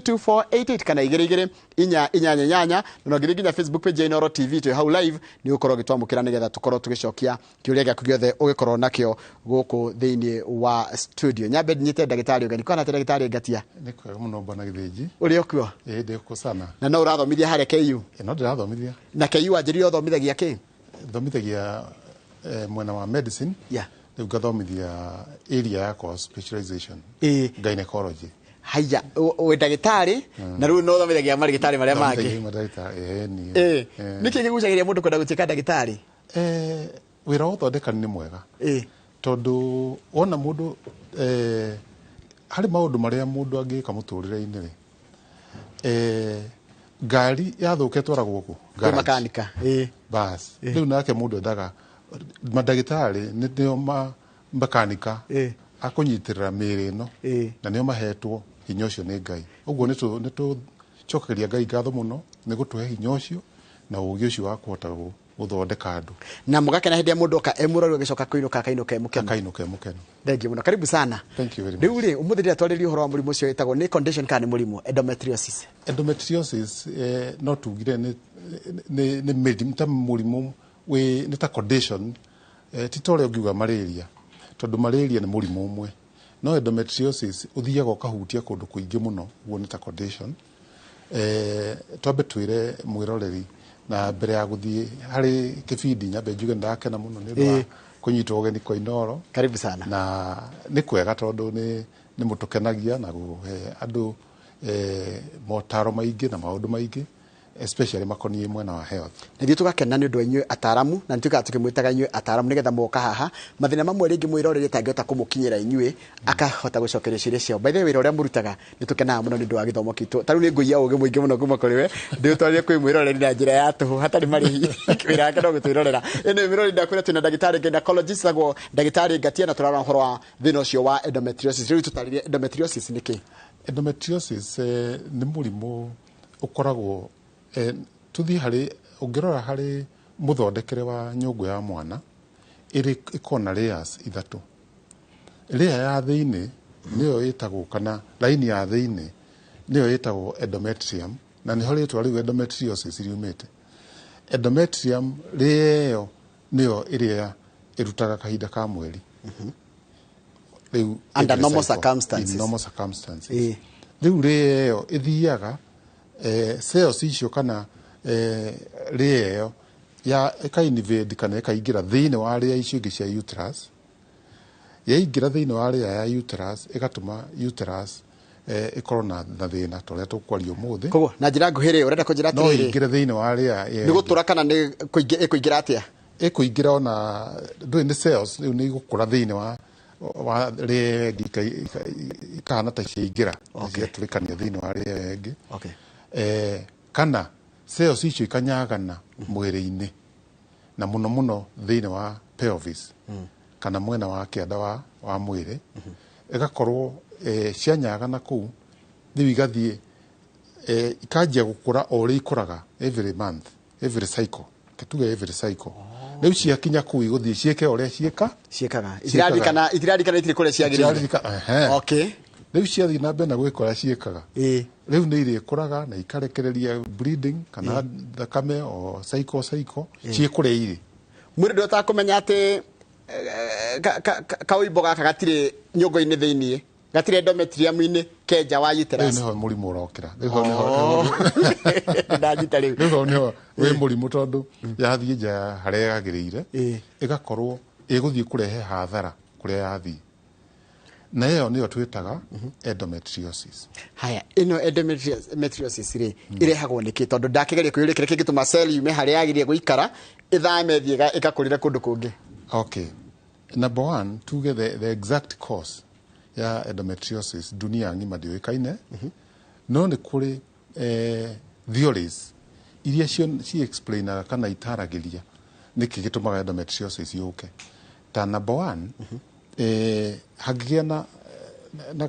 2488 kana 2 4 8 8, na no ngĩthiĩ nginya Facebook page ya Inooro TV, twĩ hau live, nĩ ũgũkorwo ũgĩtwamũkĩra nĩgetha tũkorwo tũgĩcokia kĩũria gĩaku gĩothe ũgĩkorwo nakĩo gũkũ thĩinĩ wa studio. Nyambe nyite ndagĩtarĩ ũgeni. Kwana atĩ ndagĩtarĩ Ngatia? Nĩ kwega mũno, bwana Gĩthĩnji. Ũrĩ okuo? Ĩĩ, ndĩ kuo sana. Na no ũrathomithia harĩa KU? No ndĩrathomithia. Na KU wanjĩrire ũthomithagia kĩ? Thomithagia mwena wa medicine. Rĩu ngathomithia area yakwa specialization, gynecology. Haya, wĩ ndagĩtarĩ na rĩu no ũthomithagia marĩgĩtarĩ marĩa mangĩ? Thomithagia mandagĩtarĩ, ĩĩ ni. Nĩkĩ kĩgucagĩrĩria mũndũ kwenda gũtuĩka ndagĩtarĩ? Wĩra wa ũthondekani nĩ mwega tondũ wona mũndũ harĩ maũndũ marĩa mũndũ angĩka mũtũrĩre-inĩ rĩ, ngari yathũka ĩtwaragwo kũ? Kwĩ Garage. makanika. Bas, rĩu nake mũndũ endaga mandagĩtarĩ nĩo ma makanika akũnyitĩrĩra mĩĩrĩ ĩno na nĩo mahetwo hinya ũcio nĩ Ngai. Ũguo nĩ tũcokagĩria Ngai ngatho mũno nĩ gũtũhe hinya ũcio na ũgĩ ũcio wa kũhota gũthondeka andũ. Na mũgakena hĩndĩ ĩrĩa mũndũ oka e mũrwaru, agĩcoka kũinũka akainũka e mũkenu. Akainũka e mũkenu. Thank you mũno, karibu sana. Thank you very much. Rĩu rĩ, ũmũthĩ ndĩratwarĩria ũhoro wa mũrimũ ũcio wĩtagwo, nĩ condition kana nĩ mũrimũ, endometriosis. Endometriosis, no tugire nĩ mĩrimũ ta mũrimũ wĩ nĩ ta condition, ti ta ũrĩa ũngiuga malaria, tondũ malaria nĩ mũrimũ ũmwe, no endometriosis ũthiaga ũkahutia kũndũ kũingĩ mũno, ũguo nĩ ta condition. Twambe twĩre mwĩroreri, na mbere ya gũthiĩ harĩ kĩbindi, nyambe njuge nĩndakena mũno nĩ ũndũ wa kũnyitwo ũgeni kwa Inooro. Karibu sana. Na nĩ kwega tondũ nĩ mũtũkenagia na kũhe andũ motaro maingĩ na maũndũ maingĩ, especially makoniĩ mwena wa health. Na ithuĩ tũgakena nĩ ũndũ wa inyuĩ ataramu, na nĩtuĩkaga tũkĩmwĩtaga inyuĩ ataramu nĩgetha mwoka haha mathĩna mamwe rĩngĩ mwĩroreri atangĩhota kũmũkinyĩra inyuĩ, akahota gũcokeria ciũria ciao. By the way, wĩra ũrĩa mũrutaga, nĩ tũkenaga mũno nĩ ũndũ wa gĩthomo gitũ. Ta rĩu nĩ ngũiya ũgĩ mũingĩ mũno kuma kũrĩ we, ndĩũtwarire kwĩ mwĩroreri na njĩra ya tũhũ hatarĩ marĩhi. Wĩra wake no gũtwĩrorera. Ĩno mwĩroreri, ndakwĩra twĩna ndagĩtarĩ gynecologist tagwo ndagĩtarĩ Ngatia, na tũrarora ũhoro wa thĩna ũcio wa endometriosis. Rĩu tũtarĩrie endometriosis nĩ kĩ? Endometriosis nĩ mũrimũ ũkoragwo, tũthiĩ harĩ, ũngĩrora harĩ mũthondekere wa nyũngũ ya mwana, ĩrĩ ĩkoragwo na layers ithatũ. Layer ya thĩinĩ nĩyo ĩtagwo, kana line ya thĩinĩ nĩyo ĩtagwo endometrium, na nĩho rĩtwa rĩu endometriosis riumĩte. Endometrium layer ĩyo nĩyo ĩrĩa ĩrutaga kahinda ka mweri rĩu Under every normal cycle. circumstances. In normal circumstances. Rĩu layer ĩyo ĩthiaga, cells icio kana layer ĩyo ya ĩka invade kana ĩkaingĩra thĩinĩ wa layer icio ingĩ cia uterus. Yaingĩra thĩinĩ wa layer ya uterus, ĩgatũma uterus ĩkorwo na thĩna ta ũrĩa tũkwaria ũmũthĩ. Koguo na njĩra nguhĩ rĩ, ũrenda kũnjĩra No atĩrĩrĩ, ĩingĩre thĩinĩ wa layer ĩyo nĩ gũtũra kana nĩ ĩkũingĩra atĩa? Ĩkũingĩra ona ndũĩ nĩ cells rĩu nĩ igũkũra thĩinĩ wa layer ĩngĩ, ikahana ta ciaingĩra, ciatũrĩkania thĩinĩ wa layer ĩngĩ. Kana cells icio ikanyagana mwĩrĩ-inĩ, na mũno mũno thĩinĩ wa pelvis kana mwena wa kĩanda wa mwĩrĩ, ĩgakorwo cianyagana kũu, rĩu igathiĩ ikanjia gũkũra o ũrĩa ikũraga every month, every cycle, tuge every cycle. Rĩu ciakinya kũu igũthiĩ ciĩke ũrĩa ciĩka. Ciĩkaga. Ciĩkaga. Itiririkana itirĩ kũrĩa ciagĩrĩire. Itiririkana, ehe. Rĩu ciathiĩ na mbere na gwĩka ũrĩa ciĩkaga, rĩu nĩ irĩkũraga na ikarekereria bleeding kana thakame o cycle cycle ciĩ kũrĩa irĩ. Mwĩrĩ ndũhotaga kũmenya atĩ kaũimbo gaka gatirĩ nyũngũ-inĩ thĩiniĩ, gatirĩ endometrium-inĩ, kenja wa Rĩu uterus. nĩho mũrimũ ũrokĩra. Rĩu hau nĩho Ndanyita rĩu. Rĩu hau nĩho wĩ mũrimũ, tondũ yathiĩ nja ya harĩa yagĩrĩire, ĩgakorwo ĩgũthiĩ kũrehe hathara kũrĩa yathiĩ, na ĩyo nĩyo twĩtaga endometriosis. Haya, ĩno endometriosis rĩ, ĩrehagwo nĩkĩ? Tondũ ndakĩgeria kwĩyũria kĩrĩa kĩngĩtũma cell yume harĩa yagĩrĩire gũikara, ĩthame ĩthiĩ ĩgakũrĩre kũndũ kũngĩ. Okay, number one, tuge the exact cause ya endometriosis dunia ng'ima ndĩũĩkaine, no nĩ kũrĩ theories iria ci explainaga kana itaragĩria nĩkĩ gĩtũmaga endometriosis yũke. Ta number one, hangĩgĩa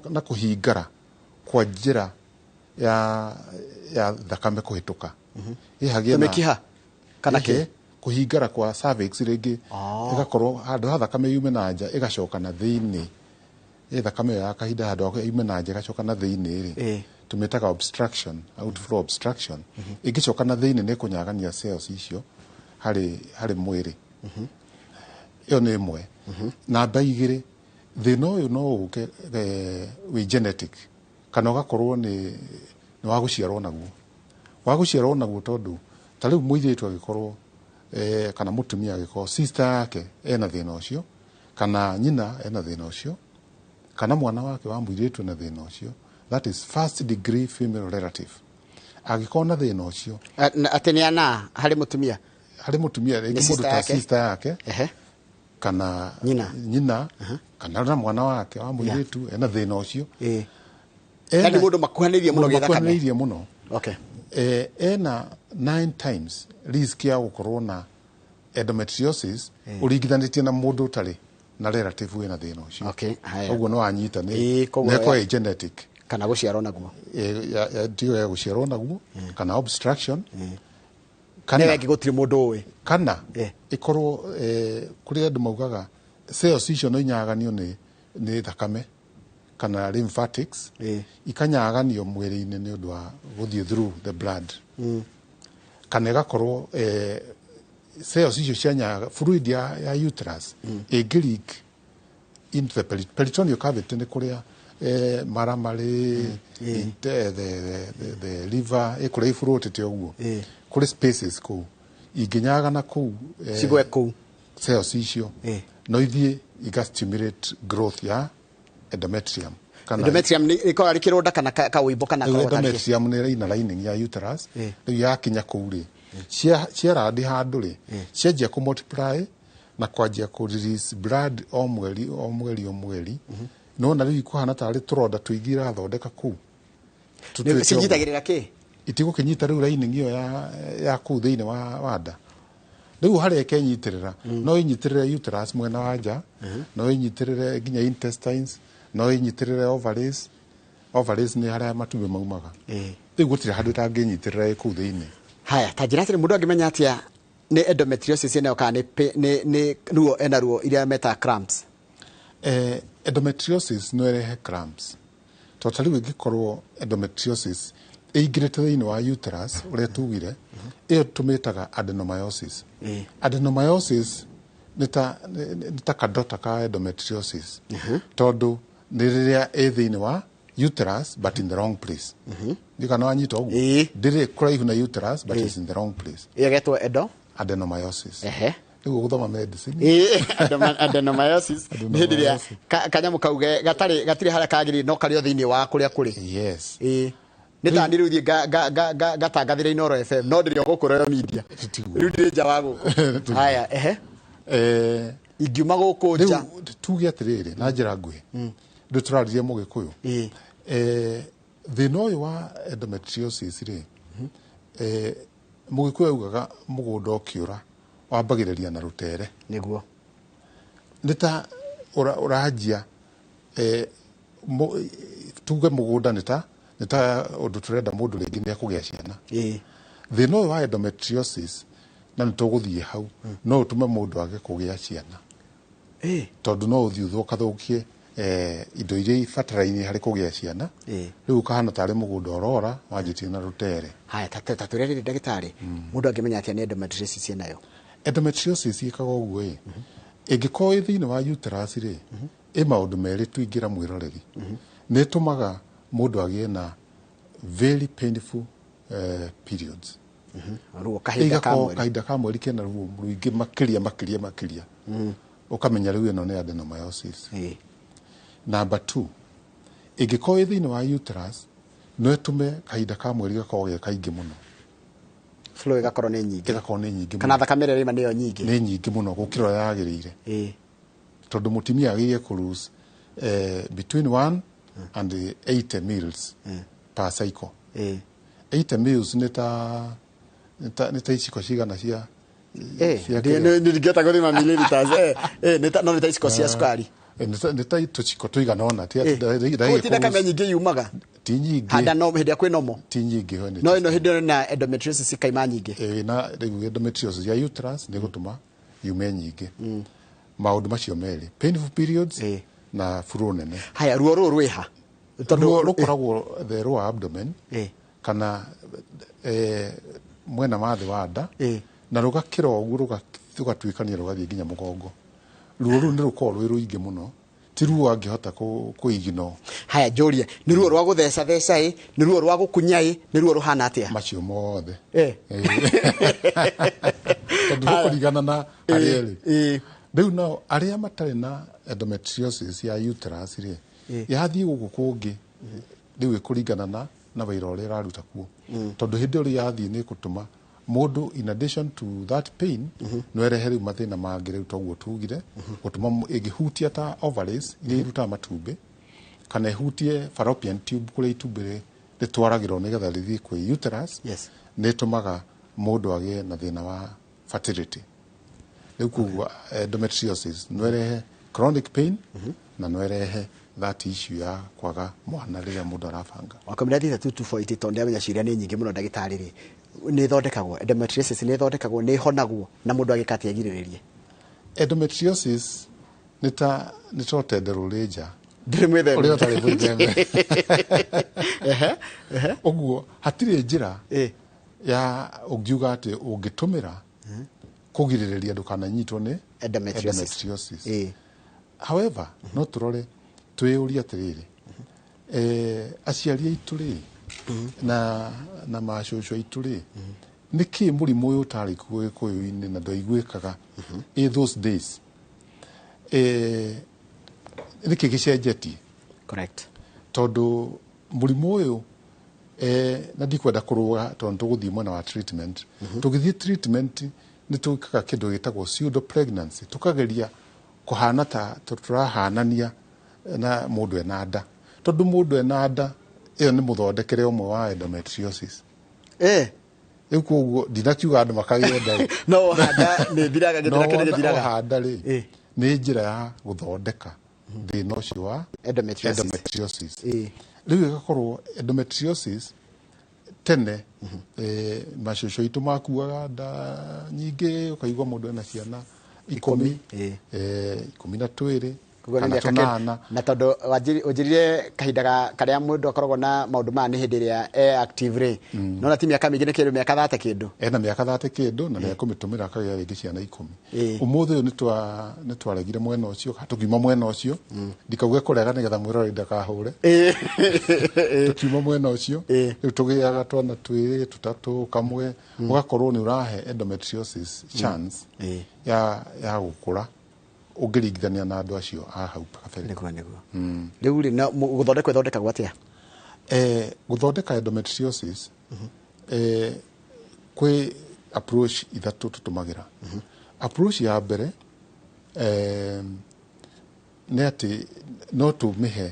na kũhingara kwa njĩra ya thakame kũhĩtũka. Ĩ hagĩe na Mĩkiha kana kĩ? Ĩhĩ, kũhingara kwa cervix rĩngĩ, ĩgakorwo handũ ha thakame yume na nja ĩgacoka na thĩinĩ. Ĩ thakame ĩyo ya kahinda handũ ha yume na nja ĩgacoka na thĩinĩ rĩ, Tũmĩtaga obstruction, outflow obstruction. Ĩngĩcoka na thĩinĩ nĩ kũnyagania cells icio harĩ mwĩrĩ. Ĩyo nĩ ĩmwe. Namba 2, thĩna ũyũ no ũke wĩ genetic kana ũgakorwo nĩ wa gũciarwo naguo. Wa gũciarwo naguo tondũ ta rĩu mũirĩtu agĩkorwo kana mũtumia agĩkorwo sister yake ena thĩna ũcio, kana nyina ena thĩna ũcio, kana mwana wake wa mũirĩtu ena thĩna ũcio, that is first degree female relative. Angĩkorwo na thĩna ũcio, Atĩ nĩ ana harĩ mũtumia? Harĩ mũtumia, rĩngĩ mũndũ ta sister yake, kana nyina, kana na mwana wake wa mũirĩtu ena thĩna ũcio. Yaani mũndũ makuhanĩirie mũno gĩthakame. Makuhanĩirie mũno. Okay. Ena 9 times risk ya gũkorwo na endometriosis ũringithanĩtie na mũndũ ũtarĩ na relative wĩna thĩna ũcio. Okay, haya. Ũguo no wanyita nĩ nĩ genetic kana gũciarwo naguo. Ndio ya gũciarwo naguo kana obstruction. Kana nĩ gũtirĩ mũndũ ũĩ. Kana ĩkorwo kũrĩ andũ maugaga cells icio no inyaganio nĩ thakame kana lymphatics, ikanyaganio mwĩrĩ-inĩ nĩ ũndũ wa gũthiĩ through the blood. Kana ĩgakorwo cells icio cianyaga fluid ya uterus ĩngĩ leak into the peritoneal cavity, nĩ kũrĩa mara marĩ, the liver ĩkũrĩa ifurũtĩte ũguo, kũrĩ spaces kũu ingĩnyagana kũu, cigwe kũu cells icio no ithiĩ iga stimulate growth ya endometrium. Kana endometrium nĩ ĩkoragwo arĩ kĩronda kana kaũimbo kana endometrium nĩ ina lining ya uterus. Rĩu yakinya kũu rĩ, ciarandi handũ rĩ, cianjia kũ multiply na kwanjia kũ release blood o mweri o mweri o mweri. No na rĩu ikuhana tarĩ tũronda tũingĩ irathondeka kũu. Cinyitagĩrĩra kĩ? Itigũkĩnyita rĩu lining ĩyo ya kũu thĩinĩ wa nda. Rĩu harĩa ĩkenyitĩrĩra, no ĩnyitĩrĩre uterus mwena wa nja, no ĩnyitĩrĩre nginya intestines, no ĩnyitĩrĩre ovaries. Ovaries nĩ harĩa matumbĩ maumaga. Rĩu gũtirĩ handũ ĩtangĩnyitĩrĩra ĩ kũu thĩinĩ. Haya, ta njĩra atĩrĩ, mũndũ angĩmenya atĩa nĩ endometriosis ĩnayo kana nĩ ruo ena ruo iria metaga cramps? Endometriosis no ĩrehe cramps. Tondũ ta rĩu ĩngĩkorwo endometriosis ĩingĩrĩte thĩinĩ wa uterus ũrĩa tugire, ĩyo tũmĩtaga adenomyosis. Adenomyosis nĩ ta kadota ka endometriosis, tondũ nĩ rĩrĩa ĩ thĩinĩ wa uterus but in the wrong place. Nĩ kana wanyita ũguo, ndĩrĩ kũraihu na uterus but it's in the wrong place. Ĩyo ĩgetwo adenomyosis. Rĩu gũthoma medicine. Adenomyosis nĩ hĩndĩ ĩrĩa kanyamũ kau gatirĩ harĩa kagĩrĩire no karĩ o thĩinĩ wa kũrĩa kũrĩ. Yes. Nĩ ta niĩ rĩu thiĩ ngatangathĩra Inooro FM no ndĩrĩ o gũkũ Royal Media. Rĩu ndĩrĩ nja wa gũkũ. Haya, ehe. Ingiuma gũkũ nja. Rĩu tuge atĩrĩrĩ na njĩra nguhĩ. Rĩu tũraririe Mũgĩkũyũ. Thĩna ũyũ wa endometriosis rĩ, Mũgĩkũyũ augaga mũgũnda ũkĩũra wambagĩrĩria na rũtere. Nĩguo. Nĩ ta ũranjia tuge mũgũnda nĩ ta ũndũ tũrenda mũndũ rĩngĩ nĩ ekũgĩa ciana. Thĩna ũyũ wa endometriosis na nĩ tũgũthiĩ hau, no ũtũme mũndũ age kũgĩa ciana. Tondũ no ũthiĩ ũthũkathũkie indo iria ibatarainie harĩ kũgĩa ciana. Rĩu ũkahana tarĩ mũgũnda ũrora wanjĩtie na rũtere. Haya, ta tũrĩa rĩrĩ ndagĩtarĩ, mũndũ angĩmenya atĩa nĩ endometriosis ĩnayo? Endometriosis ĩkaga ũguo ĩ, ĩngĩkorwo ĩ thĩinĩ wa uterus rĩ, ĩ maũndũ merĩ tũingĩra mwĩroreri. Nĩ ĩtũmaga mũndũ agĩe na very painful periods. Ruo kahinda ka mweri. Kahinda ka mweri kena ruo rũingĩ makĩria makĩria makĩria. Ũkamenya rĩu ĩno nĩ adenomyosis. Number 2, ĩngĩkorwo ĩ thĩinĩ wa uterus, no ĩtũme kahinda ka mweri gakorwo ge kaingĩ mũno. Flow ĩgakorwo nĩ nyingĩ. Ĩgakorwo nĩ nyingĩ mũno. Kana thakame ĩrĩa ĩrauma nĩyo nyingĩ. Nĩ nyingĩ mũno gũkĩra ũrĩa yagĩrĩire. Tondũ mũtumia agĩrĩire kũ lose between 1 and 80 mils per cycle. 80 mils nĩ ta iciko cigana cia Ningĩhota gũthima milliliters. No nĩ ta iciko cia cukari. Nĩ ta tũciko tũigana ũna. Ti thakame nyingĩ yumaga. Ti nyingĩ. Handa no hĩndĩ ĩrĩa kwĩ nomo. Ti nyingĩ. No ĩno hĩndĩ ĩyo na endometriosis ikaima nyingĩ. Na rĩu endometriosis ya uterus nĩ gũtũma yume nyingĩ. Maũndũ macio merĩ, painful periods na flow nene. Haya, ruo rũrũ rwĩha? Tondũ- Ruo rũkoragwo the lower abdomen kana mwena wa thĩ wa nda na rũgakĩra ũguo rũgatuĩkania rũgathiĩ nginya mũgongo. Ruo rũu nĩ rũkoragwo rwĩ rũingĩ mũno, ti ruo angĩhota kũignore. Haya, njũrie, nĩ ruo rwa gũtheca theca ĩ, nĩ ruo rwa gũkunya ĩ, nĩ ruo rũhana atĩa? Macio mothe. Tondũ rũkũringana na harĩa ĩrĩ. Rĩu nao arĩa matarĩ na endometriosis ya uterus rĩ, yathiĩ gũkũ kũngĩ, rĩu ĩkũringana na wĩra ũrĩa ĩraruta kuo, tondũ hĩndĩ ĩrĩa yathiĩ nĩ ĩgũtũma mũndũ, in addition to that pain, no ĩrehe rĩu mathĩna mangĩ. Rĩu toguo tugire, gũtũma ĩngĩhutia ta ovaries iria irutaga matumbĩ, kana ĩhutie fallopian tube kũrĩa itumbĩ rĩtwaragĩrwo nĩgetha rĩthiĩ kwĩ uterus, nĩ ĩtũmaga mũndũ agĩe na thĩna wa fertility. Rĩu koguo endometriosis no ĩrehe chronic pain na no ĩrehe that issue ya kwaga mwana rĩrĩa mũndũ arabanga. Wakamĩra 32248, tondũ ndĩramenya ciũria nĩ nyingĩ mũno. Ndagĩtarĩ rĩ, nĩ ĩthondekagwo? Endometriosis nĩ ĩthondekagwo? Nĩ ĩhonagwo? Na mũndũ agĩka atĩa agirĩrĩrie? Endometriosis nĩ ta ũtende rũrĩ nja Ndĩrĩ mwĩthembe. Ũrĩa ũtarĩ mwĩthembe. Ũguo hatirĩ njĩra ya ũngiuga atĩ ũngĩtũmĩra kũgirĩrĩria ndũkananyitwo nĩ endometriosis. Endometriosis. However, no tũrore twĩyũrie atĩrĩrĩ, aciari aitũ rĩ, na macũcũ aitũ rĩ, nĩkĩ mũrimũ ũyũ ũtarĩ kuo Gĩkũyũ-inĩ na ndwaiguĩkaga in those days? Nĩkĩ gĩcenjetie? Tondũ mũrimũ ũyũ, na ndikwenda kũrũga tondũ tũgũthiĩ mwena wa treatment. Tũgĩthiĩ treatment nĩ twĩkaga kĩndũ gĩtagwo pseudo pregnancy, tũkageria kũhana ta tũrahanania na mũndũ ena nda, tondũ mũndũ ena nda ĩyo nĩ mũthondekere ũmwe wa endometriosis. Rĩu koguo ndinakiuga andũ makagĩe nda. No handa nĩ thiraga, gĩthĩna kĩrĩa gĩthiraga. Handa rĩ, nĩ njĩra ya gũthondeka thĩna ũcio wa endometriosis. Endometriosis. Rĩu ĩgakorwo endometriosis tene, macũcũ aitũ makuaga nda nyingĩ, ũkaigua mũndũ ena ciana 10, 12 Koguo nĩ kana mĩaka 8. Na tondũ wanjĩrire kahinda karĩa mũndũ akoragwo na maũndũ maya nĩ hĩndĩ ĩrĩa e active rĩ, nona ti mĩaka mĩingĩ, nĩ kĩndũ mĩaka 30 kĩndũ. Ena mĩaka 30 kĩndũ na nĩ ekũmĩtũmĩra akagĩa rĩngĩ ciana 10. Ũmũthĩ ũyũ nĩ twaregire mwena ũcio, kana tũkiuma mwena ũcio, ndikauge kũrega nĩgetha mwĩroreri ndakahũre. Tũkiuma mwena ũcio, rĩu tũgĩaga twana 2, 3, 1, ũgakorwo nĩ ũrahe endometriosis chance ya gũkũra ũngĩringithania na andũ acio a hau kabere. Nĩguo. Rĩu rĩ, na gũthondekwo ĩthondekagwo atĩa? Gũthondeka endometriosis, kwĩ approach ithatũ tũtũmagĩra. Approach ya mbere nĩ atĩ no tũmĩhe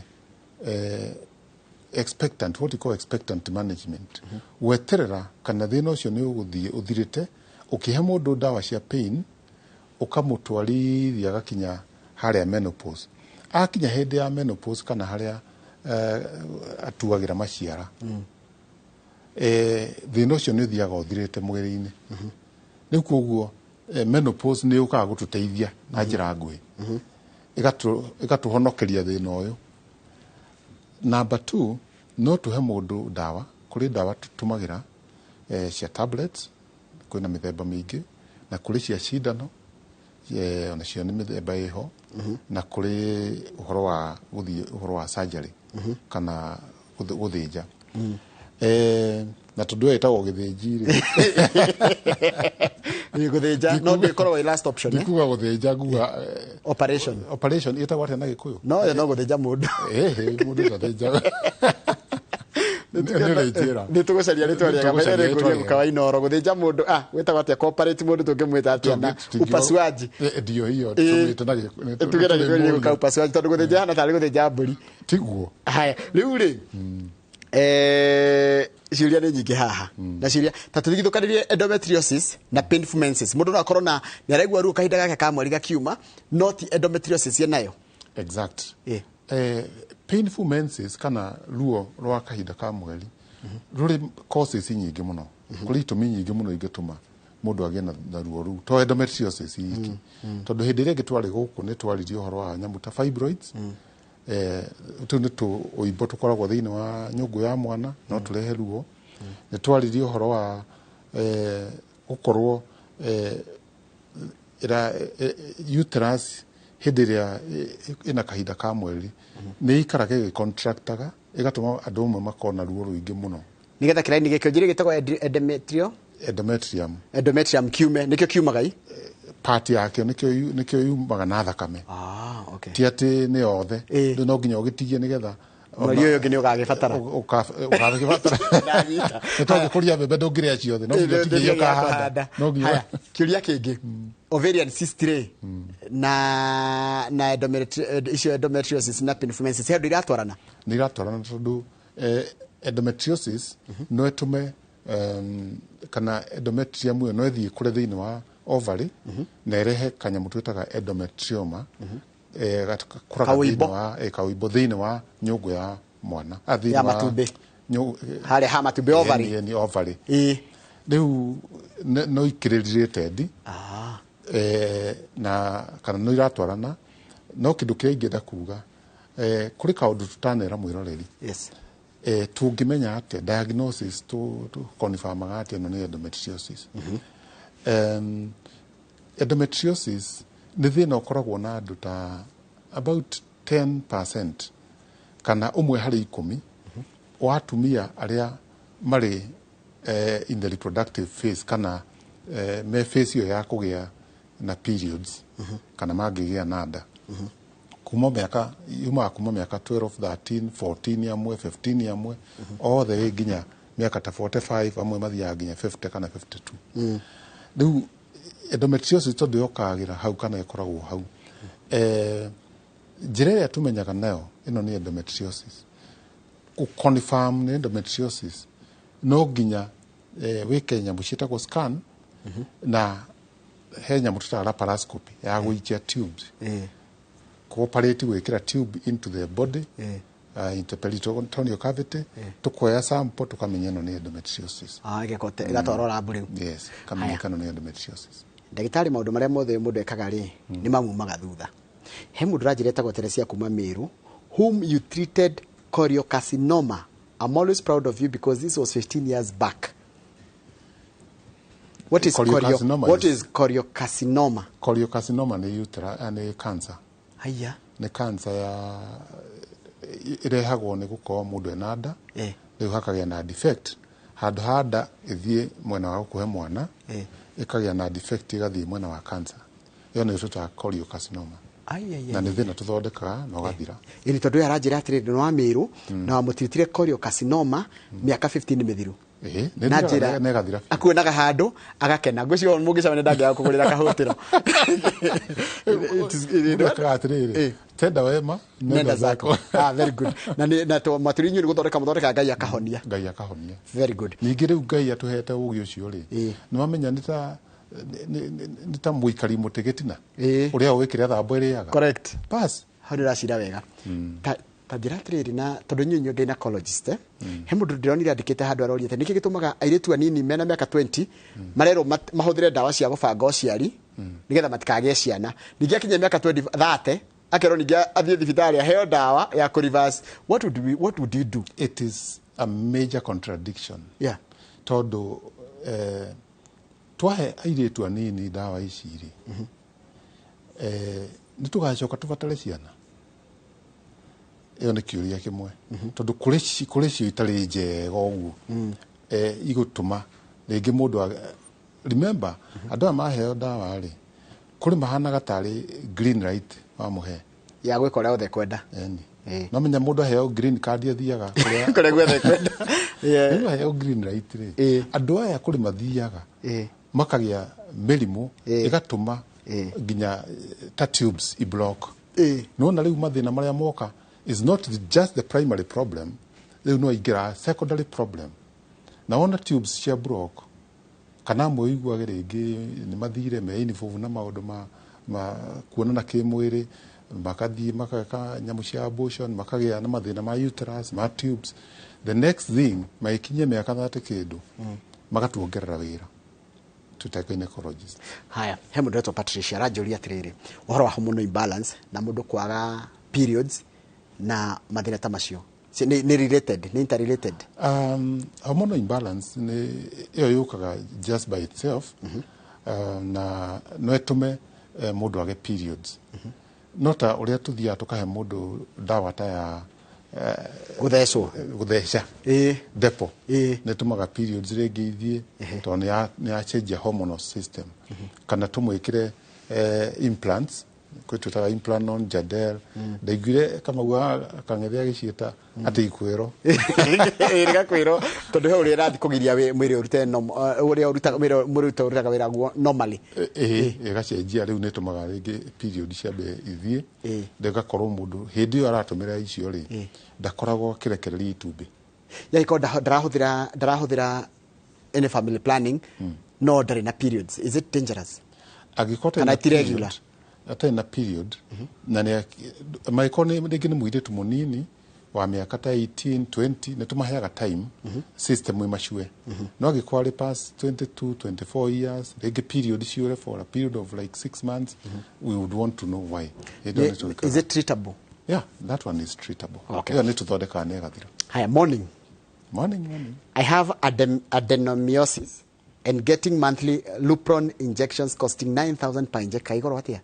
expectant, what you call expectant management, gweterera kana thĩna ũcio nĩ ũgũthiĩ ũthirĩte, ũkĩhe mũndũ ndawa cia pain ũkamũtwarithia agakinya harĩa menopause. Akinya hĩndĩ ya menopause kana harĩa atuagĩra maciara, thĩna ũcio nĩ ũthiaga ũthirĩte mwĩrĩ-inĩ. Rĩu koguo menopause nĩ yũkaga gũtũteithia na njĩra nguhĩ, ĩgatũhonokeria thĩna ũyũ. Number two, no tũhe mũndũ ndawa. Kũrĩ ndawa tũtũmagĩra cia tablets, kwĩna mĩthemba mĩingĩ, na kũrĩ cia cindano, onacio nĩ mĩthemba ĩho, na kũrĩ ũhoro wa gũthiĩ ũhoro wa surgery kana gũthĩnja. Na tondũ ĩyo ĩtagwo gĩthĩnji rĩ, Ĩ, gũthĩnja no ndĩkoragwo ĩ last option, eh? Ndikuga gũthĩnja, nguga operation. Operation ĩtagwo atĩa na Gĩkũyũ? No yo no gũthĩnja mũndũ. Ĩhĩ, mũndũ ndathĩnjaga, nĩ ũrĩnjĩra. Nĩ tũgũcaria rĩtwa rĩega. Nĩ tũgũcaria Mbere rĩtwa ngũria rĩega. guka wa Inooro, gũthĩnja mũndũ gwĩtagwo atĩa? Cooperate mũndũ tũngĩmwĩta atĩa na upasuaji? Ndio hiyo tũmĩte na Gĩkũyũ. Tuge na Gĩkũyũ nĩ gũka upasuaji, tondũ gũthĩnja hana tarĩ gũthĩnja mbũri. Tiguo. Haya, rĩu rĩ, ciũria nĩ nyingĩ haha, na ciũria ta tũtigithũkanĩrie endometriosis na painful menses. Mũndũ no akorwo na nĩ araigua ruo kahinda gake ka mweri gakiuma, no ti endometriosis yenayo. Exact. Painful menses kana ruo rwa kahinda ka mweri rũrĩ causes nyingĩ mũno. Kũrĩ itũmi nyingĩ mũno ingĩtũma mũndũ agĩe na ruo rũu, to endometriosis iki, tondũ hĩndĩ ĩrĩa ĩngĩ twarĩ gũkũ nĩ twaririe ũhoro wa nyamũ ta fibroids. Tũu nĩ tũimbo tũkoragwo thĩinĩ wa nyũngũ ya mwana, no tũrehe ruo. Nĩ twaririe ũhoro wa gũkorwo uterus hĩndĩ ĩrĩa ĩna kahinda ka mweri nĩ ĩikaraga ĩgĩcontractaga, ĩgatũma andũ amwe makorwo na ruo rũingĩ mũno. Nigetha kĩraini gĩkĩ njĩrĩ gĩtagwo endometrio, endometrium, endometrium kiume, nĩkĩo kiumaga i part yakĩo nĩkĩo yumaga na thakame. Ah, okay. Ti atĩ nĩ yothe, rĩu no nginya ũgĩtigie nĩgetha mweri ũyũ ũngĩ nĩ ũgagĩbatara. Ũgagĩbatara. Ndanyita. Nĩ tondũ mbembe ndũngĩrĩa ciothe, no nginya ũtigie iria ũkahanda. No nginya. Haya, kĩũria kĩngĩ, ovarian cyst rĩ, na icio endometriosis na painful menses, he ũndũ iratwarana? Nĩ iratwarana tondũ endometriosis no ĩtũme kana endometrium ĩyo no ĩthiĩ kũrĩ thĩinĩ wa ovary na ĩrehe kanyamũ twĩtaga endometrioma, gakũraga Kaũimbo. thĩinĩ wa kaũimbo thĩinĩ wa nyũngũ ya mwana, thĩinĩ Ya wa matumbĩ. Harĩa ha matumbĩ, ovary. Ĩni, ovary. Ĩĩ. Rĩu no ikĩrĩrĩte Ah. Na kana no iratwarana, no kĩndũ kĩrĩa ingĩenda kuga, kũrĩ kaũndũ tũtanera mwĩroreri. Yes. Tũngĩmenya atĩa diagnosis, tu confirmaga atĩa ĩno nĩ endometriosis? Endometriosis nĩ thĩna ũkoragwo na andũ ta about 10% kana ũmwe harĩ 10 wa atumia arĩa marĩ in the reproductive phase, kana me phase ĩyo ya kũgĩa na periods, kana mangĩgĩa na nda. Kuma mĩaka yumaga kuma mĩaka 12, 13, 14 amwe, 15 amwe, othe wĩ nginya mĩaka ta 45, amwe mathiaga nginya 50 kana 52. Rĩu endometriosis tondũ yokagĩra hau kana ĩkoragwo hau, njĩra ĩrĩa tũmenyaga nayo ĩno nĩ endometriosis, gũ-confirm nĩ endometriosis, no nginya wĩke nyamũ ciĩtagwo scan, na he nyamũ tũtaga laparoscopy ya gũikia tubes, cooperate gwĩkĩra tube into the body, into peritoneal cavity, tukoya sample tukamenya ĩno nĩ endometriosis. Ah, ĩgatwarwo lab rĩu. Yes, kamenyeka ĩno nĩ endometriosis. Ndagĩtarĩ, maũndũ marĩa mothe mũndũ ekaga rĩ, nĩ mamumaga thutha. He mũndũ ũranjĩra etagwo Teresia kuma Meru, whom you treated choriocarcinoma. I'm always proud of you because this was 15 years back. What is chorio, Choriocarcinoma? What is choriocarcinoma? Choriocarcinoma nĩ uterine, nĩ cancer. Haya. Nĩ cancer ya ĩrehagwo nĩ gũkorwo mũndũ ena nda, rĩu hakagĩa na defect handũ ha nda ĩthiĩ mwena wa gũkũhe mwana, ĩkagĩa na defect ĩgathiĩ mwena wa cancer. Ĩyo nĩyo twĩtaga choriocarcinoma. Ai, ai, Na ai. nĩ thĩna tũthondekaga na ũgathira. Ĩni tondũ ũyũ aranjĩra atĩrĩrĩ, nĩ wa Meru na wamũtiritire choriocarcinoma mĩaka 15 mĩthiru. Ĩĩ, nĩ na ĩthiraga njĩra na ĩgathira biũ. Akuonaga handũ agakena, ngwĩciria mũngĩcemania ndangĩaga kũgũrĩra kahũtĩro. Mũndũ ekaga atĩrĩrĩ, tenda wema nenda zako. Ah, very good. Na nĩ na to maturi inyuĩ nĩ gũthondeka mũthondekaga, Ngai akahonia. Ngai akahonia. Very good. Ningĩ rĩu Ngai atũhete ũgĩ ũcio rĩ, nĩ wamenya nĩ ta mũikari mũtĩ gĩtina ũrĩa ũĩ kĩrĩa thambo ĩrĩaga. Correct. Bas. Hau nĩ ũracira wega. Ta njĩra atĩrĩrĩ, na tondũ inyuĩ gynecologist, he mũndũ ndĩronire andĩkĩte handũ aroria atĩ nĩkĩ gĩtũmaga airĩtu anini mena mĩaka 20 marerwo mahũthĩre ndawa cia gũbanga ũciari nĩgetha matikagĩe ciana, ningĩ akinyia mĩaka 20, 30 akerwo ningĩ athiĩ thibitarĩ aheo ndawa ya kũ reverse? What would you do? It is a major contradiction, tondũ twahe airĩtu anini ndawa ici rĩ, nĩ tũgacoka tũbatare ciana? Ĩyo nĩ kĩũria kĩmwe, tondũ kũrĩ cio itarĩ njega ũguo, igũtũma rĩngĩ mũndũ remember, andũ aya maheo ndawa rĩ, kũrĩ mahanaga tarĩ green light wamũhe ya gwĩka ũrĩa othe kwenda. Eni. No menya mũndũ aheo green card athiaga kũrĩa kũrĩa guothe kwenda. Rĩu aheo green light rĩ, andũ aya kũrĩ mathiaga makagĩa mĩrimũ, ĩgatũma nginya ta tubes i block. Nona rĩu mathĩna marĩa moka is not just the primary problem, rĩu no ingĩra secondary problem. Na wona tubes cia block, kana amwe ũiguage rĩngĩ nĩ mathire me involved na maũndũ ma kuonana kĩmwĩrĩ, makathiĩ makeka nyamũ cia abortion, makagĩa na mathĩna ma uterus, ma tubes. The next thing, magĩkinyia mĩaka 30 kĩndũ, magatuongerera wĩra twĩta gynecologist. Haya, he mũndũ wetwo Patricia aranjũria atĩrĩrĩ, ũhoro wa hormonal imbalance na mũndũ kwaga periods. Na mathĩna ta macio nĩ related, nĩ interrelated? Hormonal imbalance nĩ ĩyo yũkaga just by itself, na no ĩtũme mũndũ age periods. No ta ũrĩa tũthiaga tũkahe mũndũ ndawa ta ya gũthecwo, gũtheca, depo, nĩ ĩtũmaga periods rĩngĩ ithiĩ tondũ nĩ yachenjia hormonal system. Kana tũmwĩkĩre implants, kwĩ twĩtaga Implanon, Jadelle. Ndaiguire Kamau Kang'ethe agĩciĩta atĩ ikwĩro. Rĩgakwĩrwo tondũ he ũrĩa ĩrathiĩ kũgiria mwĩrĩ ũrute ũrĩa ũrutaga wĩra, mwĩrĩ ũrutaga wĩra guo normally. Ĩĩ, ĩgacenjia. Rĩu nĩ ĩtũmaga rĩngĩ period ciambe ithiĩ. Rĩgakorwo mũndũ hĩndĩ ĩyo aratũmĩra icio rĩ, ndakoragwo akĩrekereria itumbĩ. Yagĩkorwo ndarahũthĩra any family planning no ndarĩ na periods, is it dangerous? Angĩkorwo Kana atarĩ na ti regular? period, atarĩ na period na nĩ mangĩkorwo rĩngĩ nĩ mũirĩtu mũnini wa mĩaka ta 18, 20, nĩ tũmaheaga time system ĩmacue. No angĩkorwo arĩ past 22, 24 years, rĩngĩ period ciũre for a period of like 6 months, we would want to know why. Hĩndĩ ĩyo nĩ twĩkaga. Is it treatable? Yeah, that one is treatable. Okay. Ĩyo nĩ tũthondekaga na ĩgathira. Haya, morning. Morning, morning. I have adenomyosis and getting monthly Lupron injections costing 9,000 per injection. Kaigoro atia?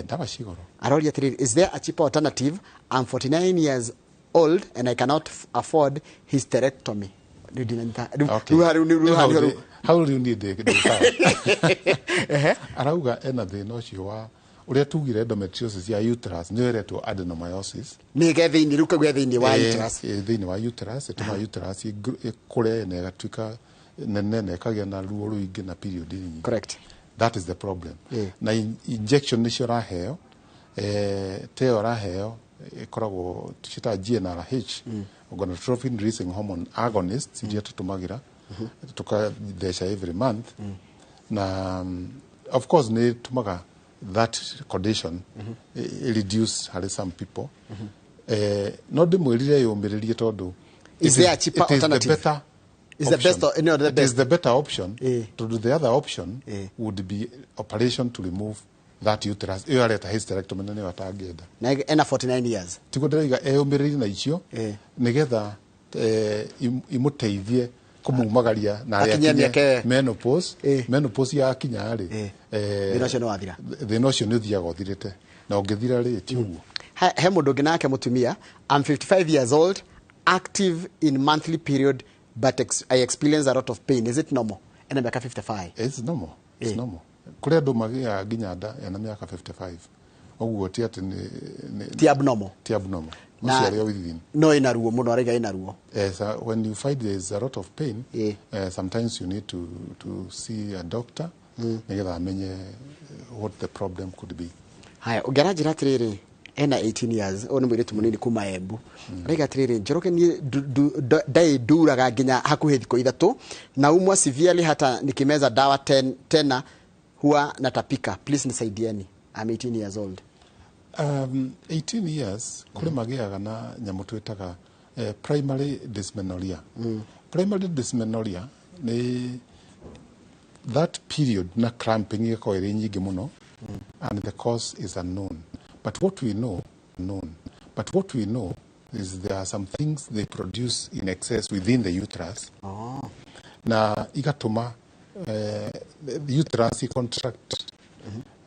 Ndawa cigoro. Aroria atĩrĩrĩ, is there a cheaper alternative? I'm 49 years old and I cannot afford hysterectomy. Rĩu ndinanyita. Okay. Rĩu Rĩu hau hau rĩu hau rĩu niĩ ndĩ sawa. Arauga ena thĩna ũcio wa ũrĩa tugire endometriosis ya uterus, nĩyo ĩretwo adenomyosis. Nĩ ge thĩinĩ, rĩu kau ge thĩinĩ wa uterus. Thĩinĩ wa uterus, ĩtũmaga uterus ĩkũre na ĩgatuĩka nene na ĩkagĩa na ruo rũingĩ na period nyingĩ. That is the problem. Na injection nĩcio ũraheo, ta ĩyo ũraheo ĩkoragwo ciĩtaga GnRH, gonadotropin releasing hormone agonist, iria tũtũmagĩra tũkatheca every month. Na of course nĩ ĩtũmaga that condition reduce harĩ some people. No ndĩmwĩrire yũmĩrĩrie tondũ Is there a cheaper it is the alternative? better Is the option. best no, the It best. is the better option tondũ the other option would be operation to remove that uterus, ĩyo areta hysterectomy, na nĩyo atangĩenda. Na ena 49 years. Tiguo ndĩraiga eyũmĩrĩrie na icio nĩgetha imũteithie kũmumagaria na Akinyie akinye mĩaka ĩyo. Menopause. Menopause yakinya rĩ, Thĩna ũcio nĩ wathira. Thĩna ũcio nĩ ũthiaga ũthirĩte, na ũngĩthira rĩ, ti ũguo. He mũndũ ũngĩ nake mũtumia, I'm 55 years old, active in monthly period, but I experience a lot of pain. Is it normal? Ena mĩaka 55. It's normal. It's normal. Kũrĩ andũ magĩaga nginya nda ena mĩaka 55, ũguo ti atĩ Ti abnormal. Ti abnormal. Ũcio arĩ o within. No ĩna ruo mũno, araiga ĩna ruo. Yes, when you find there is a lot of pain, sometimes you need to see a doctor nĩgetha amenye what the problem could be. Haya, ũngĩ aranjĩra atĩrĩrĩ, ena 18 years, ũyũ nĩ mũirĩtu mũnini kuma Embu. Araiga atĩrĩrĩ, Njoroge, niĩ ndaĩ nduraga nginya hakuhĩ thikũ 3, naumwa severely, hata nikimeza dawa tena huwa natapika. Please nisaidieni, I'm 18 years old. 18 years, kũrĩ magĩaga na nyamũ twĩtaga primary dysmenorrhea. Primary dysmenorrhea nĩ that period na cramping ĩgakorwo ĩrĩ nyingĩ mũno, and the cause is unknown. But what we know, known. But what we know is there are some things they produce in excess within the uterus. Na igatũma the uterus contract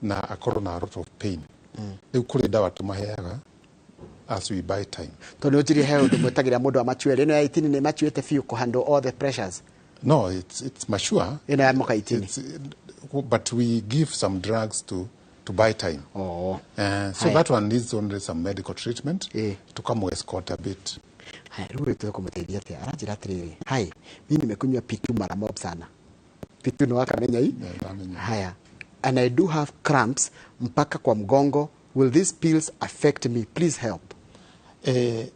na akorwo na a lot of pain. Rĩu kũrĩ ndawa tũmaheaga as we buy time. Tondũ nĩ ũnjirie he ũndũ mwĩtagĩra mũndũ amachuere, ĩno ya 18 nĩ machuĩte biũ kũhandle all the pressures? No, it's mature. Ĩno ya mwaka 18. But we give some drugs to buy time. So Haya. that one needs only some medical treatment to come escort a bit. Haya, rĩu ũyũ tũkũmũteithia atĩa? Aranjĩra atĩrĩrĩ, hi, mimi nimekunywa P2 mara mob sana. P2 nĩ wakamenya hii? Yeah, ndamenya. Haya, and I do have cramps mpaka kwa mgongo. Will these pills affect me? Please help.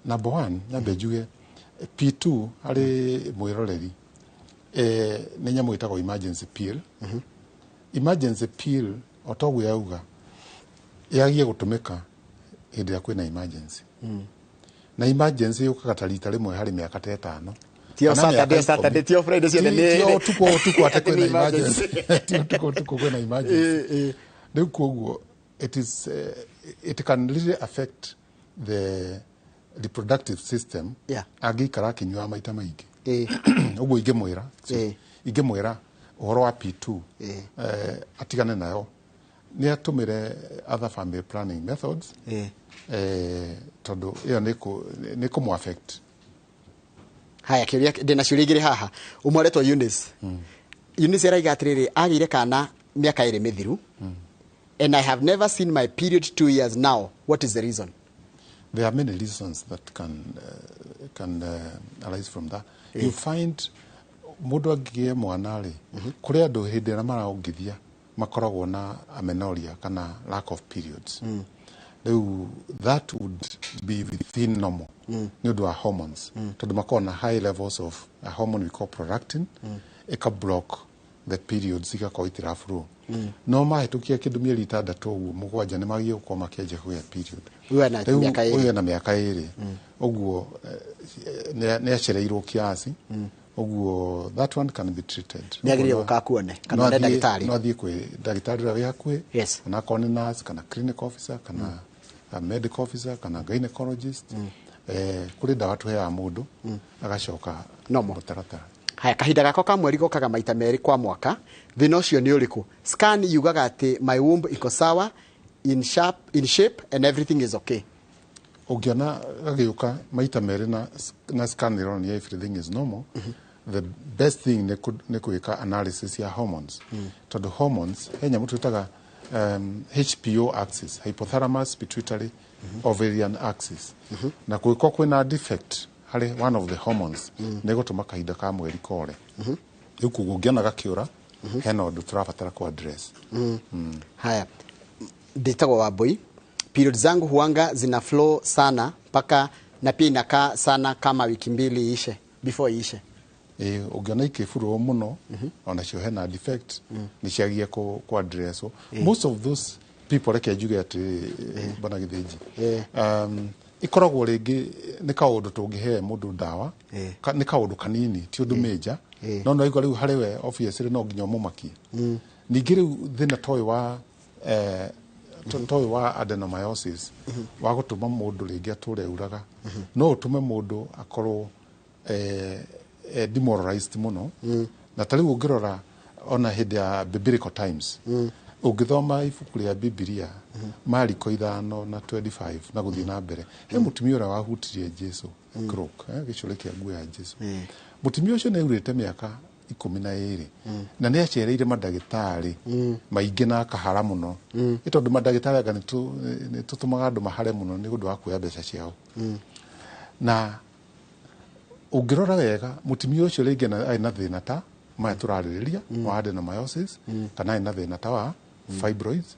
Number one, nyambe njuge P2 harĩ mwĩroreri nĩ nyamũ ĩtagwo emergency pill. Emergency pill, o toguo yauga, yagie gũtũmĩka hĩndĩ ĩrĩa kwĩna emergency. Na emergency yũkaga ta rita rĩmwe harĩ mĩaka ta 5. Ti o Kana Saturday, mĩaka Saturday, 10. ti o Friday ciothe Ti o ũtukũ ũtukũ atĩ Atĩ nĩ kwĩna emergency. emergency. Ti ũtukũ ũtukũ kwĩna emergency. Rĩu koguo it can really affect the reproductive system angĩikara akĩnyuaga maita maingĩ. Ũguo ingĩmwĩra ingĩmwĩra ũhoro wa P2 atigane nayo, nĩ atũmĩre other family planning methods, tondũ ĩyo nĩ kũmũ affect. Haya, kĩũria ndĩna ciũria igĩrĩ haha. Ũmwe aretwo Eunice. Eunice araiga atĩrĩrĩ, agĩire kana mĩaka 2 mĩthiru, and I have never seen my period 2 years now. What is the reason? There are many reasons that can arise from that. You find mũndũ angĩgĩa mwana rĩ, kũrĩ andũ hĩndĩ ĩrĩa maraongithia makoragwo na amenorrhea kana lack of periods. Rĩu that would be within normal nĩ ũndũ wa hormones, tondũ makoragwo na high levels of a hormone we call prolactin, ĩka block the periods, igakorwo itiraflow. No mahĩtũkia kĩndũ mĩeri 6 ũguo 7 nĩ magĩrĩirwo gũkorwo makĩanjia kũgĩa period. Ũyũ ena Rĩu mĩaka 2. Ũyũ ena mĩaka 2. Ũguo nĩ acereirwo kiasi. Ũguo that one can be treated. Nĩ agĩrĩire gũka akuone kana No one ndagĩtarĩ. No athiĩ kwĩ ndagĩtarĩ ũrĩa wĩ hakuhĩ. Ona akorwo nĩ nurse kana clinic officer kana a medical officer kana gynecologist. Kũrĩ ndawa tũheaga mũndũ agacoka Normal. mũtaratara. Haya, kahinda gakwa ka mweri gokaga maita 2 kwa mwaka. Thĩna ũcio nĩ ũrĩkũ? Scan yugaga atĩ my womb iko sawa, in shape and everything is okay. Ũngĩona gagĩũka maita 2 na scan ĩronania everything is normal, the best thing nĩ gwĩka analysis ya hormones. Tondũ hormones, he nyamũ twĩtaga HPO axis, hypothalamus pituitary ovarian axis. Na kũngĩkorwo kwĩna defect harĩ one of the hormones, nĩ gũtũma kahinda ka mweri kore. Rĩu koguo ũngĩona gakĩũra, hena ũndũ tũrabatara ku address. Haya, ndĩtagwo Wambui. Period zangu huanga zina flow sana mpaka na pia inakaa sana kama wiki 2 iishe, before iishe. Ũngĩona ikĩburwo mũno, onacio hena defect, nĩ ciagia ku address. Most of those people, reke njuge atĩ, bwana Gĩthĩnji, ikoragwo rĩngĩ nĩ kaũndũ tũngĩhe mũndũ ndawa, nĩ kaũndũ kanini, ti ũndũ major. No no igua rĩu harĩ we obviously no nginya ũmũmakie. Ningĩ rĩu thĩna ta ũyũ wa, ta ũyũ wa adenomyosis, wa gũtũma mũndũ rĩngĩ atũre auraga, no ũtũme mũndũ akorwo demoralized mũno. Na ta rĩu ũngĩrora ona hĩndĩ ya biblical times, ũngĩthoma ibuku rĩa Bibilia, Mariko 5 na 25 na gũthiĩ na mbere, he mũtumia ũrĩa wahutirie Jesu, cloak, gĩcũrĩ kĩa nguo ya Jesu. Mũtumia ũcio nĩ aurĩte mĩaka 12 na nĩ acereire mandagĩtarĩ maingĩ na akahara mũno. Nĩ tondũ mandagĩtarĩ anga nĩ tũtũmaga andũ mahare mũno nĩ ũndũ wa kuoya mbeca ciao. Na ũngĩrora wega mũtumia ũcio rĩngĩ arĩ na thĩna ta maya tũrarĩrĩria, wa adenomyosis, kana arĩ na thĩna ta wa fibroids.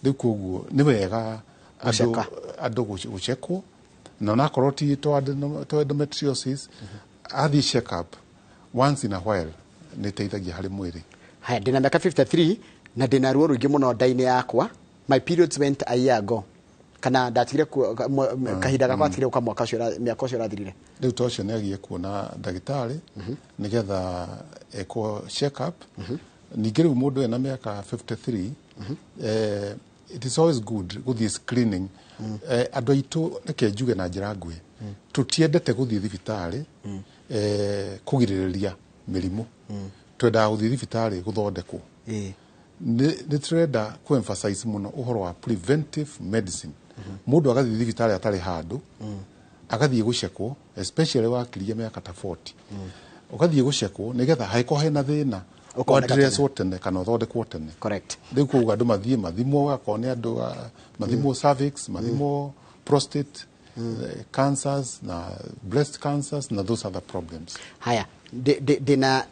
Rĩu koguo nĩ wega Gũceka. andũ gũcekwo, na onakorwo ti to endometriosis, athiĩ check up once in a while nĩ ĩteithagia harĩ mwĩrĩ. Haya, ndĩna mĩaka 53 na ndĩna ruo rũingĩ mũno nda-inĩ yakwa. My periods went a year ago. Kana ndatigire kahinda gakwa gatigire gũka mwaka ũcio mĩaka ũcio ũrathirire. Rĩu ta ũcio nĩ agiye kuona ndagĩtarĩ nĩgetha ekwo check up. Ningĩ rĩu mũndũ ena mĩaka 53, it is always good gũthiĩ screening. Andũ aitũ, reke njuge na njĩra nguhĩ, tũtiendete gũthiĩ thibitarĩ, kũgirĩrĩria mĩrimũ. Twendaga gũthiĩ thibitarĩ gũthondekwo. Nĩ tũrenda ku emphasize mũno ũhoro wa preventive medicine. Mũndũ agathiĩ thibitarĩ atarĩ handũ, agathiĩ gũcekwo, especially wakiria mĩaka ta 40. Ũgathiĩ gũcekwo nĩgetha hangĩkorwo hena thĩna, Ũkoneka ũaddresswo tene kana ũthondekwo tene. Rĩu koguo andũ mathiĩ mathimwo, akorwo nĩ andũ a, mathimwo cervix, mathimwo prostate, cancers na breast cancers na those other problems. Haya, ndĩna,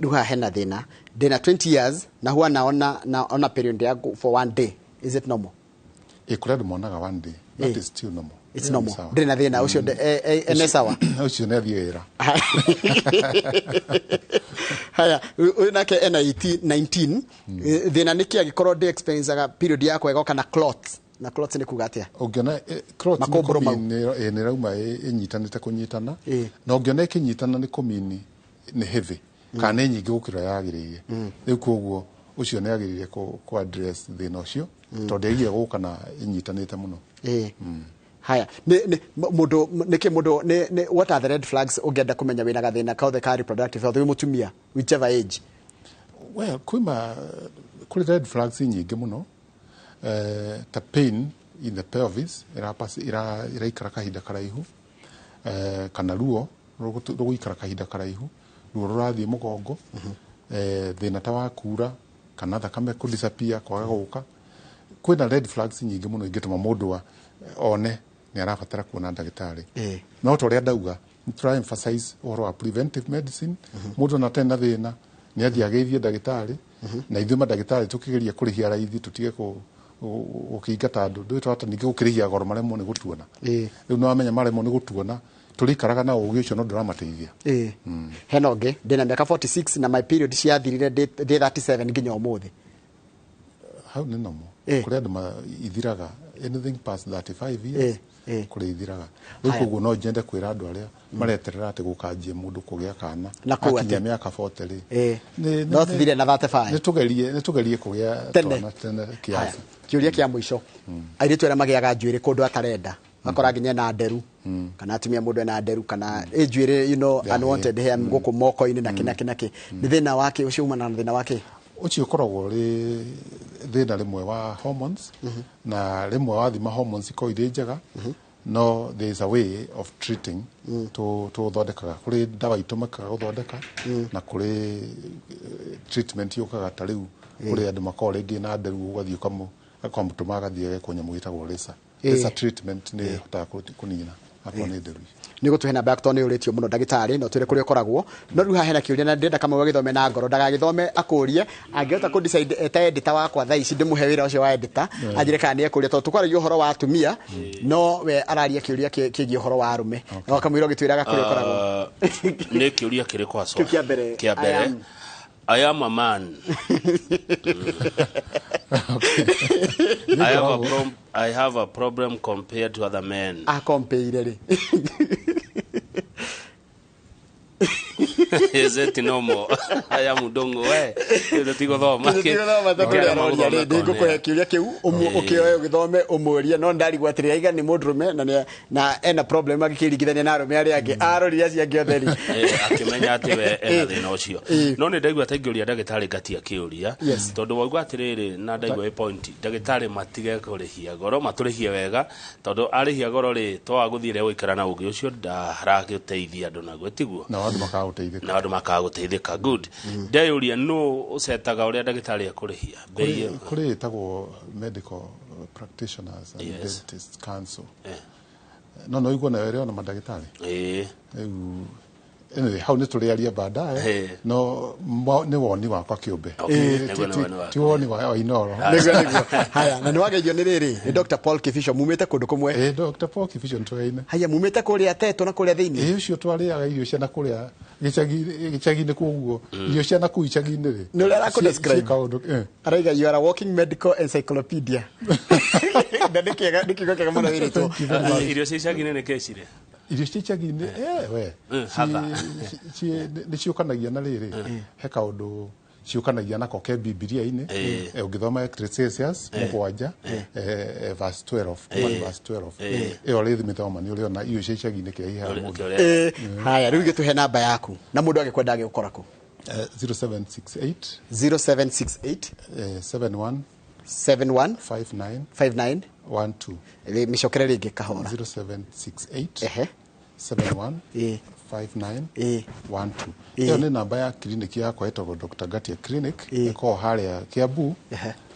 rĩu haha hena thĩna. Ndĩna 20 years na huwa naona period yangu for one day. Is it normal? Kũrĩ andũ monaga one day. That is still normal. It's Ĩyo nĩ normal. sawa. Ndĩrĩ na thĩna ũcio, nĩ sawa. Ũcio nĩ athiĩ wĩra. Haya, ũyũ nake ena 18, 19. Thĩna nĩ kĩ angĩkorwo ndĩ experienceaga period yakwa ĩgoka na clots? Na clots nĩ kuga atĩa? Ũngĩona, clots nĩ Makũmbũrũ mau. kũmini, nĩ ĩrauma ĩnyitanĩte kũnyitana. Na ũngĩona ĩkĩnyitana nĩ kũmini nĩ heavy, kana nĩ nyingĩ gũkĩra yagĩrĩire. Rĩu koguo ũcio nĩ agĩrĩire ku address thĩna ũcio, tondũ ĩgiĩ gũka na ĩnyitanĩte mũno. Haya, nĩ mũndũ nĩkĩ mũndũ nĩ what are the red flags ũngĩenda kũmenya wĩna gathĩna kaothe ka reproductive health wĩ mũtumia, whichever age? Well, kwĩma kũrĩ red flags nyingĩ mũno, ta pain in the pelvis ĩraikara kahinda karaihu, kana ruo rũgũikara kahinda karaihu, ruo rũrathiĩ mũgongo, thĩna ta wa kura kana thakame kũ disappear, kwaga gũka. Kwĩna red flags nyingĩ mũno ingĩtũma mũndũ one nĩ arabatara kuona ndagĩtarĩ. No ta ũrĩa ndauga, nĩ tũra emphasize ũhoro wa preventive medicine. Mũndũ ona atarĩ na thĩna nĩ athiĩ ageithie ndagĩtarĩ, na ithuĩ mandagĩtarĩ tũkĩgeria kũrĩhia raithi, tũtige gũkĩingata andũ. Ndũĩ twahota ningĩ gũkĩrĩhia goro maremwo nĩ gũtuona. Rĩu nĩ wamenya maremwo nĩ gũtuona, tũrĩikaraga na ũgĩ ũcio no ndũramateithia. Hena ũngĩ, ndĩna mĩaka 46 na my period ciathirire ndĩ 37 nginya ũmũthĩ. Hau nĩ normal. Kũrĩ andũ ithiraga anything past 35 years, kũrĩ ithiraga. Rĩu koguo no nyende kwĩra andũ arĩa mareterera atĩ gũkanjia mũndũ kũgĩa kana Na kũu akinyia atĩ? mĩaka 40 rĩ, No tũthire na 35. Nĩ tũgerie kũgĩa Tene. twana tene kiasi. Haya, kĩũria kĩa mũico, airĩtu arĩa magĩaga njuĩrĩ kũndũ atarenda, akora nginya ena nderu, kana atumia mũndũ ena nderu kana ĩ njuĩrĩ, unwanted hair gũkũ moko-inĩ na kĩ na kĩ na kĩ, nĩ thĩna wake ũcio umana na thĩna wake? Ũcio ũkoragwo ũrĩ thĩna rĩmwe wa hormones, na rĩmwe wathima hormones ikorwo irĩ njega, no there is a way of treating tũthondekaga. Kũrĩ ndawa itũmĩkaga gũthondeka, na kũrĩ treatment yũkaga. Ta rĩu kũrĩ andũ makoragwo rĩngĩ na nderu, ũgathiĩ ũkamũtũma agathiĩ agekwo nyamũ ĩtagwo laser. Laser treatment nĩ ĩhotaga kũnina akorwo nĩ nderu. Nĩ gũtũhe namba yaku tondũ nĩ ũrĩtio mũno ndagĩtarĩ, no twĩre kũrĩa ũkoragwo. No rĩu haha hena kĩũria na ndĩrenda Kamau agĩthome na ngoro, ndagagĩthome akũrie. Angĩhota kũ decide eta editor wakwa thaa ici, ndĩmũhe wĩra ũcio wa editor, anjĩre kana nĩ ekũria, tondũ tũkwaragia ũhoro wa atumia no we araria kĩũria kĩgiĩ ũhoro wa arũme. No kamũira ũgĩtwĩraga kũrĩa ũkoragwo. Nĩ kĩũria kĩrĩkũ haswa? Kĩu kĩa mbere. Kĩa mbere. I am a man. I have a problem compared to other men. Akompeire rĩ? Is it normal? I am Ndung'u we. Tũtigũthoma. Tũtigũthoma tondũ ũrĩa aroria rĩ, ndĩngũkũhe kĩũria kĩu ũkĩoe ũgĩthome ũmũrie, no ndarigwo atĩrĩ, aiga nĩ mũndũrũme na ena problem agĩkĩringithania na arũme arĩa angĩ, arorire acio angĩ othe rĩ. Akĩmenya atĩ we ena thĩna ũcio. No nĩ ndaigua ta ingĩũria ndagĩtarĩ ngatia kĩũria, tondũ wauga atĩrĩrĩ, na ndaigua ĩ point, ndagĩtarĩ matige kũrĩhia goro, matũrĩhie wega, tondũ arĩhia goro rĩ, twaga gũthiĩ rĩa gũikara na ũgĩ ũcio ndaragĩteithia andũ naguo, tiguo? Na andũ makaga gũteithĩka. Na andũ makaga gũteithĩka. Good. Ndeyũria, nũ ũcetaga ũrĩa ndagĩtarĩ ekũrĩhia mbei ĩyo? Kũrĩ ĩtagwo Medical Practitioners and Dentists Council. No igua nayo ĩrĩ ona mandagĩtarĩ. Rĩu anyway, hau nĩ tũrĩaria baadaye. No nĩ woni wakwa kĩũmbe. Nĩguo nĩ woni waku. Ti woni wa Inooro. Nĩguo. Haya, na nĩ wageithio nĩ rĩrĩ, nĩ Dr. Paul Kibicho, mumĩte kũndũ kũmwe. Dr. Paul Kibicho nĩtũgaine. Haya, mumĩte kũrĩa Tetũ na kũrĩa thĩinĩ. Ũcio twarĩaga irio cia na kũrĩa gĩcagi-inĩ, koguo irio cia na kũu icagi-inĩ rĩ, Nĩ ũrĩa arakũ-describe. Ciĩ kaũndũ. Araiga you are a walking medical encyclopedia, na nĩ kĩega, nĩ kiugo kĩega mũno wĩrĩtwo. Irio cia icagi-inĩ nĩ kecire? Irio cia icagi-inĩ, we Hatha. Nĩ ciũkanagia na rĩrĩ, he kaũndũ ciũkanagia nako ke Bibilia-inĩ. Ũngĩthoma Ecclesiastes 7, verse 12, kuma nĩ verse 12 ĩyo rĩ, mĩthoma nĩ ũrĩona irio cia icagi-inĩ kĩrĩa iheaga mũndũ. Haya, rĩu gĩtũhe namba yaku, na mũndũ agĩkwenda agĩgũkora kũ? 0768 0768 71 71 59 59 12. Mĩcokere rĩngĩ kahora. 0768 71 59 12. Ĩyo nĩ namba ya clinic yakwa ĩtagwo Dr. Ngatia Clinic, ĩkoragwo harĩa Kiambu,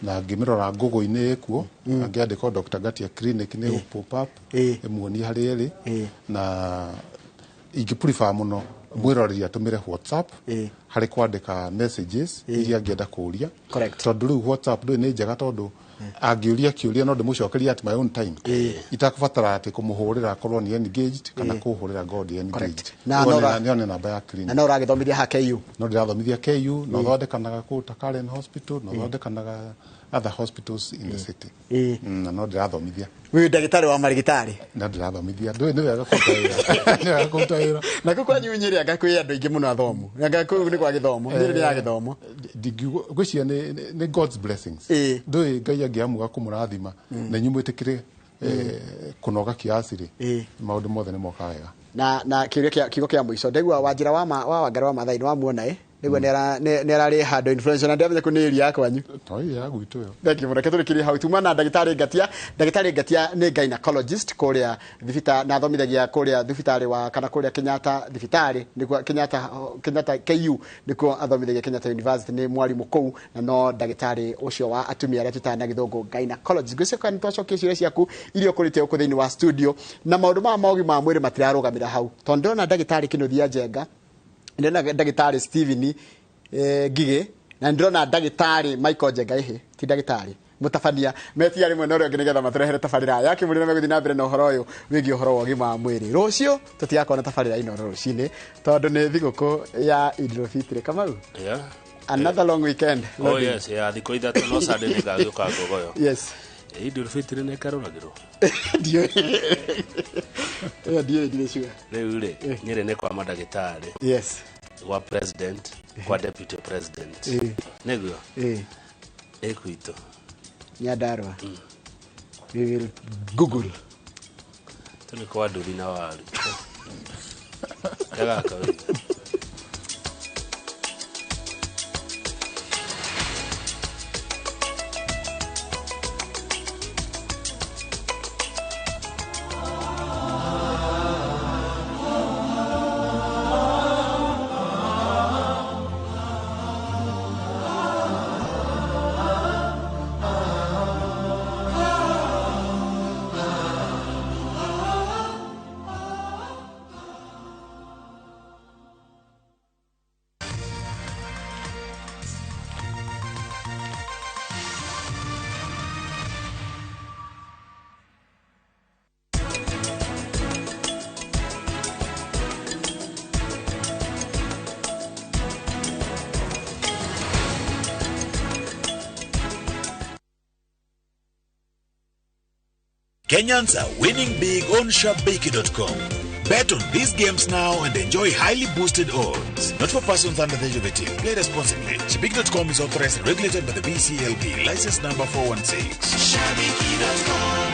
na ngĩmĩrora Google-inĩ ĩkuo, angĩandĩka Dr. Ngatia Clinic nĩ ĩgũ pop up, ĩmuonie harĩa ĩrĩ. Na ingĩ prefer mũno mwĩroreri atũmĩre WhatsApp harĩ kwandĩka messages iria angĩenda kũũria, tondũ rĩu WhatsApp ndũĩ nĩ njega, tondũ angĩũria kĩũria no ndĩmũcokerie at my own time, itakũbatara atĩ kũmũhũrĩra akorwo nĩ engaged kana kũhũrĩra ngorwo ndi engaged. Na Nĩyo nĩ namba ya clinic. Na no ũragĩthomithia ha KU? No ndĩrathomithia KU, no thondekanaga kũu ta Karen Hospital, no thondekanaga other hospitals in the city. Na no ndĩrathomithia. Wĩ ndagĩtarĩ wa marigĩtarĩ. No ndĩrathomithia. Ndũĩ nĩ wega kũruta wĩra, nĩ wega kũruta wĩra. Na kũ kwanyu Nyĩrĩ anga kwĩ andũ aingĩ mũno athomu, anga kũu nĩ kwa gĩthomo, Nyĩrĩ nĩ ya gĩthomo? Ndingiuga, ngwĩciria nĩ God's blessings. Ndũĩ Ngai angĩamua kũmũrathima na inyuĩ mwĩtĩkĩre. Kũnoga kiasi rĩ, maũndũ mothe nĩ mokaga wega. Na kiugo kĩa mũico ndaigua Wanjira wa Wangari wa Maathai nĩ wamuona nĩguo nĩ ararĩ handũ influencer na ndamenya kũ nĩ area ya kwanyu. To ya gwitũ yo. Thank you mũno. Reke tũrĩkĩrie hau. Tuma na ndagĩtarĩ Ngatia. Ndagĩtarĩ Ngatia nĩ gynecologist kũrĩa thibitarĩ na athomithagia kũrĩa thibitarĩ wa kana kũrĩa Kenyatta thibitarĩ nĩkuo Kenyatta KU nĩkuo athomithagia Kenyatta University, nĩ mwarimũ kũu na no ndagĩtarĩ ũcio wa atumia arĩa twĩtaga na gĩthũngũ gynecologist. Ngwĩciria nĩ twacokia ciũria ciaku iria ũkũrĩte gũkũ thĩinĩ wa studio, na maũndũ maya ma ũgima wa mwĩrĩ matirarũgamĩra hau, tondũ ndĩrona ndagĩtarĩ Kĩnuthia Njenga, ndĩrona ndagĩtarĩ Steven Ngigĩ, na ndĩrona ndagĩtarĩ Michael Njenga, ĩhĩ ti ndagĩtarĩ mũtabania, metia rĩmwe na ũrĩa ũngĩ nĩgetha matũrehere tabarĩra ya kĩmũrĩ na megũthiĩ na mbere na ũhoro ũyũ wĩgiĩ ũhoro wa ũgima wa mwĩrĩ. Rũciũ tũtigakorwo na tabarĩra Inooro rũcinĩ tondũ nĩ thigũkũ ya Idul Fitri. Kamau, Yeah. Another long weekend. Oh yes, ya thikũ ithatũ no Sunday nĩ ngagĩũka Ngogoyo. Yes. Idul Fitri nĩ ĩkarũragĩrwo. Ndiũĩ. Ĩyo ndiũĩ, ndirĩ sure. Rĩu rĩ, Nyĩrĩ nĩ kwa mandagĩtarĩ. Yes. Kwa president, kwa deputy president. Nĩguo? Ĩ gwitũ. Nyandarua. We will Google. Tũnĩ kwa nduthi na waru. Gagaka wega. Kenyans are winning big on Shabiki.com. Bet on these games now and enjoy highly boosted odds. Not for persons under the age of 18. Play responsibly. Shabiki.com is authorized and regulated by the BCLB. License number 416. Shabiki.com.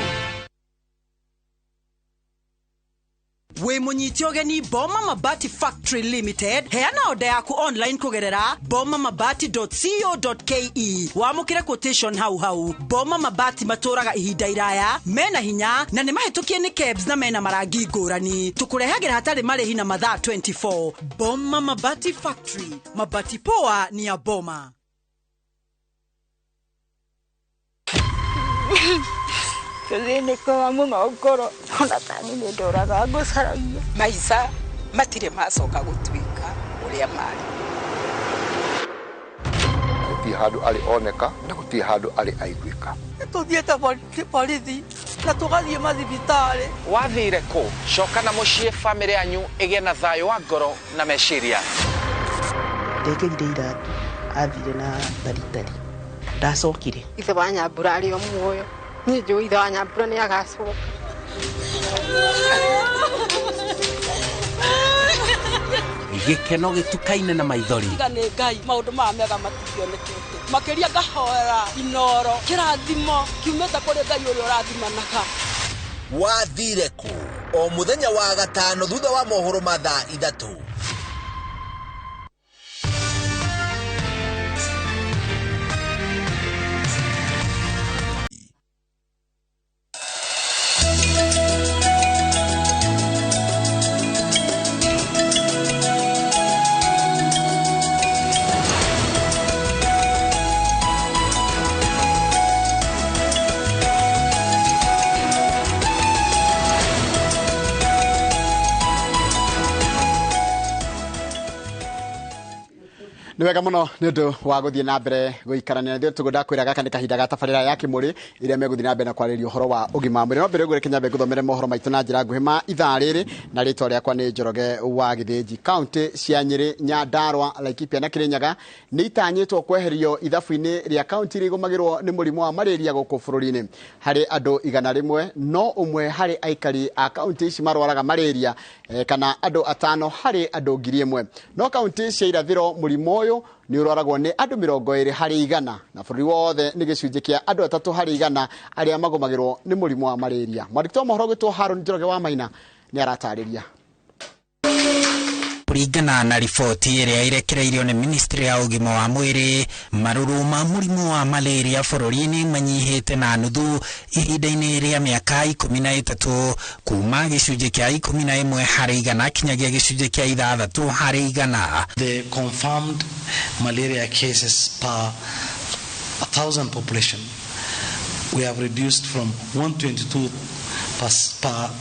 Wĩ mũnyite ũgeni Boma Mabati Factory Limited, heana oda yaku online kũgerera bomamabati.co.ke. Wamũkĩre quotation hau hau. Boma Mabati matũraga ihinda iraya, mena hinya na nĩ mahĩtũkie nĩ KEBS na mena marangi ngũrani. Tũkũrehagĩra hatarĩ marĩhi na mathaa 24. Boma Mabati Factory, mabati poa ni ya Boma. Tũthĩnĩkaga mũno ngoro ona tani nĩ ndoraga ngũcaragia. Maica matirĩ macoka gũtuĩka ũrĩa marĩ. Gũtirĩ handũ arĩ oneka na gũtirĩ handũ arĩ aiguĩka. Tũthiĩte borithi na tũgathiĩ mathibitarĩ. Wathire kũ? Coka na mũciĩ bamĩrĩ yanyu ĩgĩe na thayũ wa ngoro na meciria. Ndekĩrire iratũ athire na taritari ndacokire. Ithe wa Nyambura arĩ o muoyo. Niĩ njũĩ ithe wa Nyambura nĩ agacoka. Gĩkeno gĩtukaine na maithori. Tiga nĩ Ngai maũndũ maya mega matingĩonekete. Makĩria ngahoera Inooro kĩrathimo kiumĩte kũrĩ Ngai ũrĩa ũrathimanaga. Wathire kũ? O mũthenya wa gatano thutha wa mohoro ma thaa 3. Nĩ wega mũno nĩ ũndũ wa gũthiĩ na mbere gũikarania na ithuĩ. Tũgũ ndakwĩra gaka nĩ kahinda ga tabarĩra ya Kĩmũrĩ ĩrĩa megũthiĩ na mbere na kwarĩrĩria ũhoro wa ũgima wa mwĩrĩ. No mbere ũguo reke nyambe ngũthomere mohoro maitũ na njĩra nguhĩ ma ithaa rĩrĩ, na rĩtwa rĩakwa nĩ Njoroge wa Gĩthĩnji. Kaunti cia Nyĩrĩ, Nyandarua, Laikipia na Kĩrĩnyaga nĩ itanyĩtwo kweherio ithabu-inĩ rĩa kaunti iria igũmagĩrwo nĩ mũrimũ wa malaria gũkũ bũrũri-inĩ. Harĩ andũ 100 no ũmwe harĩ aikari a kaunti ici marwaraga malaria, kana andũ 5 harĩ andũ 1000. No kaunti cia irathĩro mũrimũ Mũrimũ ũyũ nĩ ũrwaragwo nĩ andũ 20 harĩ 100, na bũrũri wothe nĩ gĩcunjĩ kĩa andũ 3 harĩ 100 arĩa magũmagĩrwo nĩ mũrimũ wa malaria. Mwandĩki wa mohoro gwĩtwo Haron Njoroge wa Maina nĩ aratarĩria. Kũringana na riboti ĩrĩa ĩrekereirio nĩ ministry ya ũgima wa mwĩrĩ, marũrũ ma mũrimũ wa malaria bũrũri-inĩ manyihĩte na nuthu ihinda-inĩ rĩa mĩaka 13, kuma gĩcunjĩ kĩa 11 harĩ 100 kinyagia gĩcunjĩ kĩa 6 harĩ 100. The confirmed malaria cases per 1,000 population, we have reduced from 122 per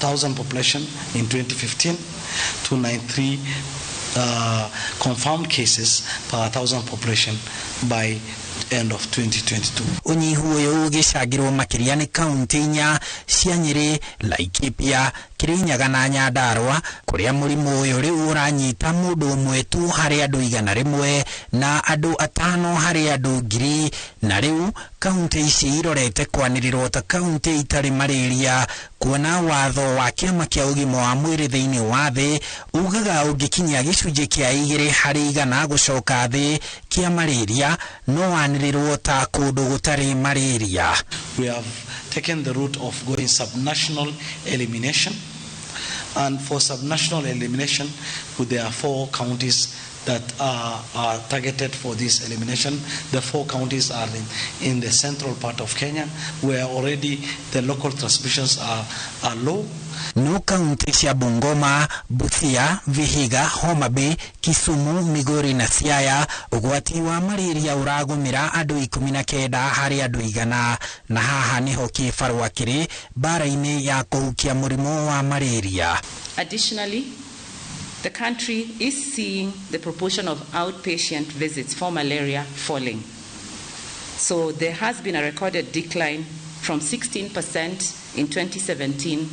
1,000 population in 2015 to 93 confirmed cases per 1,000 population by end of 2022. Ũnyihu ũyũ ũgĩcangĩrwo makĩria nĩ kaunti 4 cia Nyĩrĩ, Laikipia, Kirinyaga na Nyandarua, kũrĩa mũrimũ ũyũ rĩu ũranyita mũndũ ũmwe tu harĩ andũ 100 na andũ 5 harĩ andũ 1,000, na rĩu kaunti ici irorete kwanĩrĩrwo ta kaunti itarĩ malaria, kuona watho wa kĩama kĩa ũgima wa mwĩrĩ thĩinĩ wa thĩ ugaga ũngĩkinyia gĩcunjĩ kĩa 2 harĩ 100 gũcoka thĩ kĩa malaria no wanĩrĩrwo ta kũndũ gũtarĩ malaria. We have taken the route of going subnational elimination, and for subnational elimination there are 4 counties that are targeted for this elimination. The 4 counties are in the central part of Kenya, where already the local transmissions are low. No kaunti cia Bungoma, Busia, Vihiga, Homa Bay, Kisumu, Migori na Siaya ũgwati wa malaria ũragũmĩra andũ 19 harĩ andũ 100, na haha nĩho kĩbarũa kĩrĩ mbara-inĩ ya kũhukia mũrimũ wa malaria. Additionally, the country is seeing the proportion of outpatient visits for malaria falling. So there has been a recorded decline from 16% in 2017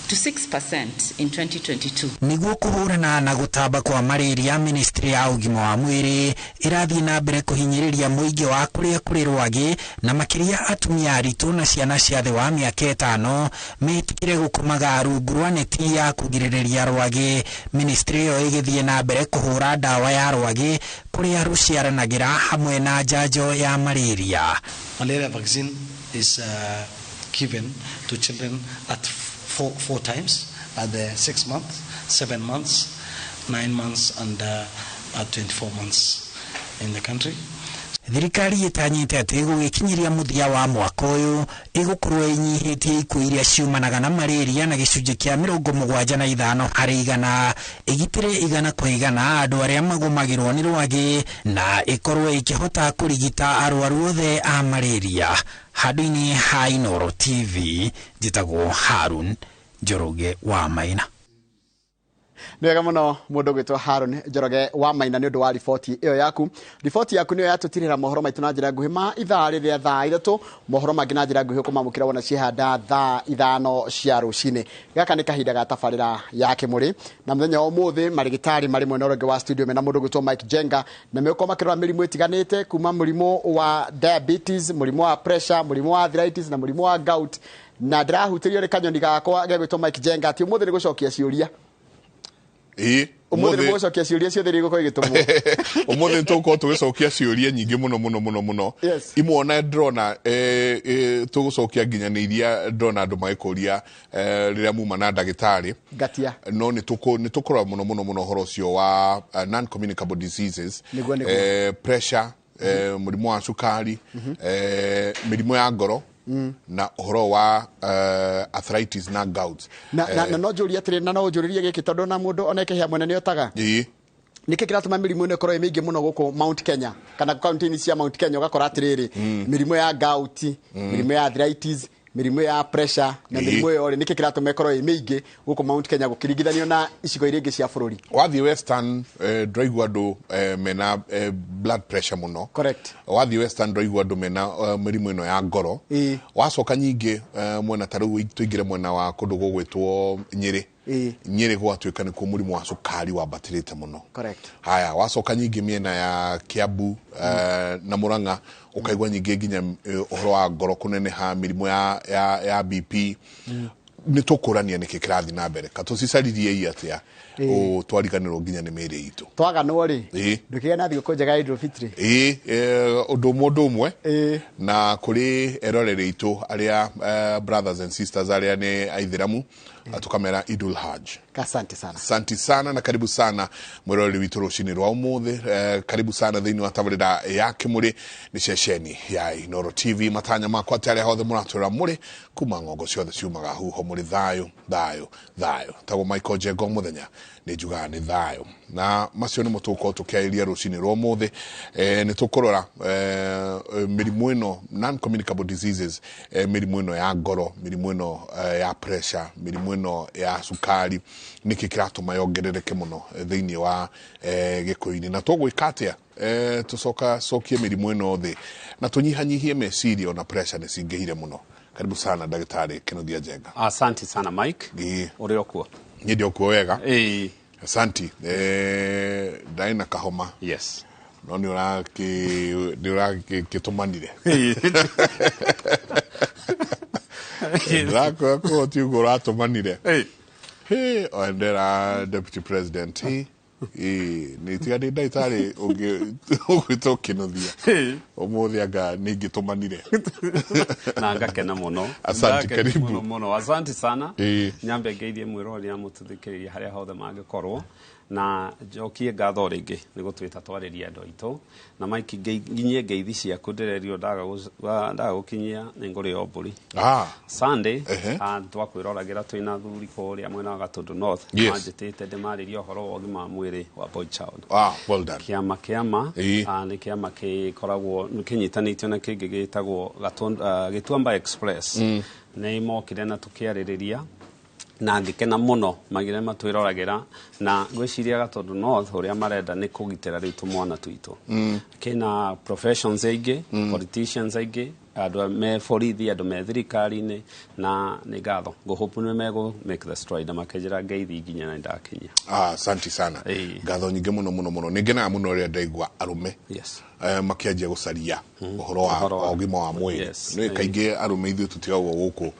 to 6% in 2022. Nĩguo kũhũrana na gũtamba kwa malaria, ministry ya ũgima wa mwĩrĩ ĩrathiĩ na mbere kũhinyĩrĩria mũingĩ wa kũrĩa kũrĩ rwagĩ, na makĩria atumia aritũ na ciana cia thĩ wa mĩaka 5 metĩkĩre gũkomaga rungu rwa neti ya kũgirĩrĩria rwagĩ. Ministry ĩyo ĩgĩthiĩ na mbere kũhũra ndawa ya rwagĩ kũrĩa rũciaranagĩra hamwe na njanjo ya malaria. Malaria vaccine is given to children at 4 times, at the 6 months, 7 months, 9 months, and at 24 months in the country. Thirikari ĩtanyĩte atĩ gũgĩkinyĩria mũthia wa mwaka ũyũ ĩgũkorwo ĩnyihĩtie ikuũ iria ciumanaga na malaria na gĩcunjĩ kĩa 75 harĩ 100, ĩgitĩre 100 kwa 100 andũ arĩa magũmagĩrwo nĩ rwagĩ, na ĩkorwo ĩkĩhota kũrigita arwaru othe a malaria. Handũ-inĩ ha Inooro TV, njĩtagwo Harun Njoroge wa Maina. Nĩ wega mũno mũndũ gwĩtwo Haron Njoroge wa Maina nĩ ũndũ wa riboti ĩyo yaku. Riboti yaku nĩyo yatũtirĩra mohoro maitũ na njĩra nguhĩ ma ithaa rĩrĩa thaa 3, mohoro mangĩ na njĩra nguhĩ ũkũmamũkĩra wona ciehanda thaa 5 cia rũcinĩ. Gaka nĩ kahinda ga tabarĩra ya Kĩmũrĩ, na mũthenya wa ũmũthĩ marĩgĩtarĩ marĩ mwena ũrĩa ũngĩ wa studio mena mũndũ gwĩtwo Mike Jenga, na megũkorwo makĩrora mĩrimũ ĩtiganĩte kuma mũrimũ wa diabetes, mũrimũ wa pressure, mũrimũ wa arthritis na mũrimũ wa gout. Na ndĩrahutĩrio nĩ kanyoni gakwa gegwĩtwo Mike Jenga atĩ ũmũthĩ nĩ gũcokia ciũria. Ũmũthĩ nĩ gũcokia ciũria ciothe iria igũkorwo igĩtũmwo. Ũmũthĩ nĩ tũgũkorwo tũgĩcokia ciũria nyingĩ mũno mũno mũno mũno. Imwe ona ndĩrona tũgũcokia nginya nĩ iria ndĩrona andũ magĩkũria rĩrĩa muma na ndagĩtarĩ. Ngatia. No nĩ tũkũrora mũno mũno mũno ũhoro ũcio wa non communicable diseases, pressure, mũrimũ wa cukari, mĩrimũ ya ngoro, na ũhoro wa arthritis na gout. Na no njũrie atĩrĩ, na no njũrĩrie gĩkĩ tondũ na mũndũ ona ekehia mwene nĩ otaga. Nĩkĩ kĩratũma mĩrimũ ĩno ĩkorwo ĩ mĩingĩ mũno gũkũ Mount Kenya kana kaunti-inĩ cia Mount Kenya? Ũgakora atĩrĩrĩ, mĩrimũ ya gout, mĩrimũ ya arthritis, mĩrimũ ya pressure na mĩrimũ ĩyo rĩ, nĩkĩ kĩratũma ĩkorwo ĩ mĩingĩ gũkũ Mount Kenya gũkĩringithanio na icigo iria ingĩ cia bũrũri? Wathiĩ Western ndũraigua andũ mena blood pressure mũno. Correct. Wathiĩ Western ndũraigua andũ mena mĩrimũ ĩno ya ngoro. Wacoka nyingĩ mwena ta rĩu tũingĩre mwena wa kũndũ gũgwĩtwo Nyĩrĩ. Nyĩrĩ gwatuĩka nĩkuo mũrimũ wa cukari wambatĩrĩte mũno. Correct. Haya, wacoka nyingĩ mĩena ya Kiambu na Murang'a ũkaigua nyingĩ nginya ũhoro wa ngoro kũneneha, mĩrimũ ya BP. Nĩ tũkũrania nĩkĩ kĩrathiĩ na mbere, katũcicaririe atĩa Ũ twariganĩrwo nginya nĩ mĩĩrĩ itũ. Twaganwo rĩ, ndũkĩgĩa na thigũkũ njega ya Idul Fitri. Ĩĩ, ũndũ ũmwe ũndũ ũmwe na kũrĩ eroreri aitũ arĩa brothers and sisters arĩa nĩ aithĩramu, tukamera Idul Hajj. Asante sana. Asante sana na karibu sana mwĩroreri witũ rũcinĩ rwa ũmũthĩ. Karibu sana thĩinĩ wa tabarĩra ya Kĩmũrĩ nĩ ceceni ya Inooro TV. Matanya makwa atĩ arĩa hothe mũratwĩra mũrĩ kuma ng'ongo ciothe ciumaga huho mũrĩ thayũ thayũ thayũ. Tagwo Michael Njenga mũthenya nĩ njugaga nĩ thayũ. Na macio nĩmo tũgũkorwo tũkĩarĩria rũcinĩ rwa ũmũthĩ. Nĩ tũkũrora mĩrimũ ĩno non communicable diseases, mĩrimũ ĩno ya ngoro, mĩrimũ ĩno ya pressure, mĩrimũ ĩno ya cukari, nĩkĩ kĩratũma yongerereke mũno thĩinĩ wa gĩkũyũ-inĩ, na tũgwĩka atĩa tũcoka cokie mĩrimũ ĩno thĩ na tũnyihanyihie meciria ona pressure nĩ cingĩhire mũno. Karibu sana Ndagĩtarĩ Kĩnuthia Njenga. Asante sana Mike. Ũrĩ okuo? Niĩ ndĩ okuo wega. Asanti. Ndarĩ na kahoma. Yes. No nĩ ũrakĩtũmanire. Ndĩrakwĩra kũo ti ũguo ũratũmanire. Ndera Deputy President. Nĩ tiga ndĩ ndagĩtarĩ ũgwĩtwo Kĩnuthia. Ũmũthĩ anga nĩ ingĩtũmanire. Na ngakena mũno. Asante, karibu. Mũno mũno. Asante sana. Nyambe ngeithie mwĩroreri na mũtũthikĩrĩria harĩa hothe mangĩkorwo, na njokie ngatho rĩngĩ nĩ gũtwĩta twarĩrie andũ aitũ. Na Mike, nginyie ngeithi ciaku ndĩrerio ndaga gũkinyia nĩ ngũrĩo mbũri. Sunday twakwĩroragĩra twĩna athuri kũrĩa mwena wa Gatundu North. Manjĩtĩte ndĩmarĩrie ũhoro wa ũgima wa mwĩrĩ wa boy child. Well done. Kĩama kĩama nĩ kĩama gĩkoragwo kĩnyitanĩtio na kĩngĩ gĩtagwo Gĩtuamba Express. Nĩ mokire na tũkĩarĩrĩria na ngĩkena mũno magire matwĩroragĩra, na ngwĩciria Gatundu North ũrĩa marenda nĩ kũgitĩra rĩu tũmwana twitũ. Kĩna professions aingĩ, politicians aingĩ, andũ me borithi, andũ me thirikari-inĩ, na nĩ ngatho ngũhope nĩ megũ make the stride na makĩnjĩra ngeithi nginya na ndakinya. Asante sana. Ngatho nyingĩ mũno mũno mũno. Nĩ ngenaga mũno rĩrĩa ndaigua arũme makĩanjia gũcaria ũhoro wa ũgima wa mwĩrĩ. Nĩ kaingĩ arũme ithuĩ tũtigagwo gũkũ.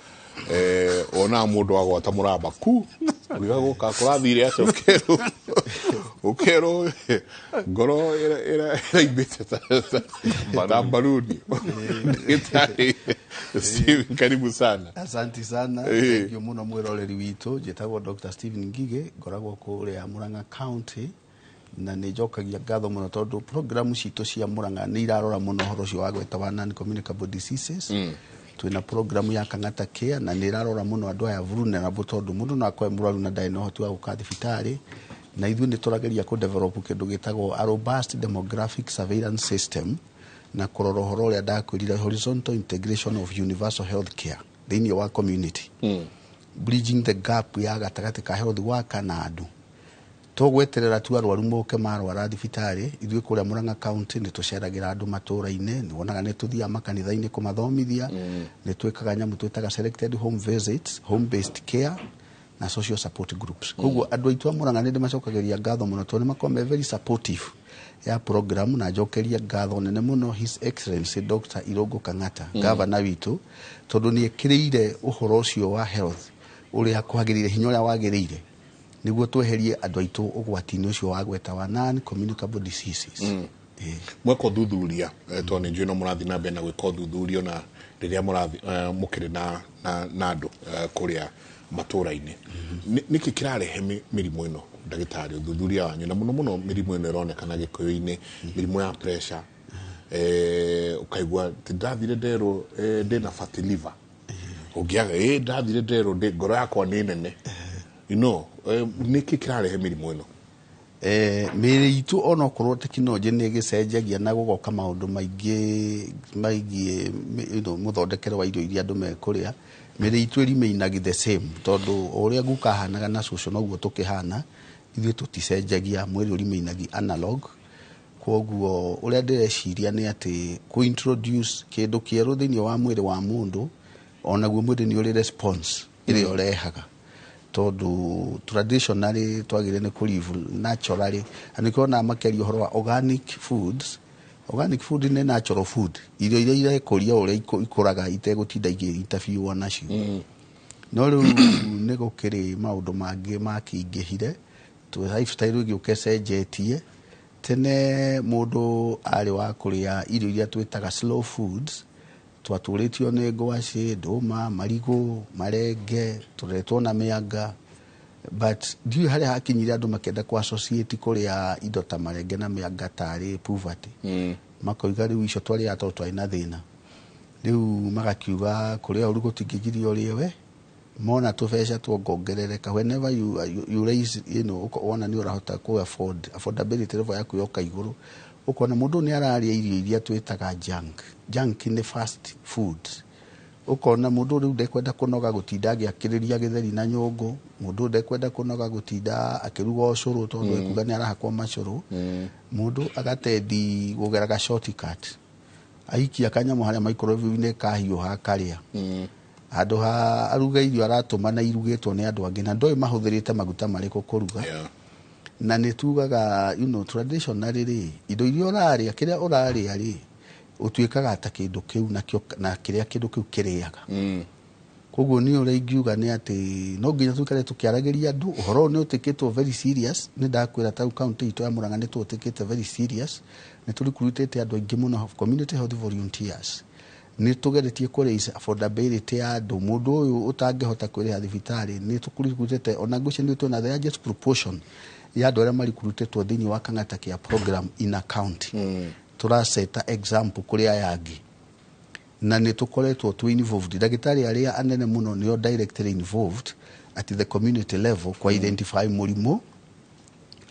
Ona mũndũ agwata mũramba ku ũrigagwo ka kũrathire atĩa, ũkerwo ngoro ĩraimbĩte ta mbaruni. Ndagĩtarĩ Steven, karibu sana. Asante sana. Thank you mũno mwĩroreri witũ. Njĩtagwo Dr. Steven Ngige, ngoragwo kũrĩa Murang'a County, na nĩ njokagia ngatho mũno tondũ programu citũ cia Murang'a nĩ irarora mũno ũhoro ũcio wa gweta wa non communicable diseases. Twĩna programu ya Kang'ata Care na nĩ ĩrarora mũno andũ aya vulnerable, tondũ mũndũ no akorwo mũrwaru na ndarĩ na ũhoti wa gũka thibitarĩ, na ithuĩ nĩ tũrageria kũ develop kĩndũ gĩtagwo a robust demographic surveillance system, na kũrora ũhoro ũrĩa ndakwĩrire horizontal integration of universal health care thĩinĩ wa community, bridging the gap ya gatagatĩ ka health worker na andũ. Tũgweterera tu arwaru moke marwara thibitarĩ, ithuĩ kũrĩa Murang'a County nĩ tũceragĩra andũ matũũra-inĩ, nĩ wonaga nĩ tũthiaga makanitha-inĩ kũmathomithia, nĩ twĩkaga nyamũ twĩtaga selected home visits, home based care na social support groups. Koguo andũ aitũ a Murang'a nĩ ndĩmacokagĩria ngatho mũno tondũ nĩ makoragwo me very supportive ya program, na njokeria ngatho nene mũno His Excellency Dr. Irungu Kang'ata, governor witũ, tondũ nĩ ekĩrĩire ũhoro ũcio wa health ũrĩa kwagĩrĩire, hinya ũrĩa wagĩrĩire nĩguo tweherie andũ aitũ ũgwati-inĩ ũcio wa gweta wa non communicable diseases. Mweka ũthuthuria, tondũ nĩ njũĩ no mũrathiĩ na mbere na gwĩka ũthuthuria na rĩrĩa mũrathiĩ mũkĩrĩ na andũ kũrĩa matũũra-inĩ, nĩkĩ kĩrarehe mĩrimũ ĩno ndagĩtarĩ, ũthuthuria wanyu, na mũno mũno mĩrimũ ĩno ĩronekana gĩkũyũ-inĩ, mĩrimũ ya pressure, ũkaigua ndathire nderwo ndĩna fatty liver, ũngĩaga ndathire nderwo ngoro yakwa nĩ nene, you know, nĩkĩ kĩrarehe mĩrimũ ĩno? Mĩĩrĩ itũ onokorwo tekinoronjĩ nĩ ĩgĩcenjagia na gũgoka maũndũ maingĩ maigie mũthondekere wa irio iria andũ mekũrĩa, mĩĩrĩ itũ ĩremainagi the same, tondũ ũrĩa guka ahanaga na cũcũ noguo tũkĩhana, ithuĩ tũticenjagia, mwĩrĩ ũremainagi analog. Koguo ũrĩa ndĩreciria nĩ atĩ kũ introduce kĩndũ kĩerũ thĩinĩ wa mwĩrĩ wa mũndũ, onaguo mwĩrĩ nĩ ũrĩ response ĩrĩa ũrehaga, tondũ traditionally twagĩrĩire nĩ kũ live naturally, na nĩkĩo wonaga makĩaria ũhoro wa organic foods. Organic food nĩ natural food, irio iria irekũria ũrĩa ikũraga itegũtinda igĩ-interfere nacio. No rĩu nĩ gũkĩrĩ maũndũ mangĩ makĩingĩhire, Lifestyle ĩgĩũka ĩcenjetie. Tene mũndũ arĩ wa kũrĩa irio iria twĩtaga slow foods, twatũrĩtio nĩ ngwacĩ, ndũma, marigũ, marenge, tũreretwo na mĩanga, but ndiũĩ harĩa hakinyire andũ makĩenda kũ associate kũrĩa indo ta marenge na mĩanga tarĩ poverty. Makoiga rĩu icio twarĩaga tondũ twarĩ na thĩna. Rĩu magakiuga kũrĩa ũru gũtingĩgiria ũrĩe we mona tũbeca tuongongerereka. Whenever you raise, wona nĩ ũrahota kũ afford, affordability level yaku yoka igũrũ, ũkona mũndũ nĩ ararĩa irio iria twĩtaga junk. Junk nĩ fast food. Ũkona mũndũ rĩu ndekwenda kũnoga gũtinda agĩakĩrĩria gĩtheri na nyũngũ, mũndũ ndekwenda kũnoga gũtinda akĩruga ũcũrũ tondũ ekuga nĩ arahakwo macũrũ. Mũndũ agatendi kũgeraga shortcut, aikia kanyamũ harĩa microwave-inĩ kahiũha akarĩa. Handũ ha aruge irio aratũma na irugĩtwo nĩ andũ angĩ na ndoĩ mahũthĩrĩte maguta marĩkũ kũruga. Na nĩ tugaga, traditionally rĩ, indo iria ũrarĩa, kĩrĩa ũrarĩa rĩ, ũtuĩkaga ta kĩndũ kĩu nakĩo, na kĩrĩa kĩndũ kĩu kĩrĩaga. Koguo niĩ ũrĩa ingiuga nĩ atĩ no nginya tũikare tũkĩaragĩria andũ ũhoro ũyũ nĩ ũtĩkĩtwo very serious. Nĩ ndakwĩra ta rĩu kaunti itũ ya Murang'a nĩ tũũtĩkĩte very serious, nĩ tũrikurutĩte andũ aingĩ mũno, community health volunteers, nĩ tũgeretie kũ raise affordability ya andũ. Mũndũ ũyũ ũtangĩhota kwĩrĩha thibitarĩ nĩ tũkurutĩte, ona ngwĩciria nĩ twĩna the largest proportion ya andũ arĩa marikurutĩtwo thĩinĩ wa Kang'ata Care program in a county. Tũraceta example kũrĩ aya angĩ, na nĩ tũkoretwo twĩ involved, ndagĩtarĩ arĩa anene mũno nĩo directly involved at the community level kwa identify mũrimũ.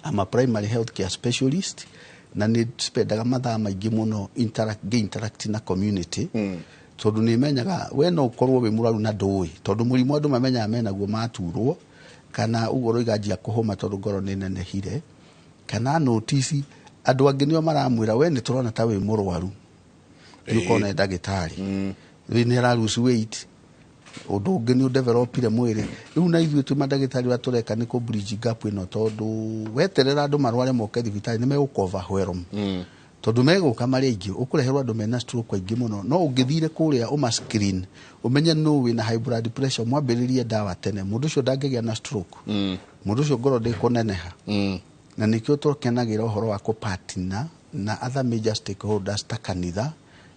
I'm a primary health care specialist na nĩ spendaga mathaa maingĩ mũno ngĩ interact na community, tondũ nĩ menyaga we no ũkorwo wĩ mũrwaru na ndũĩ, tondũ mũrimũ andũ mamenyaga menaguo maturwo, kana ũguo ũroiga anjia kũhũma tondũ ngoro nĩ nenehire, kana notice andũ angĩ nĩo maramwĩra we nĩ tũrona ta wĩ mũrwaru, nĩ ũkona ndagĩtarĩ rĩu nĩ ara lose weight, ũndũ ũngĩ nĩ ũdevelopire mwĩrĩ. Rĩu na ithuĩ twĩ mandagĩtarĩ, ũrĩa tũreka nĩ kũ bridge gap ĩno, tondũ weterera andũ marware moke thibitarĩ nĩ megũka overwhelm, tondũ megũka marĩ aingĩ, ũkũreherwo andũ mena stroke aingĩ mũno. No ũngĩthire kũrĩa ũma screen, ũmenye nũ wĩna high blood pressure, mwambĩrĩrie ndawa tene, mũndũ ũcio ndangĩgĩa na stroke, mũndũ ũcio ngoro ndĩkũneneha. Na nĩkĩo tũkenagĩra ũhoro wa kũpartner na other major stakeholders ta kanitha.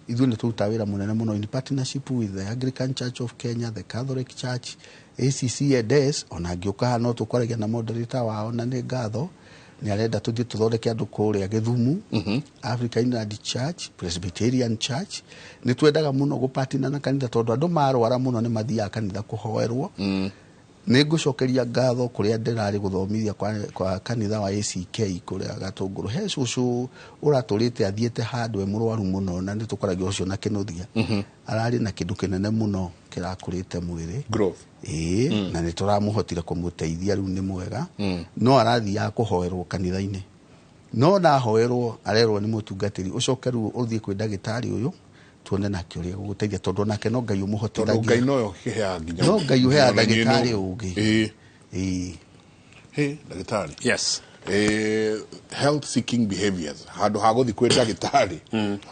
Ithuĩ nĩ tũrutaga wĩra mũnene mũno in partnership with the Anglican Church of Kenya, the Catholic Church, ACC&S. Ona ngĩũka haha no tũkwaragia na moderator wao, na nĩ ngatho nĩ arenda tũthiĩ tũthondeke andũ kũrĩa Gĩthumu, Africa Inland Church, Presbyterian Church. Nĩ twendaga mũno gũpartner na kanitha, tondũ andũ marwara mũno nĩ mathiaga kanitha kũhoerwo. Nĩ ngũcokeria ngatho kũrĩa ndĩrarĩ gũthomithia kwa kanitha wa ACK kũrĩa Gatũngũrũ, he cũcũ ũratũrĩte athiĩte handũ e mũrwaru mũno, na nĩ tũkoragia ũcio na kĩnũthia ararĩ na kĩndũ kĩnene mũno kĩrakũrĩte mwĩrĩ. Growth. Ĩĩ, na nĩ tũramũhotire kũmũteithia, rĩu nĩ mwega. No arathiaga kũhoerwo kanitha-inĩ, no ndahoerwo arerwo nĩ mũtungatĩri, ũcoke rĩu ũthiĩ kwĩ ndagĩtarĩ ũyũ tuone nake ũrĩa gũgũteithia, tondũ onake no Ngai tondũ ũmũhotithagia. Ngai noyo kĩheaga nginya No Ngai ũheaga nginya ndagĩtarĩ ĩno. ũgĩ. Ĩĩ. Hĩ, ndagĩtarĩ. Yes. Health seeking behaviors, handũ ha gũthiĩ kwĩ ndagĩtarĩ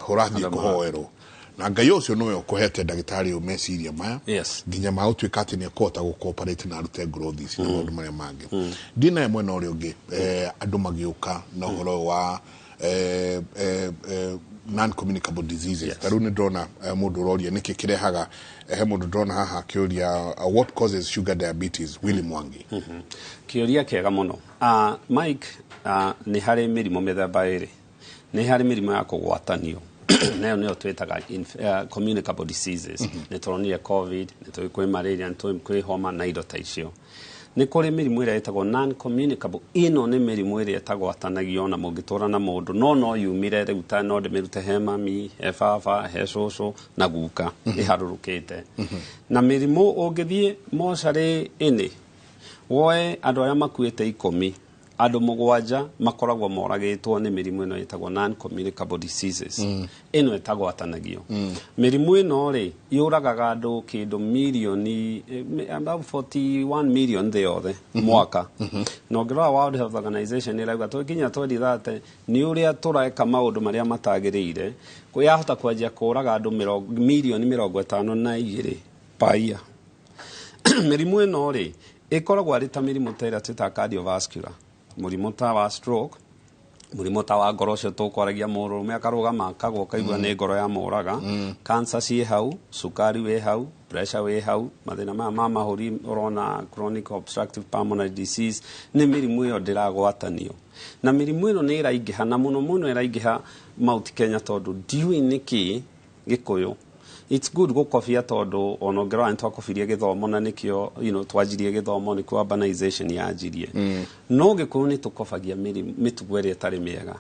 ũrathiĩ kũhoerwo, na Ngai ũcio nĩwe ũkũhete ndagĩtarĩ ũyũ meciria maya nginya ma gũtuĩka atĩ nĩ ekũhota gũ-cooperate na arute growth ici na maũndũ marĩa mangĩ. Ndiĩ naye mwena ũrĩa ũngĩ, andũ magĩũka na ũhoro ũyũ wa non-communicable diseases. Ta rĩu nĩ ndĩrona mũndũ ũroria nĩkĩ kĩrehaga, he mũndũ ndĩrona haha akĩũria, "What causes sugar diabetes?" Willy Mwangi. Kĩũria kĩega mũno. Mike, nĩ harĩ mĩrimũ mĩthemba ĩrĩ. Nĩ harĩ mĩrimũ ya kũgwatanio, nayo nĩyo twĩtaga communicable diseases. Nĩ tũronire COVID, nĩ tũĩ kwĩ malaria, nĩ tũĩ kwĩ homa na indo ta icio. Nĩ kũrĩ mĩrimũ ĩrĩa ĩtagwo non communicable. Ĩno nĩ mĩrimũ ĩrĩa ĩtagwatanagio na mũngĩtũra na mũndũ, no yumire rĩu, ta no ndĩmĩrute he mami, he baba, he cũcũ na guka, ĩharũrũkĩte. Na mĩrimũ ũngĩthiĩ mocarĩ ĩnĩ woe andũ arĩa makuĩte 10, andũ 7 makoragwo moragĩtwo nĩ mĩrimũ ĩno ĩtagwo non communicable diseases, ĩno ĩtagwatanagio. Mĩrimũ ĩno rĩ, yũragaga andũ kĩndũ mirioni about 41 million thĩ yothe mwaka. Na ũngĩrora World Health Organization ĩrauga tũkinya 2030, nĩ ũrĩa tũreka maũndũ marĩa matagĩrĩire, yahota kwanjia kũraga andũ mirioni 52 per year. Mĩrimũ ĩno rĩ, ĩkoragwo arĩ ta mĩrimũ ta ĩrĩa twĩtaga cardiovascular. Mũrimũ ta wa stroke, mũrimũ ta wa ngoro ũcio tũkwaragia, mũndũrũme akarũgama akagwa ũkaigua nĩ ngoro ya mũraga. Cancer ciĩ hau, cukari wĩ hau, pressure wĩ hau, mathĩna maya ma mahũri ũrona, chronic obstructive pulmonary disease. Nĩ mĩrimũ ĩyo ndĩragwatanio, na mĩrimũ ĩno nĩ ĩraingĩha, na mũno mũno ĩraingĩha Mount Kenya, tondũ ndiũĩ nĩkĩ Gĩkũyũ it's good gũkobia, tondũ ona ũngĩrora nĩ twakobirie gĩthomo, na nĩkĩo twanjirie gĩthomo, nĩkĩo urbanization yanjirie. No Gĩkũyũ nĩ tũkobagia mĩtugo ĩrĩa ĩtarĩ mĩega.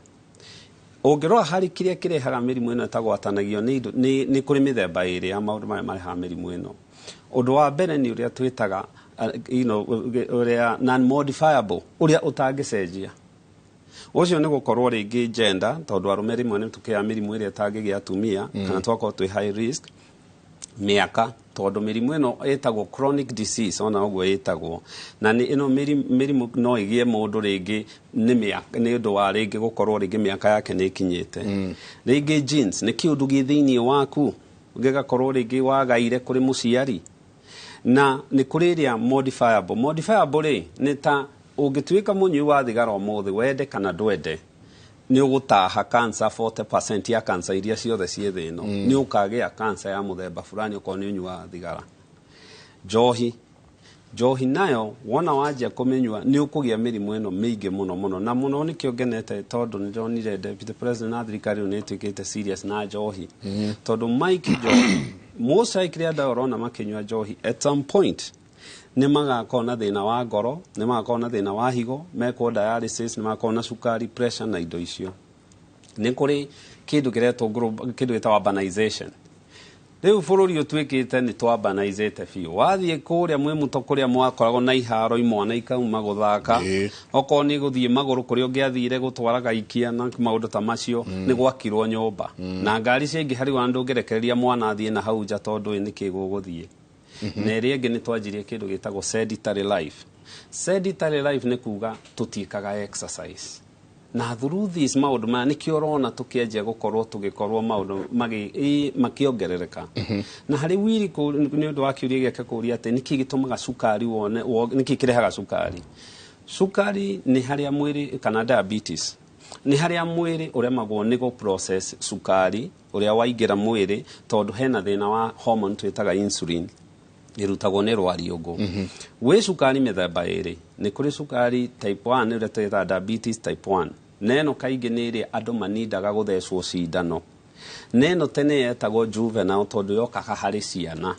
Ũngĩrora harĩ kĩrĩa kĩrehaga mĩrimũ ĩno ĩtagwatanagio, nĩ kũrĩ mĩthemba ĩrĩ ya maũndũ marĩa marehaga mĩrimũ ĩno. Ũndũ wa mbere nĩ ũrĩa twĩtaga ũrĩa non modifiable, ũrĩa ũtangĩcenjia. Ũcio nĩ gũkorwo rĩngĩ gender, tondũ arũme rĩmwe nĩ tũkĩaga mĩrimũ ĩrĩa ĩtangĩgĩa atumia, kana twakorwo twĩ high risk. Mĩaka, tondũ mĩrimũ ĩno ĩtagwo chronic disease, ona ũguo ĩtagwo, na nĩ ĩno mĩrimũ no ĩgĩe mũndũ rĩngĩ nĩ mĩaka, nĩ ũndũ wa rĩngĩ gũkorwo rĩngĩ mĩaka yake nĩ ĩkinyĩte. Rĩngĩ genes, nĩ kĩũndũ gĩ thĩinĩ waku gĩgakorwo rĩngĩ wagaire kũrĩ mũciari. Na nĩ kũrĩ ĩrĩa modifiable. Modifiable rĩ, nĩ ta ũngĩtuĩka mũnyui wa thigara ũmũthĩ, wende kana ndwende, nĩ ũgũtaha cancer. 40% ya cancer iria ciothe ciĩ thĩ ĩno, nĩ ũkagĩa cancer ya mũthemba fulani okorwo nĩ ũnyuaga thigara. Njohi nayo wona wanjia kũmĩnyua, nĩ ũkũgĩa mĩrimũ ĩno mĩingĩ mũno mũno na mũno. Nĩkĩo ngenete tondũ nĩ ndonire deputy president na thirikari rĩu nĩ ĩtuĩkĩte serious na njohi, tondũ Mike, njohi, most likely andũ aya ũrona makĩnyua njohi, at some point nĩ magakorwo na thĩna wa ngoro, nĩ magakorwo na thĩna wa higo, mekwo dialysis, nĩ magakorwo na cukari, pressure na indo icio. Nĩ kũrĩ kĩndũ kĩretwo kĩndũ gĩtagwo urbanization. Rĩu bũrũri ũtuĩkĩte nĩ twaurbanizĩte biũ. Wathiĩ kũrĩa mwĩ mũto, kũrĩa mwakoragwo na iharo, imwana ikauma gũthaka, okorwo nĩ gũthiĩ magũrũ, kũrĩa ũngĩathire gũtwaraga ikia na maũndũ ta macio, nĩ gwakirwo nyũmba na ngari ciaingĩ. Rĩu ona ndũngĩrekereria mwana athiĩ na hau nja, tondũ ĩ nĩkĩ gũgũthiĩ. Na ĩrĩa ĩngĩ, nĩ twanjirie kĩndũ gĩtagwo sedentary life. Sedentary life nĩ kuga tũtiĩkaga exercise, na through this maũndũ maya nĩkĩo ũrona tũkĩanjia gũkorwo tũgĩkorwo maũndũ makĩongerereka. Na harĩ wiri nĩ ũndũ wa kĩũria gĩake kũũria atĩ nĩkĩ gĩtũmaga cukari wone, nĩkĩ kĩrehaga cukari. Cukari nĩ harĩa mwĩrĩ, kana diabetes nĩ harĩa mwĩrĩ ũremagwo nĩ gũ process cukari ũrĩa waingĩra mwĩrĩ, tondũ hena thĩna wa hormone twĩtaga insulin, ĩrutagwo nĩ rwariũngũ. Gwĩ cukari mĩthemba ĩrĩ. Nĩ kũrĩ cukari type 1, ĩrĩa twĩtaga diabetes type 1, na ĩno kaingĩ nĩ ĩrĩa andũ manindaga gũthecwo cindano, na ĩno tene yetagwo juvenile tondũ yokaga harĩ ciana,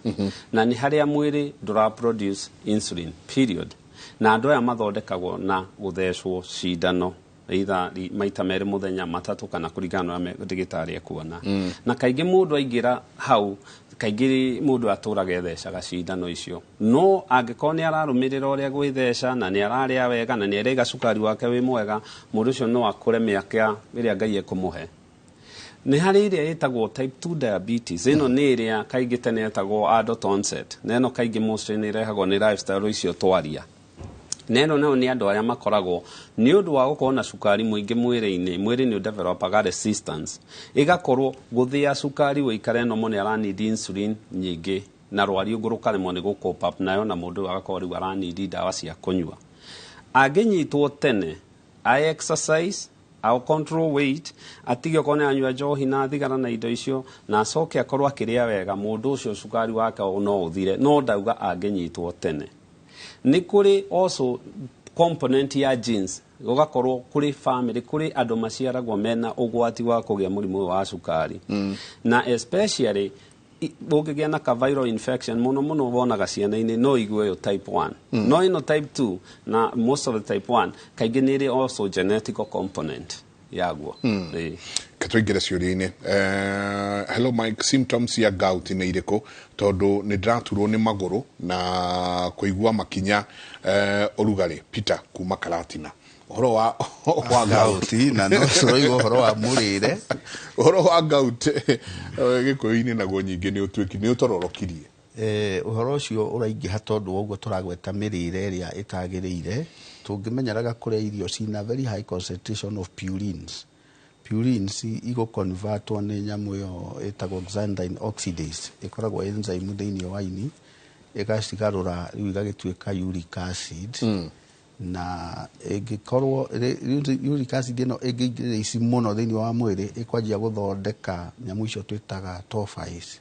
na nĩ harĩa mwĩrĩ ndũra produce insulin period, na andũ aya mathondekagwo na gũthecwo cindano either maita 2 mũthenya, 3, kana kũringana na ũrĩa ndagĩtarĩ ekuona. Na kaingĩ mũndũ aingĩra hau, kaingĩ mũndũ atũraga ethecaga cindano icio, no angĩkorwo nĩ ararũmĩrĩra ũrĩa gwĩtheca, na nĩ ararĩa wega, na nĩ araiga cukari wake wĩ mwega, mũndũ ũcio no akũre mĩaka ĩrĩa Ngai ekũmũhe. Nĩ harĩ ĩrĩa ĩtagwo type 2 diabetes. Ĩno nĩ ĩrĩa kaingĩ tene ĩtagwo adult onset, na ĩno kaingĩ mostly nĩ ĩrehagwo nĩ lifestyle icio twaria. Na ĩno nayo nĩ andũ arĩa makoragwo nĩ ũndũ wa gũkorwo na cukari mũingĩ mwĩrĩ-inĩ, mwĩrĩ nĩ ũdevelopaga resistance, ĩgakorwo gũthĩa cukari wĩikare ĩno mũno, aranidi insulin nyingĩ, na rwariũngũ rũkaremwo nĩ gũ cope up nayo, na mũndũ ũyũ agakorwo rĩu aranidi ndawa cia kũnyua. Angĩnyitwo tene, a exercise, a control weight, atige okorwo nĩ anyua njohi na thigara na indo icio, na acoke akorwo akĩrĩa wega, mũndũ ũcio cukari wake no ũthire. No ndauga angĩnyitwo tene. Nĩ kũrĩ also component ya genes, gũgakorwo kũrĩ family, kũrĩ andũ maciaragwo mena ũgwati wa kũgĩa mũrimũ ũyũ wa cukari. Na especially ũngĩgĩa na ka viral infection, mũno mũno wonaga ciana-inĩ, no igue ĩyo type 1. No ĩno type 2 na most of the type 1 kaingĩ nĩ ĩrĩ also genetical component yaguo. Ĩĩ. Tũingĩre ciũria-inĩ. Hello Mike, symptoms ya gout nĩ irĩkũ? Tondũ nĩ ndĩraturwo nĩ magũrũ na kũigua makinya ũrugarĩ. Peter kuma Karatina, ũhoro wa gout. Gout, na no tũroiga ũhoro wa mũrĩre. Ũhoro wa gout Gĩkũyũ-inĩ naguo nyingĩ nĩ ũtuĩki nĩ ũtororokirie. Ũhoro ũcio ũraingĩha tondũ wa ũguo tũragweta mĩrĩre ĩrĩa ĩtagĩrĩire. Tũngĩmenyeraga kũrĩa irio cina very high concentration of purines. Purines igũconvertwo nĩ nyamũ ĩyo ĩtagwo xanthine oxidase, ĩkoragwo enzyme thĩinĩ wa ini, ĩgacigarũra rĩu igagĩtuĩka uric acid. Na ĩngĩkorwo uric acid ĩno ĩngĩingĩrĩra ici mũno thĩinĩ wa mwĩrĩ, ĩkwanjia gũthondeka nyamũ icio twĩtaga tophis.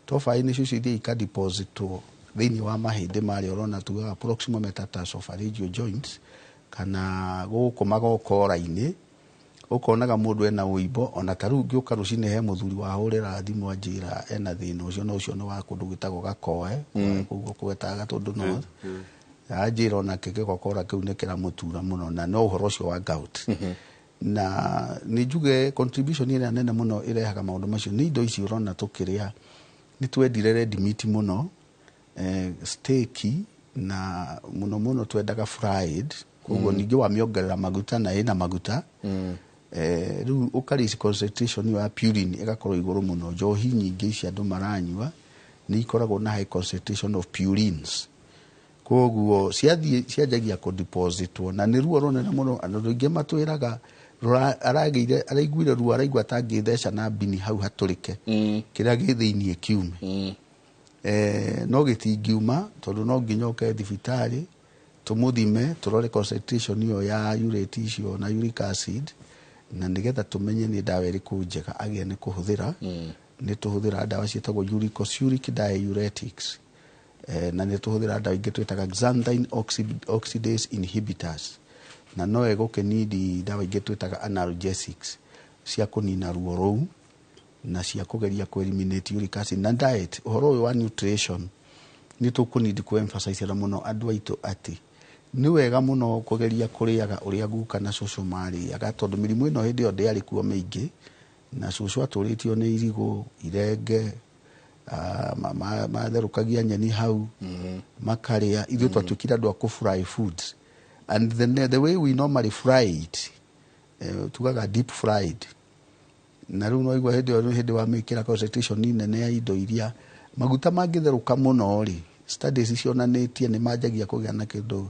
Tophi nĩcio cithiĩ ikadepositwo thĩinĩ wa mahĩndĩ marĩa ũrona tugaga proximal metatarsopharyngeo joints, kana gũkũ magokora-inĩ, ũkonaga mũndũ ena ũimbo. Ona ta rĩu ngĩũka rũcinĩ he mũthuri wahũrĩra thimũ anjĩra ena thĩna ũcio, na ũcio nĩ wa kũndũ gwĩtagwo Gakoe, kũu gwetaga Gatũndũ North. Anjĩra onake gĩgokora kĩu nĩ kĩramũtura mũno, na no ũhoro ũcio wa gout. Na nĩ njuge contribution ĩrĩa nene mũno ĩrehaga maũndũ macio nĩ indo ici ũrona tũkĩrĩa. Nĩ twendire red meat mũno, steak, na mũno mũno twendaga fried. Koguo ningĩ wamĩongerera maguta na ĩna maguta, rĩu ũkaraise concentration ĩyo ya purine ĩgakorwo igũrũ mũno. Njohi nyingĩ ici andũ maranyua nĩ ikoragwo na high concentration of purines, koguo ciathiĩ cianjagia kũdepositwo, na nĩ ruo rũnene mũno. Andũ aingĩ matwĩraga aragĩire araiguire ruo, araigua ta angĩtheca na mbini hau hatũrĩke, kĩrĩa gĩ thĩiniĩ kiume. No gĩtingiuma, tondũ no nginya ũke thibitarĩ tũmũthime, tũrore concentration ĩyo ya urate icio na uric acid, na nĩgetha tũmenye nĩ ndawa ĩrĩkũ njega agĩa nĩ kũhũthĩra. Nĩ tũhũthĩra ndawa ciĩtagwo uricosuric diuretics, na nĩ tũhũthĩra ndawa ingĩ twĩtaga xanthine oxidase inhibitors, na no ĩgũkĩnidi ndawa ingĩ twĩtaga analgesics cia kũnina ruo rũu na cia kũgeria kũ eliminate uric acid. Na diet, ũhoro ũyũ wa nutrition, nĩ tũkũnidi kũ emphasize mũno andũ aitũ atĩ nĩ wega mũno kũgeria kũrĩaga ũrĩa guka na cũcũ marĩaga, tondũ mĩrimũ ĩno hĩndĩ ĩyo ndĩarĩ kuo mĩingĩ, na cũcũ atũrĩtio nĩ irigũ, irenge, matherũkagia nyeni hau makarĩa. Ithuĩ twatuĩkire andũ a kũ fry foods, and the way we normally fry it, tugaga deep fried, na rĩu no igua hĩndĩ ĩyo nĩ hĩndĩ wa mĩkĩra concentration nene ya indo iria maguta mangĩtherũka mũno rĩ, studies cionanĩtie nĩ manjagia kũgĩa na kĩndũ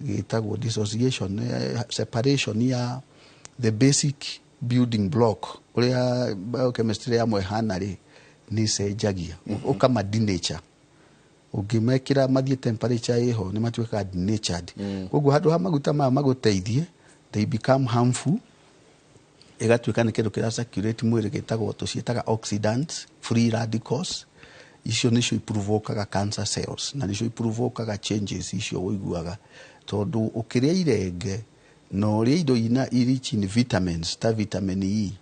gĩtagwo dissociation, separation ya the basic building block. Ũrĩa biochemistry ya ĩhana rĩ, nĩ ĩcenjagia, ũkama denature. Ũngĩmekĩra mathiĩ temperature ĩho, nĩ matuĩkaga denatured. Koguo handũ ha maguta maya magũteithie, they become harmful. Ĩgatuĩka nĩ kĩndũ kĩra circulate mwĩrĩ gĩtagwo, tũciĩtaga oxidants, free radicals. Icio nĩcio iprovokaga cancer cells na nĩcio iprovokaga changes icio ũiguaga, tondũ ũkĩrĩa irenge na ũrĩa indo ina rich in vitamins ta vitamin E,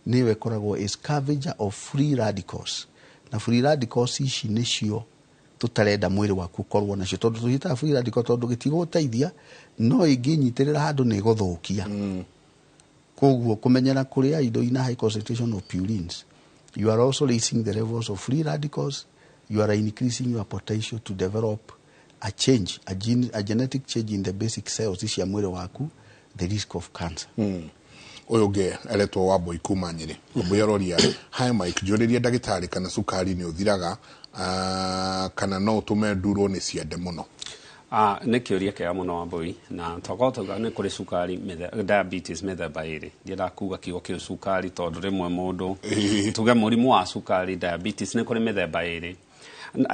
nĩyo ĩkoragwo a scavenger of free radicals, na free radicals ici nĩcio tũtarenda mwĩrĩ waku ũkorwo nacio, tondũ tũciĩtaga free radical tondũ gĩtigũgũteithia, no ĩngĩnyitĩrĩra handũ nĩ ĩgũthũkia. Koguo kũmenyera kũrĩa indo ina high concentration of purines, you are also raising the levels of free radicals, you are increasing your potential to develop a change, a genetic change in the basic cells cia mwĩrĩ waku, the risk of cancer. Ũyũ ũngĩ eretwo Wambui kuma Nyĩrĩ. Wambui aroria, "Hi Mike, njũrĩrie ndagĩtarĩ kana cukari nĩ ũthiraga, kana no ũtũme ndurwo nĩ ciande mũno?" Nĩ kĩũria kĩega mũno, Wambui, na twakorwo tauga nĩ kũrĩ cukari diabetes mĩthemba ĩrĩ. Ndiendaga kuga kiugo kĩu cukari, tondũ rĩmwe mũndũ tuge mũrimũ wa cukari, diabetes, nĩ kũrĩ mĩthemba ĩrĩ.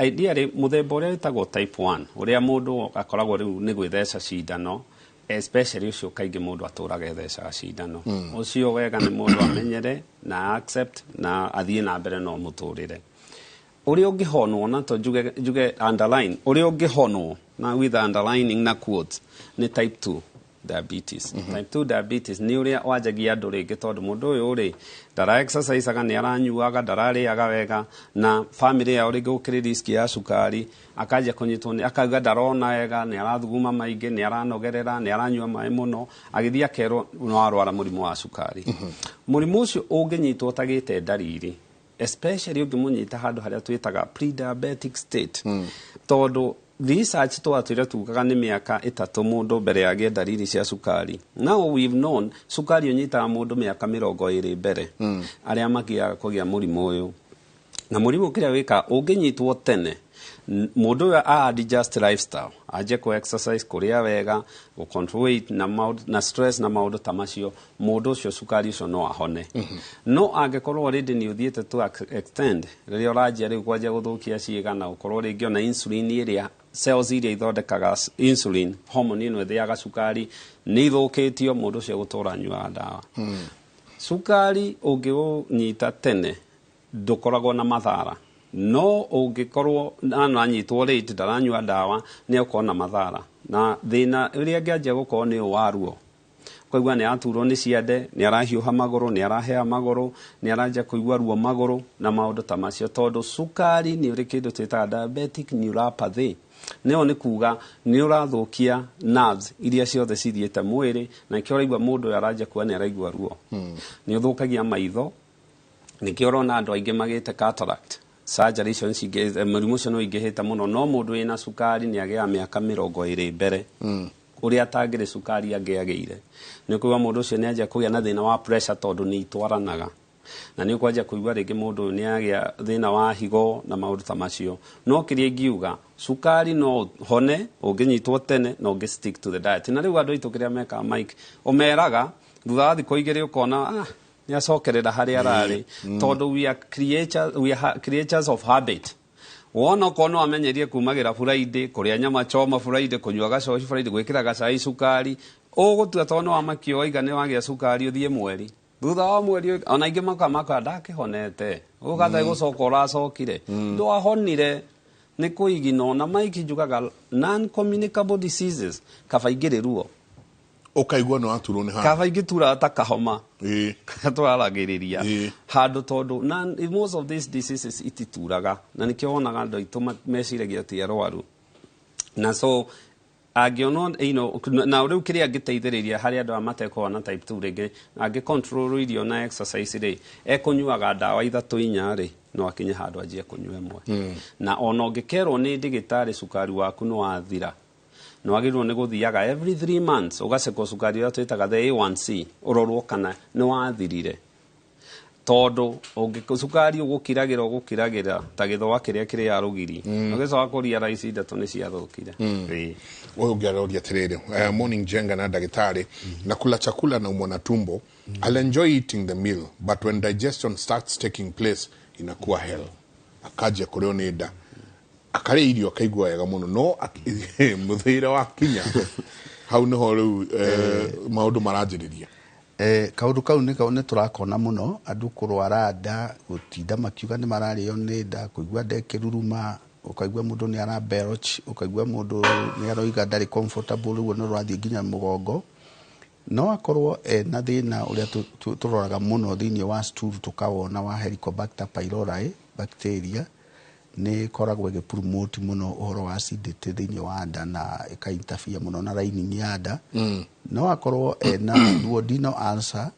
Ideally mũthemba ũrĩa wĩtagwo type 1, ũrĩa mũndũ akoragwo rĩu nĩ gwĩtheca cindano especially, ũcio kaingĩ mũndũ atũraga ethecaga cindano. Ũcio wega nĩ mũndũ amenyere na accept na athiĩ na mbere no mũtũrĩre ũrĩa ũngĩhonwo. Na to njuge underline ũrĩa ũngĩhonwo na with underlining na quotes nĩ type 2 diabetes. Type 2 diabetes nĩ ũrĩa wanjagia andũ rĩngĩ, tondũ mũndũ ũyũ rĩ ndara exerciseaga, nĩ aranyuaga, ndararĩaga wega, na family yao rĩngĩ gũkĩrĩ risk ya cukari, akanjia kũnyitwo nĩ akauga ndarona wega, nĩ arathuguma maingĩ, nĩ aranogerera, nĩ aranyua maĩ mũno, agĩthiĩ akerwo no arwara mũrimũ wa cukari. Mũrimũ ũcio ũngĩnyitwo ũtagĩte ndariri, especially ũngĩmũnyita handũ harĩa twĩtaga pre-diabetic state, tondũ research twatwĩre tugaga nĩ mĩaka 3 mũndũ mbere ya agĩe ndariri cia cukari. Now we've known cukari ũnyitaga mũndũ mĩaka 20 mbere arĩa magĩaga kũgĩa mũrimũ ũyũ. Na mũrimũ kĩrĩa wĩkaga, ũngĩnyitwo tene Mũndũ ũyũ a adjust lifestyle, anjie kũ exercise, kũrĩa wega, gũ control weight na maũndũ, na stress na maũndũ ta macio, mũndũ ũcio cukari ũcio no ahone. No angĩkorwo already nĩ ũthiĩte to extend, rĩrĩa ũranjia rĩu kwanjia gũthũkia ciĩga na ũkorwo rĩngĩ ona insulin ĩrĩa cells iria ithondekaga insulin hormone ĩno ĩthĩaga cukari nĩ ithũkĩtio, mũndũ ũcio gũtũra anyuaga ndawa. Cukari ũngĩũnyita tene ndũkoragwo na mathara, no ũngĩkorwo ananyitwo late, ndaranyua ndawa, nĩ ũkorwo na mathara na thĩna ũrĩa angĩanjia gũkorwo nĩ ũyũ wa ruo, ũkaigua nĩ araturwo nĩ ciande, nĩ arahiũha magũrũ, nĩ arahea magũrũ, nĩ aranjia kũigua ruo magũrũ na maũndũ ta macio, tondũ cukari nĩ ũrĩ kĩndũ twĩtaga diabetic neuropathy. Nĩyo nĩ kuga nĩ ũrathũkia nerves iria ciothe cithiĩte mwĩrĩ, na nĩkĩo ũraigua mũndũ ũyũ aranjia kuga nĩ araigua ruo. Nĩ ũthũkagia maitho, nĩkĩo ũrona andũ aingĩ magĩte cataract surgery icio nĩ mũrimũ ũcio nĩ ũingĩhĩte mũno. No mũndũ wĩna cukari nĩ agĩaga mĩaka 20 mbere ũrĩa atangĩrĩ cukari angĩagĩire. Nĩ ũkũigua mũndũ ũcio nĩ anjia kũgĩa na thĩna wa pressure, tondũ nĩ itwaranaga, na nĩ ũkwanjia kũigua rĩngĩ mũndũ ũyũ nĩ agĩa thĩna wa higo na maũndũ ta macio. No kĩrĩa ingiuga, cukari no hone ũngĩnyitwo tene na ũngĩ stick to the diet. Na rĩu andũ aitũ kĩrĩa mekaga, Mike, ũmeraga thutha wa thikũ 2 ũkona nĩ acokerera harĩa ararĩ, tondũ we are creatures of habit. Wona okorwo no amenyerie kumagĩra Friday, kũrĩa nyama choma Friday, kũnyua gacoci Friday, gwĩkĩra gacai cukari, ũgũtua tondũ nĩ wamakio waiga nĩ wagĩa cukari, ũthiĩ mweri thutha wa mweri ona ingĩ makamaka ndakĩhonete, ũgathiĩ gũcoka ũracokire, ndwahonire nĩ kũigino. Na Mike, njugaga non communicable diseases kaba ingĩrĩ ruo, ũkaigua nĩ waturwo nĩ handũ, kaba ingĩtura ta kahoma twaragĩrĩria handũ, tondũ most of these diseases itituraga, na nĩkĩo wonaga andũ aitũ meciragia ti arwaru. Na so angĩonwo na rĩu kĩrĩa angĩteithĩrĩria harĩ andũ aya matekorwo na type 2, rĩngĩ angĩ control irio na exercise rĩ, ekũnyuaga ndawa 3 4 rĩ, no akinye handũ anjie kũnyua ĩmwe. Na ona ũngĩkerwo nĩ ndagĩtarĩ cukari waku nĩ wathira, nĩ wagĩrĩirwo nĩ gũthiaga every 3 months ũgacekwo cukari ũrĩa twĩtaga the A1C, ũrorwo kana nĩ wathirire, tondũ cukari ũgũkiragĩra ta gĩthũa kĩrĩa kĩrĩa rũgiri, ũgĩcoka kũria raici ndeto nĩ ciathũkire. Ũyũ ũngĩ aroria atĩrĩrĩ, morning Jenga na ndagĩtarĩ, nakula chakula na umwa na tumbo, I'll enjoy eating the meal, but when digestion starts taking place inakuwa hell. Akajia kũrĩo nĩ nda, akarĩa irio akaigua wega mũno, no mũthĩire wa kinya hau nĩho rĩu maũndũ maranjĩrĩria. Kaũndũ kau nĩ tũrakona mũno andũ kũrwara nda, gũtinda makiuga nĩ mararĩo nĩ nda, kũigua nda ĩkĩruruma, ũkaigua mũndũ nĩ ara belch, ũkaigua mũndũ nĩ aroiga ndarĩ comfortable, ũguo nĩ ũrathiĩ nginya mũgongo. No akorwo ena thĩna ũrĩa tũroraga mũno thĩinĩ wa stool, tũkawona wa Helicobacter pylori bacteria, nĩ ĩkoragwo ĩgĩ promote mũno ũhoro wa acidity thĩinĩ wa nda na ĩka interfere mũno na lining ya nda. No akorwo ena duodenal ulcer.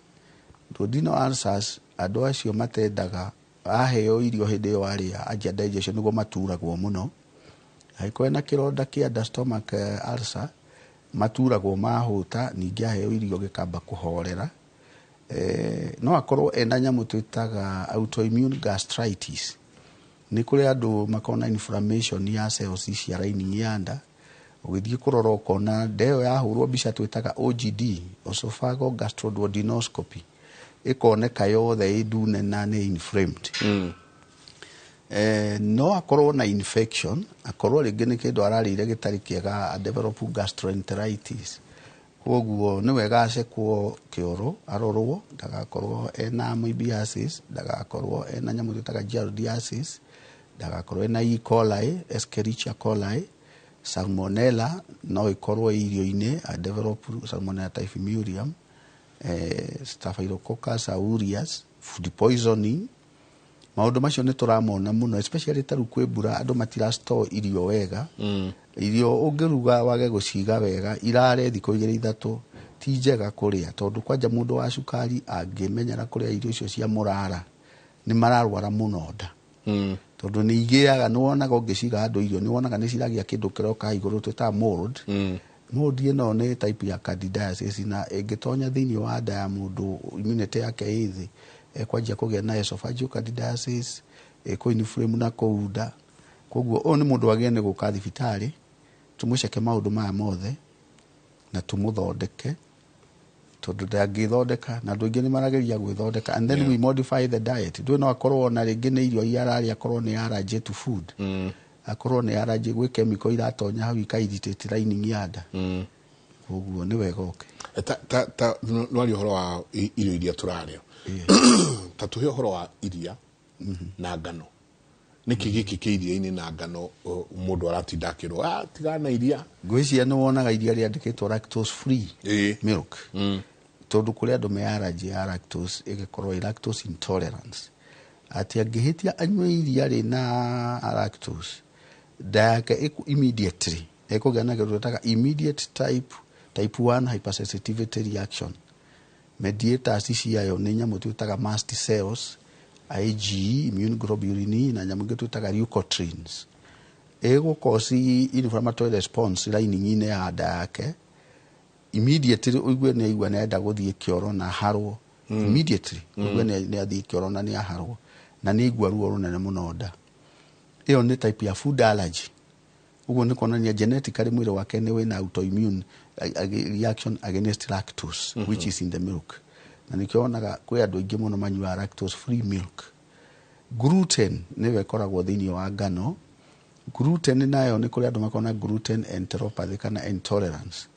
Duodenal ulcers, andũ acio matendaga aheo irio hĩndĩ ĩyo arĩa anjia digestion nĩguo maturagwo mũno. Angĩkorwo ena kĩronda kĩa nda, stomach ulcer, maturagwo mahũta, ningĩ aheo irio gĩkamba kũhorera. No akorwo ena nyamũ twĩtaga autoimmune gastritis. Nĩ kũrĩ andũ makoragwo na inflammation ya cells cia lining ya nda, ũgĩthiĩ kũrora ũkona nda ĩyo yahũrwo mbica twĩtaga OGD, esophageal gastroduodenoscopy, ĩkoneka yothe ĩ ndune na nĩ inflamed. No akorwo na infection, akorwo rĩngĩ nĩ kĩndũ ararĩire gĩtarĩ kĩega, a develop gastroenteritis. Koguo nĩ wega acekwo kĩoro, arorwo ndagakorwo ena amoebiasis, ndagakorwo ena nyamũ twĩtaga giardiasis, ndagakorwo ena E. coli, Escherichia coli, salmonella no ĩkorwo irio-inĩ, a develop Salmonella typhimurium, Staphylococcus aureus, food poisoning. Maũndũ macio nĩ tũramona mũno, especially ta rĩu kwĩ mbura, andũ matira store irio wega. Irio ũngĩruga wage gũciga wega, irare thikũ 2 3, ti njega kũrĩa, tondũ kwanja mũndũ wa cukari angĩmenyera kũrĩa irio icio cia mũrara, nĩ mararwara mũno nda. Tondũ nĩ igĩaga, nĩ wonaga ũngĩciga handũ irio, nĩ wonaga nĩ ciragĩa kĩndũ kĩroka igũrũ twĩtaga mold. Mold ĩno nĩ type ya candidiasis, na ĩngĩtonya thĩinĩ wa nda ya mũndũ immunity yake ĩ thĩ, ekwanjia kũgĩa na esophageal candidiasis, ĩkũ inflame na kũu nda. Koguo ũyũ nĩ mũndũ wagĩrĩire nĩ gũka thibitarĩ, tũmũceke maũndũ maya mothe na tũmũthondeke, tondũ ndangĩthondeka, na andũ aingĩ nĩ marageria gwĩthondeka, and then we modify the diet. Ndũĩ, no akorwo ona rĩngĩ nĩ irio iria ararĩa, akorwo nĩ allergy to food, akorwo nĩ allergy gwĩ chemical iratonya hau ika irritate lining ya nda. Koguo nĩ wega oke. Ta nwaria ũhoro wa irio iria tũrarĩa, ta tũhe ũhoro wa iria na ngano. Nĩkĩ gĩkĩ kĩ iria-inĩ na ngano, mũndũ aratinda akĩrwo, "Ah, tigana na iria"? Ngwĩciria nĩ wonaga iria rĩandĩkĩtwo lactose free milk, tondũ kũrĩ andũ me allergy ya lactose, ĩgĩkorwo ĩ lactose intolerance, atĩ angĩhĩtia anyue iria rĩna lactose, nda yake immediately ĩkũgĩa na kĩndũ twĩtaga immediate type 1 hypersensitivity reaction. Mediators ciayo nĩ nyamũ twĩtaga mast cells, IgE, immune globulin, na nyamũ ingĩ twĩtaga leukotrienes. Ĩgũkosi inflammatory response lining-inĩ ya nda yake immediately. Ũigue nĩ aigua nĩ enda gũthiĩ kĩoro na harwo. Immediately ũigue nĩ athiĩ kĩoro na nĩ aharwo na nĩ aigua ruo rũnene mũno nda. Ĩyo nĩ type ya food allergy. Ũguo nĩ kuonania genetically mwĩrĩ wake nĩ wĩna autoimmune reaction against lactose, which is in the milk. Na nĩkĩo wonaga kwĩ andũ aingĩ mũno manyuaga lactose free milk. Gluten nĩyo ĩkoragwo thĩinĩ wa ngano. Gluten nayo nĩ kũrĩ andũ makoragwo na gluten enteropathy kana intolerance.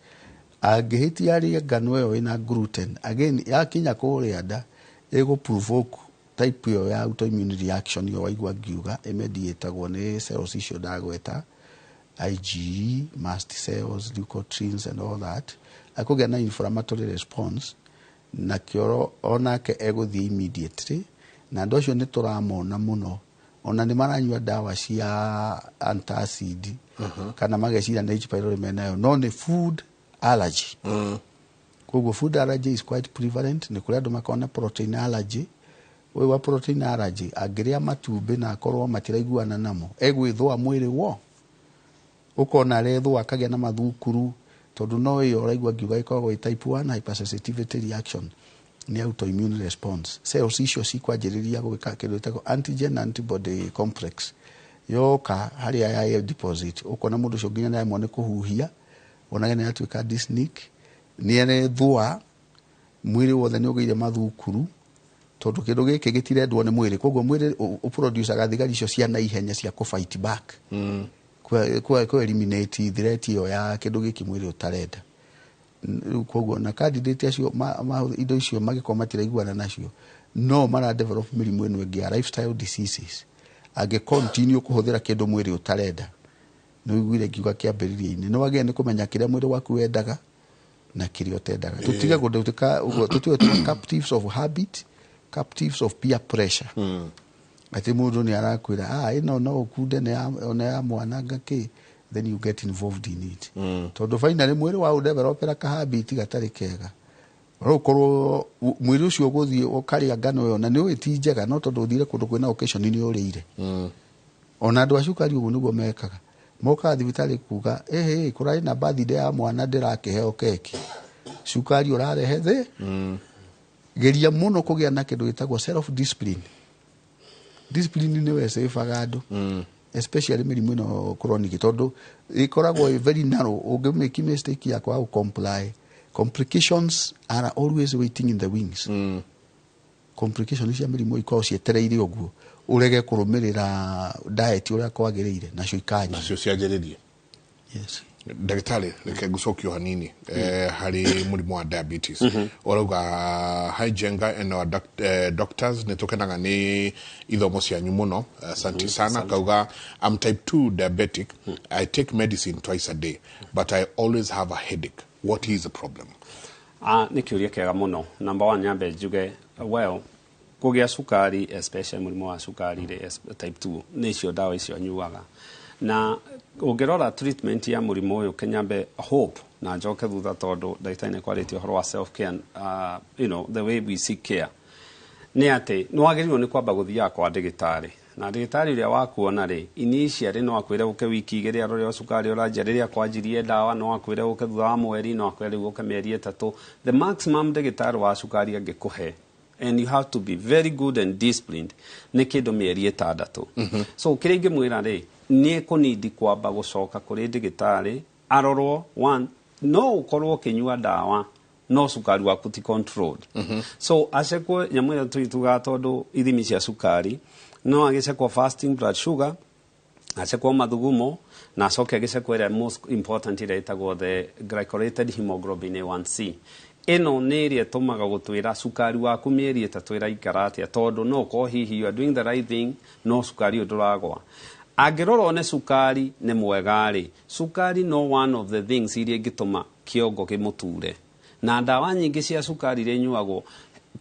Angĩhĩtia arĩe ngano ĩyo ĩna gluten, again yakinya kũrĩa nda ĩgũ provoke type ĩyo ya autoimmune reaction ĩyo waigua ngiuga ĩmediatagwo nĩ cells icio ndagweta, IgE, mast cells, leukotrienes and all that. Akũgĩa na inflammatory response na kĩoro onake egũthiĩ immediately. Na andũ acio nĩ tũramona mũno, ona nĩ maranyua ndawa cia antacid kana mageciria nĩ H pylori menayo, no nĩ food allergy. Koguo food allergy is quite prevalent. Nĩ kũrĩ andũ makoragwo na protein allergy. Ũyũ wa protein allergy angĩrĩa matumbĩ na akorwo matiraiguana namo, egwĩthũa mwĩrĩ wo, ũkona arethũa akagĩa na mathukuru, tondũ no ĩyo ũraigua ngiuga ĩkoragwo ĩ type 1 hypersensitivity reaction, nĩ autoimmune response. Cells icio cikwanjĩrĩria gwĩka kĩndũ gĩtagwo antigen antibody complex, yoka harĩa ya deposit, ũkona mũndũ ũcio nginya nĩaremwo nĩ kũhuhia, onage nĩ atuĩka dyspneic, nĩ arethũa mwĩrĩ wothe, nĩ ũgĩire mathukuru, tondũ kĩndũ gĩkĩ gĩtirendwo nĩ mwĩrĩ. Koguo mwĩrĩ ũproducaga thigari icio cia naihenya cia kũ fight back, kũ eliminate threat ĩyo ya kĩndũ gĩkĩ mwĩrĩ ũtarenda. Rĩu koguo na candidate acio indo icio magĩkorwo matiraiguana nacio, no mara develop mĩrimũ ĩno ĩngĩ ya lifestyle diseases angĩ continue kũhũthĩra kĩndũ mwĩrĩ ũtarenda. Nĩ ũiguire ngiuga kĩambĩrĩria-inĩ nĩ wagĩrĩire nĩ kũmenya kĩrĩa mwĩrĩ waku wendaga na kĩrĩa ũtendaga. Tũtige gũtuĩka ũguo, tũtige tuĩka captives of habit, captives of peer pressure, atĩ mũndũ nĩ arakwĩra, "Ah, ĩno no ũkunde, nĩ ya ona ya mwana ngakĩ," then you get involved in it, tondũ finally mwĩrĩ wa ũdevelopera kahabit gatarĩ kega. No ũkorwo mwĩrĩ ũcio ũgũthiĩ ũkarĩa ngano ĩyo na nĩ ũĩ ti njega, no tondũ ũthire kũndũ kwĩna occasion nĩ ũrĩire. Ona andũ a cukari ũguo nĩguo mekaga, mokaga thibitarĩ kuga, "Ĩhĩ, kũrarĩ na birthday ya mwana, ndĩrakĩheo keki, cukari ũrarehe thĩ." Geria mũno kũgĩa na kĩndũ gĩtagwo self discipline. Discipline nĩwe ĩcĩbaga andũ, especially mĩrimũ ĩno chronic, tondũ ĩkoragwo ĩ very narrow. Ũngĩ mistake ya kwaga comply, complications are always waiting in the wings. Complications cia mĩrimũ ikoragwo cietereire ũguo ũrege kũrũmĩrĩra diet ũrĩa kwagĩrĩire, nacio ikanjia. Nacio cianjĩrĩrie. Yes. Ndagĩtarĩ, reke ngũcokio hanini harĩ mũrimũ wa diabetes. Ũrauga, "Hi Jenga and our doctors, nĩ tũkenaga nĩ ithomo cianyu mũno." Asante sana. Kauga, "I'm type 2 diabetic. I take medicine twice a day, but I always have a headache. What is the problem?" Ah, nĩ kĩũria kĩega mũno. Number one, nyambe njuge, well, kũgĩa cukari, especially mũrimũ wa cukari rĩ, type 2, nĩ icio ndawa icio anyuaga. Na ũngĩrora treatment ya mũrimũ ũyũ, kenyambe hope na njoke thutha, tondũ ndagĩtarĩ nĩ kwarĩtie ũhoro wa self care, the way we seek care, nĩ atĩ nĩ wagĩrĩirwo nĩ kwamba gũthiaga kwa ndĩgĩtarĩ, na ndĩgĩtarĩ ũrĩa wakuona rĩ, initially no akwĩre ũke wiki 2 arore o cukari ũranjia. Rĩrĩa kwanjirie ndawa, no akwĩre ũke thutha wa mweri, no akwĩre rĩu ũke mĩeri 3. The maximum ndĩgĩtarĩ wa cukari angĩkũhe, and you have to be very good and disciplined, nĩ kĩndũ mĩeri 6. So kĩrĩa ingĩmwĩra rĩ Nĩ ekũnindi kwamba gũcoka kũrĩ ndagĩtarĩ arorwo. One, no ũkorwo ũkĩnyua ndawa no cukari waku ti controlled. So acekwo nyamũ ĩyo tugaga, tondũ ithimi cia cukari, no agĩcekwo fasting blood sugar, acekwo mathugumo, na acoke agĩcekwo ĩrĩa most important, ĩrĩa ĩtagwo the glycosylated hemoglobin A1C. Ĩno nĩ ĩrĩa ĩtũmaga gũtwĩra cukari waku mĩeri 3 ĩraikara atĩa, tondũ no ũkorwo hihi you are doing the right thing no cukari ũyũ ndũragwa. Angĩrora one cukari nĩ mwega rĩ, cukari no one of the things iria ingĩtũma kĩongo kĩmũture, na ndawa nyingĩ cia cukari iria inyuagwo,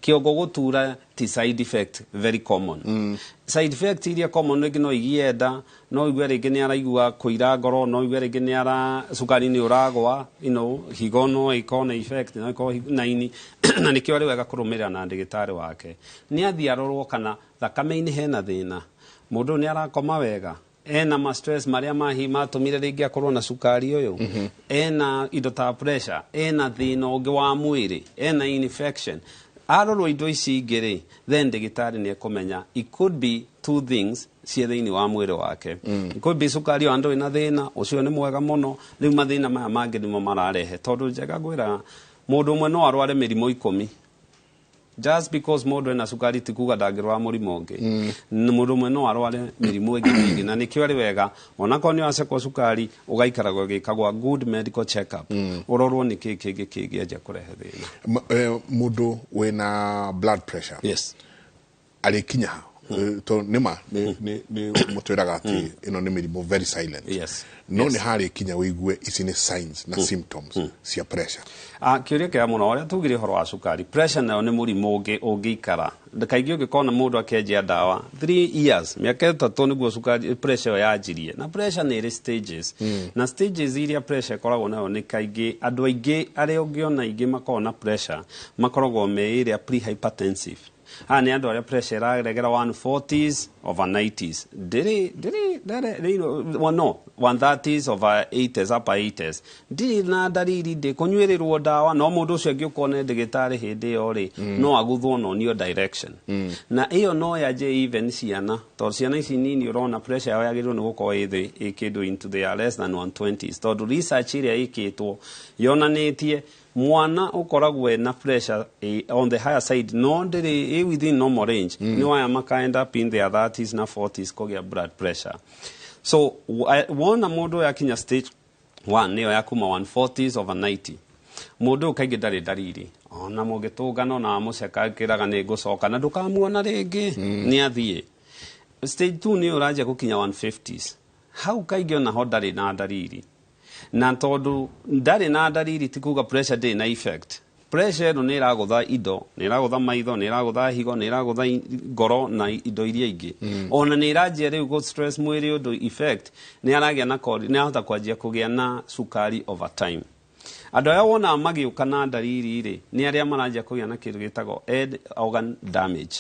kĩongo gũtura ti side effect very common. Side effect iria common, rĩngĩ no igie nda, no igue rĩngĩ nĩ araigua kũira ngoro, no igue rĩngĩ nĩ ara cukari nĩ ũragwa, higo no ĩkorwo na effect, no ĩkorwo na ini, na nĩkĩo arĩ wega kũrũmĩrĩra na ndagĩtarĩ wake. Nĩ athiĩ arorwo kana thakame-inĩ hena thĩna, mũndũ ũyũ nĩ arakoma wega, ena ma stress marĩa mahi matũmire rĩngĩ akorwo na cukari ũyũ, ena indo ta pressure, ena thĩna ũngĩ wa mwĩrĩ, ena infection. Arorwo indo ici ingĩ rĩ, then ndagĩtarĩ nĩ ekũmenya it could be two things ciĩ thĩinĩ wa mwĩrĩ wake. It could be cukari wa ndũrĩ na thĩna ũcio, nĩ mwega mũno, rĩu mathĩna maya mangĩ nĩmo mararehe. Tondũ njega ngwĩra, mũndũ ũmwe no arware mĩrimũ 10. Just because mũndũ ena cukari ti kuga ndangĩrwara mũrimũ ũngĩ. Mũndũ ũmwe no arware mĩrimũ ĩngĩ mĩingĩ, na nĩkĩo arĩ wega onakorwo nĩ wacekwo cukari, ũgaikaraga ũgĩkagwa good medical check up, ũrorwo nĩ kĩ kĩngĩ kĩngĩanjia kũrehe thĩna. Mũndũ wĩna blood pressure arĩkinya ha? To nĩma nĩ mũtwĩraga atĩ ĩno nĩ mĩrimũ very silent, no nĩ harĩkinya wĩigue ici nĩ signs na symptoms cia pressure? Ah, kĩũria kĩega mũno. Ũrĩa tugire ũhoro wa cukari, pressure nayo nĩ mũrimũ ũngĩ ũngĩikara. Kaingĩ ũngĩkona mũndũ akĩanjia ndawa 3 years, mĩaka 3, nĩguo cukari, pressure ĩyo yanjirie. Na pressure nĩ ĩrĩ stages, na stages iria pressure ĩkoragwo nayo nĩ kaingĩ andũ aingĩ arĩa ũngĩona aingĩ makoragwo na pressure makoragwo me ĩrĩa pre-hypertensive. Aya nĩ andũ arĩa pressure ĩraregera 140s over 90s, ndĩrĩ well, no 130s over 80s, upper 80s, ndirĩ na ndariri, ndĩ kũnyuĩrĩrwo ndawa, no mũndũ ũcio angĩũka one ndagĩtarĩ hĩndĩ ĩyo rĩ, no aguthwo na onio direction. Na ĩyo no yanjie even ciana, tondũ ciana ici nini ũrona pressure yao yagĩrĩirwo nĩ gũkorwo ĩ thĩ, ĩ kĩndũ into their less than 120s, tondũ research ĩrĩa ĩkĩtwo yonanĩtie mwana ũkoragwo ena pressure on the higher side no ndĩrĩ ĩ within normal range, nĩ waya maka end up in their 30s na 40s kũgĩa blood pressure. So wona mũndũ ũyũ akinya stage 1, nĩyo ya kuma 140s over 90, mũndũ ũyũ kaingĩ ndarĩ ndariri. Ona mũngĩtũngana, ona wamũceka, kĩraga nĩ ngũcoka na ndũkamuona rĩngĩ, nĩ athiĩ. Stage 2 nĩ ũranjia gũkinya 150s. Hau kaingĩ onaho ndarĩ na ndariri, na tondũ ndarĩ na ndariri ti kuga pressure ndĩrĩ na effect. Pressure ĩno nĩ ĩragũtha indo, nĩ ĩragũtha maitho, nĩ ĩragũtha higo, nĩ ĩragũtha ngoro na indo iria ingĩ. Ona nĩ ĩranjia rĩu gũ stress mwĩrĩ ũndũ effect nĩ aragĩa na nĩ ahota kwanjia kũgĩa na cukari over time. Andũ arĩa wonaga magĩũka na ndariri rĩ, nĩ arĩa maranjia kũgĩa na kĩndũ gĩtagwo end organ damage.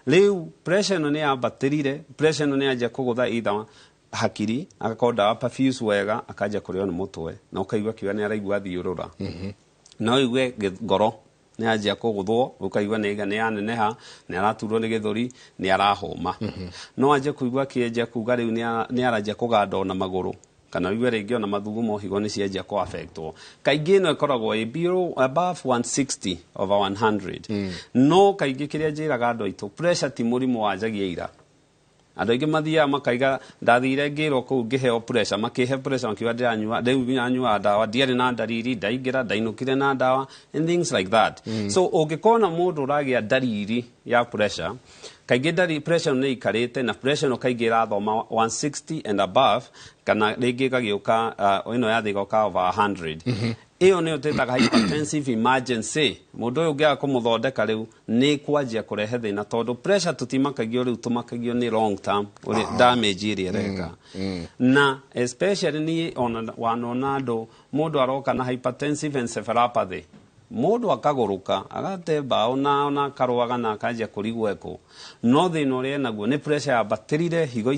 Rĩu pressure ĩno nĩ yambatĩrire, pressure ĩno nĩ yanjia kũgũtha either hakiri, agakorwo ndawa perfuse wega, akanjia kũrĩo nĩ mũtwe na ũkaigua kiuga nĩ araigua thiũrũra, no ũigue ngoro nĩ yanjia kũgũthwo, ũkaigua nĩ yaneneha, nĩ araturwo nĩ gĩthũri, nĩ arahũma. No anjie kũigua akĩanjia kuga rĩu nĩ aranjia kũganda ona magũrũ, kana ũigue rĩngĩ ona mathugumo, higo nĩ cianjia kũ affectwo. Kaingĩ ĩno ĩkoragwo ĩ below, above 160 over 100. No kaingĩ kĩrĩa njĩraga andũ aitũ, pressure ti mũrimũ wanjagia ira. Andũ aingĩ mathiaga makaiga ndathire ngĩrwo kũu ngĩheo pressure, makĩhe pressure, makiuga ndĩranyua, rĩu nyanyua ndawa, ndiarĩ na ndariri, ndaingĩra ndainũkire na ndawa and things like that. So ũngĩkona mũndũ ũragĩa ndariri ya pressure, kaingĩ ndari pressure nĩ ikarĩte, na pressure ĩno kaingĩ ĩrathoma 160 and above, kana rĩngĩ ĩgagĩũka ĩno yathĩ ĩgoka over 100. Ĩyo nĩyo twĩtaga hypertensive emergency. Mũndũ ũyũ ũngĩaga kũmũthondeka rĩu nĩ kwanjia kũrehe thĩna, tondũ pressure tũtimakagio rĩu, tũmakagio nĩ long term ũrĩa damage ĩrĩa ĩreka. Na especially niĩ ona wanona andũ, mũndũ aroka na hypertensive encephalopathy, mũndũ akagũrũka, agate mbaũ na ona akarũaga na akanjia kũrigwo ekũ, no thĩna ũrĩa enaguo nĩ pressure yambatĩrire higo,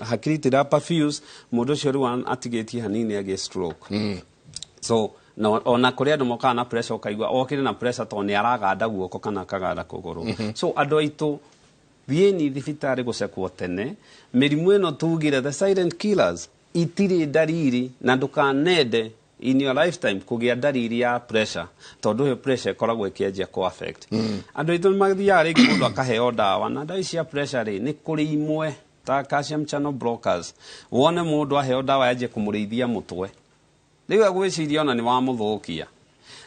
hakiri itira perfuse. Mũndũ ũcio rĩu atigĩtie hanini agĩe stroke. So na ona kũrĩ andũ mokaga na pressure, ũkaigua okire na pressure tondũ nĩ araganda guoko kana akaganda kũgũrũ. So andũ aitũ, Thiĩni thibitarĩ gũcekwo tene. Mĩrimũ ĩno tugire the silent killers itirĩ ndariri, na ndũkanende in your lifetime kũgĩa ndariri ya pressure, tondũ ĩyo pressure ĩkoragwo ĩkĩanjia kũ affect andũ aitũ. Nĩ mathiaga rĩngĩ mũndũ akaheo ndawa, na ndawa ici cia pressure rĩ, nĩ kũrĩ imwe ta calcium channel blockers, wone mũndũ aheo ndawa yanjie kũmũrĩithia mũtwe, rĩu agwĩciria ona nĩ wamũthũkia.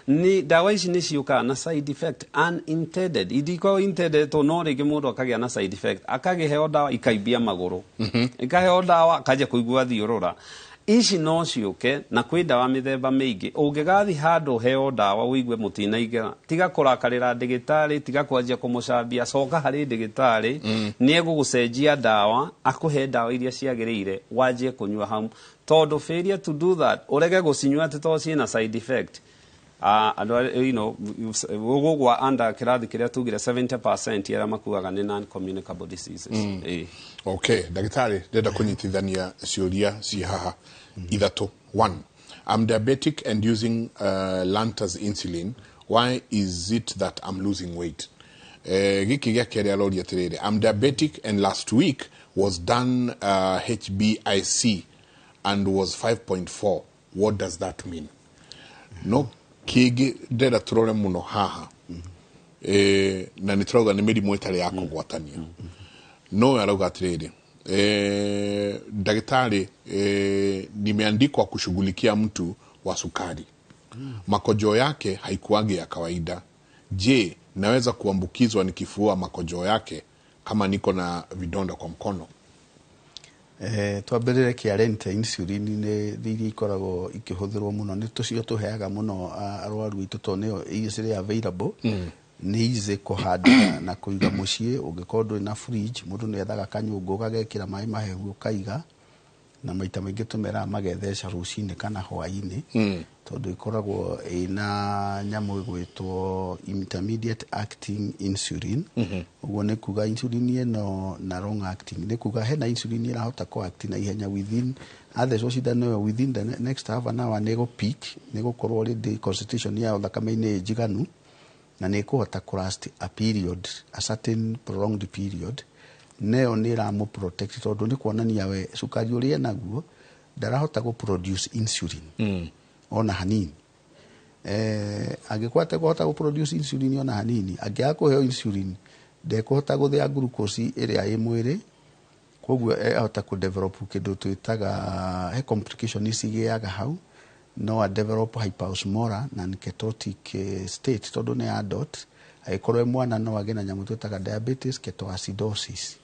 Ni ndawa ici nĩ ciũkaga na side effect unintended, itikoragwo intended to, no rĩngĩ mũndũ akagĩa na side effect, akagĩheo ndawa ikaimbia magũrũ, ikaheo ndawa akanjia kũigua thiũrũra. Ici no ciũke, na kwĩ ndawa mĩthemba mĩingĩ. Ũngĩgathi handũ heo ndawa ũigue mũtinaigĩra, tiga kũrakarĩra ndĩgĩtarĩ, tiga kwanjia kũmũcambia, coka harĩ ndĩgĩtarĩ, nĩ egũgũcenjia ndawa, akũhe ndawa iria ciagĩrĩire, wanjie kũnyua hau, tondũ failure to do that, ũrege gũcinyua atĩ tondũ ciĩna side effect, andũ ũgũgwa under kĩrathi kĩrĩa tugire 70% arĩa makuaga nĩ non communicable diseases. Okay, ndagĩtarĩ, ndĩrenda kũnyitithania ciũria ci haha ithatũ. One, I'm diabetic and using Lantus insulin. Why is it that I'm losing weight? Gĩkĩ gĩa kerĩ aroria atĩrĩrĩ, I'm diabetic and last week was done HbA1c and was 5.4. What does that mean? No kĩngĩ ndĩrenda tũrore mũno haha, na nĩ tũrauga nĩ mĩrimũ ĩtarĩ ya kũgwatania, no arauga atĩrĩrĩ, ndagĩtarĩ, nimeandikwa kushughulikia mtu wa sukari, makojo yake haikuangi ya kawaida. Je, naweza kuambukizwa nikifua makojo yake kama niko na vidonda kwa mkono? Twambĩrĩre kĩa Lente insulin nĩ iria ikoragwo ikĩhũthĩrwo mũno, nĩ tũcio tũheaga mũno arwaru aitũ tondũ nĩyo easily available, nĩ easy kũhanda na kũiga mũciĩ. Ũngĩkorwo ndũrĩ na fridge, mũndũ nĩ ethaga kanyũngũ, gagekĩra maĩ mahehu, ũkaiga, na maita maingĩ tũmeraga magetheca rũcinĩ kana hwaĩ-inĩ, tondũ ĩkoragwo ĩna nyamũ ĩgwĩtwo intermediate acting insulin. Ũguo nĩ kuga insulin ĩno na long acting, nĩ kuga hena insulin ĩrahota kũ act na ihenya within athecwo cindano ĩyo, within the next half an hour nĩ ĩgũ peak, nĩ gũkorwo already concentration yayo thakame-inĩ ĩ njiganu, na nĩ ĩkũhota kũ last a period, a certain prolonged period. Neyo nĩ ĩramũ protect, tondũ nĩ kuonania we cukari ũrĩa enaguo ndarahota gũ produce insulin ona hanini. Angĩkorwo atekũhota gũ produce insulin ona hanini, angĩaga kũheo insulin ndekũhota gũthĩa glucose ĩrĩa ĩ mwĩrĩ, koguo ahota kũ develop kĩndũ twĩtaga, he complication cigĩaga hau, no a develop hyperosmolar non-ketotic state tondũ nĩ adult. Angĩkorwo e mwana no agĩe na nyamũ twĩtaga diabetes ketoacidosis.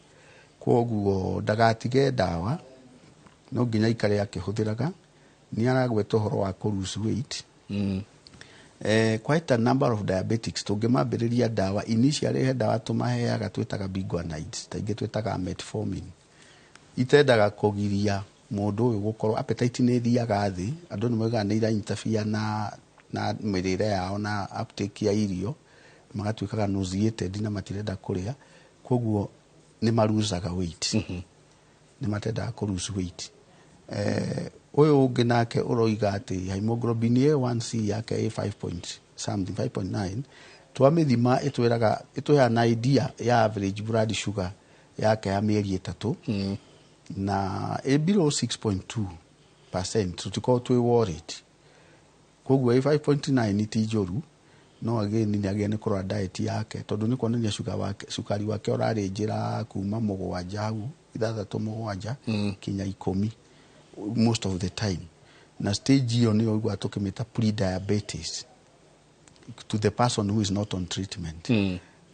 Koguo ndagatige ndawa, no nginya aikare akĩhũthĩraga. Nĩ aragweta ũhoro wa kũ lose weight. Quite a number of diabetics tũngĩmambĩrĩria ndawa initially, he ndawa tũmaheaga twĩtaga biguanides, ta ingĩ twĩtaga metformin, itendaga kũgiria mũndũ ũyũ gũkorwo appetite nĩ ĩthiaga thĩ. Andũ nĩ moigaga nĩ ira interfere na mĩrĩre yao na uptake ya irio, magatuĩkaga nauseated na matirenda kũrĩa, koguo nĩ maruzaga weight, nĩ matendaga kũ lose weight. Ũyũ ũngĩ nake ũroiga atĩ hemoglobin A1C yake ĩ 5 point something, 5.9. Twamĩthima ĩtwĩraga, ĩtũheaga na idea ya average blood sugar yake ya mĩeri 3, na ĩ below 6.2%, tũtikorwo twĩ worried. Koguo ĩ 5.9 ti njũru, no again nĩ agĩrĩire nĩ kũrora diet yake, tondũ nĩ kuonania cukari wake ũrarĩ njĩra kuma 7 hau, 6, 7 kinya 10 most of the time, na stage ĩyo nĩyo ũiguaga tũkĩmĩta pre-diabetes to the person who is not on treatment.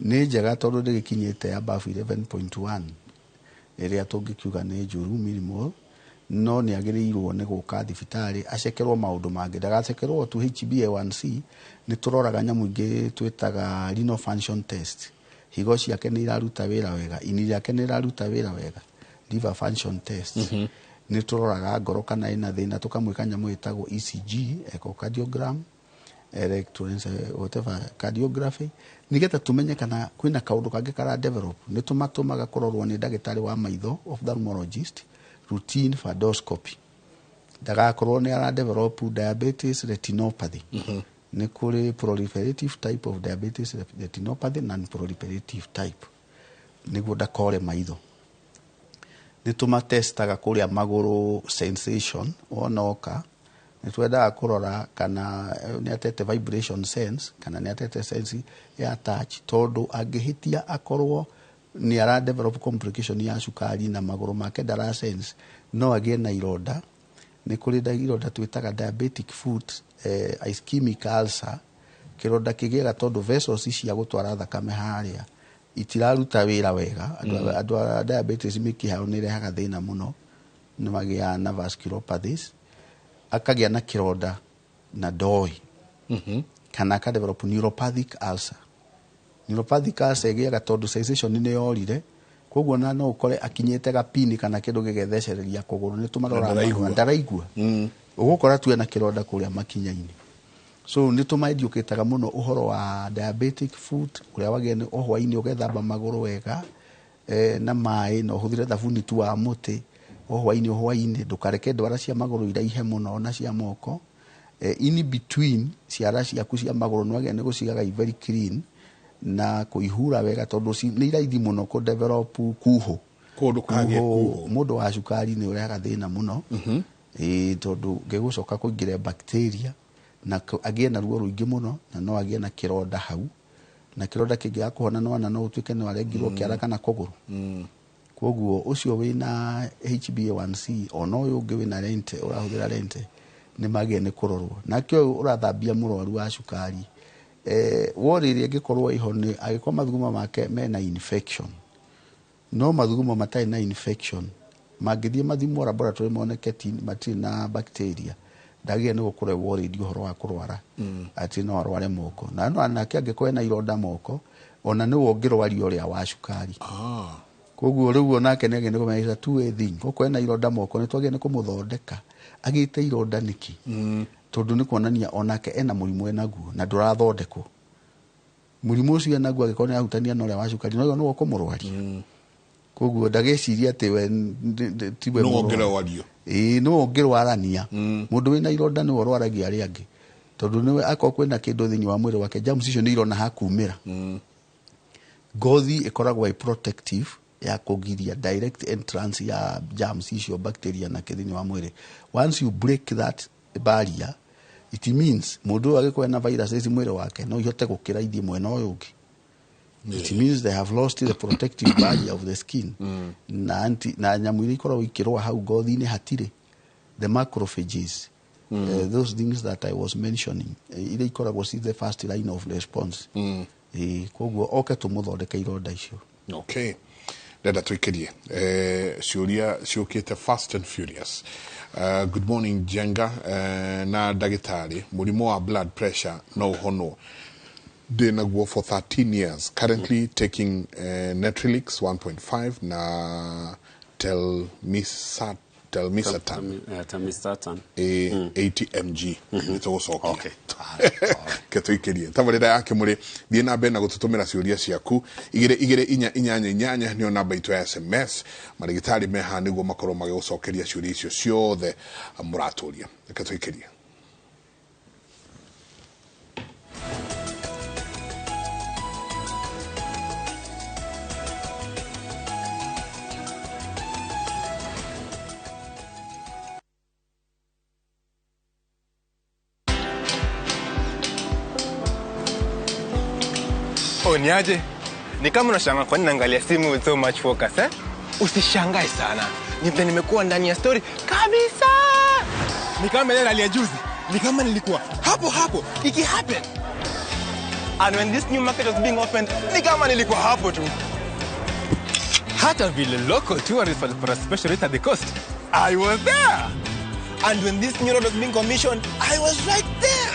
Nĩ njega tondũ ndĩgĩkinyĩte above 11.1 ĩrĩa tũngĩkiuga nĩ njũru minimal, no nĩ agĩrĩirwo nĩ gũka thibitarĩ acekerwo maũndũ mangĩ, ndagacekerwo tu HbA1c. Nĩ tũroraga nyamũ ingĩ twĩtaga renal function test, higo ciake nĩ iraruta wĩra wega, ini rĩake nĩ ĩraruta wĩra wega, liver function test. Nĩ tũroraga ngoro kana ĩna thĩna, tũkamwĩka nyamũ ĩtagwo ECG, echocardiogram, whatever cardiography, nĩgetha tũmenye kana kwĩna kaũndũ kangĩ kara develop. Nĩ tũmatũmaga kũrorwo nĩ ndagĩtarĩ wa maitho, ophthalmologist, routine fundoscopy, ndagakorwo nĩ ara develop diabetes retinopathy. Nĩ kũrĩ proliferative type of diabetes retinopathy na non-proliferative type. Nĩguo ndakore maitho. Nĩ tũmatestaga kũrĩa magũrũ sensation wona oka, nĩ twendaga kũrora kana nĩ atete vibration sense kana nĩ atete sense ya touch, tondũ angĩhĩtia akorwo nĩ ara develop complication ya cukari na magũrũ make ndara sense, no agĩe na ironda. Nĩ kũrĩ ironda twĩtaga diabetic foot ischemic ulcer, kĩronda kĩgĩaga tondũ vessels cia gũtwara thakame harĩa itiraruta wĩra wega. Andũ a diabetes mĩkiha yao nĩ ĩrehaga thĩna mũno, nĩ magĩaga na vasculopathies, akagĩa na kĩronda na ndoĩ, kana aka develop neuropathic ulcer. Neuropathic ulcer ĩgĩaga tondũ sensation nĩ yorire, koguo na no ũkore akinyĩte gapini kana kĩndũ gĩgethecereria kũgũrũ, nĩ tũmaroraga Ndaraigua. Ndaraigua, ũgũkora tu ena kĩronda kũrĩa makinya-inĩ. So nĩ tũmaeducataga mũno ũhoro wa diabetic foot, ũrĩa wagĩrĩire nĩ o hwaĩ-inĩ ũgethamba magũrũ wega na maĩ, na ũhũthĩre thabuni tu wa mũtĩ o hwaĩ-inĩ o hwaĩ-inĩ, ndũkareke ndwara cia magũrũ iraihe mũno na cia moko. In between ciara ciaku cia magũrũ nĩ wagĩrĩire nĩ gũcigaga i very clean na kũihura wega, tondũ nĩ iraithi mũno kũ develop kuhũ. Kũndũ kagĩe kuhũ. Mũndũ wa cukari nĩ ũrehaga thĩna mũno. Tondũ gĩgũcoka kũingĩra bacteria na agĩe na ruo rũingĩ mũno, na no agĩe na kĩronda hau, na kĩronda kĩngĩaga kũhona no ona no ũtuĩke nĩ warengirwo kĩara kana kũgũrũ. Koguo ũcio wĩna HbA1c ona ũyũ ũngĩ wĩna lente, ũrahũthĩra lente, nĩ magĩrĩire nĩ kũrorwo. Nake ũyũ ũrathambia mũrwaru wa cukari, wori ĩrĩa ĩngĩkorwo ĩho nĩ angĩkorwo mathugumo make mena infection, no mathugumo matarĩ na infection mangĩthiĩ mathimwo laboratory moneke matirĩ na bacteria, ndagĩrĩire nĩ gũkorwo worried ũhoro wa kũrwara atĩ no arware moko. Na no nake angĩkorwo ena ironda moko, ona nĩwe ũngĩrwaria ũrĩa wa cukari. Koguo rĩu onake nĩ agĩrĩire nĩ kũmenya it's a two way thing. Okorwo ena ironda moko nĩ twagĩrĩire nĩ kũmũthondeka agĩte ironda nĩkĩ, tondũ nĩ kuonania onake ena mũrimũ enaguo na ndũrathondekwo. Mũrimũ ũcio enaguo angĩkorwo nĩ ahutania na ũrĩa wa cukari, no nĩwe ũkũmũrwaria. Koguo ndageciria atĩ we tiwe Nĩwe mũrwaru. ũngĩrwario. Ĩĩ, nĩwe ũngĩrwarania. Mũndũ wĩna ironda nĩwe ũrwaragia arĩa angĩ, tondũ nĩwe akorwo kwĩna kĩndũ thĩinĩ wa mwĩrĩ wake, germs icio nĩ irona hakumĩra. Ngothi ĩkoragwo ĩ protective ya kũgiria direct entrance ya germs icio, bacteria na kĩ thĩinĩ wa mwĩrĩ. Once you break that barrier, it means mũndũ ũyũ angĩkorwo ena viruses mwĩrĩ wake no ihote gũkĩra ithiĩ mwena ũyũ ũngĩ. It means they have lost the protective barrier of the skin. Na na nyamũ iria ikoragwo ikĩrũa hau ngothi-inĩ hatirĩ, the macrophages, those things that I was mentioning, iria ikoragwo ci the first line of response. Koguo oke tũmũthondeke ironda icio. Okay, ndenda tũikĩrie ciũria ciũkĩte fast and furious. Good morning Jenga na ndagĩtarĩ, mũrimũ wa blood pressure no ũhonwo? Ndĩ naguo for 13 years, currently taking Netrilix 1.5 na telmisartan. Telmisartan. 80 mg. Nĩ tũgũcokia ke tũikĩrie tabarĩra yake. Mũrĩ thiĩ na mbere na gũtũtũmĩra ciũria ciaku, 22488 nĩyo namba itũ ya SMS. Marĩgĩtarĩ meha nĩguo makorwo magĩgũcokeria ciũria icio ciothe mũratũria. Reke tũikĩrie. Oh, niaje? Ni kama unashangaa kwa nini naangalia simu with so much focus, eh? Usishangae sana. Ni vile nimekuwa ndani ya story kabisa. Ni kama ile rally ya juzi. Ni kama nilikuwa hapo hapo iki happen. And when this new market was being opened, ni kama nilikuwa hapo tu. Hata vile local tourists walipata special rate at the coast, I was there. And when this new road was being commissioned, I was right there.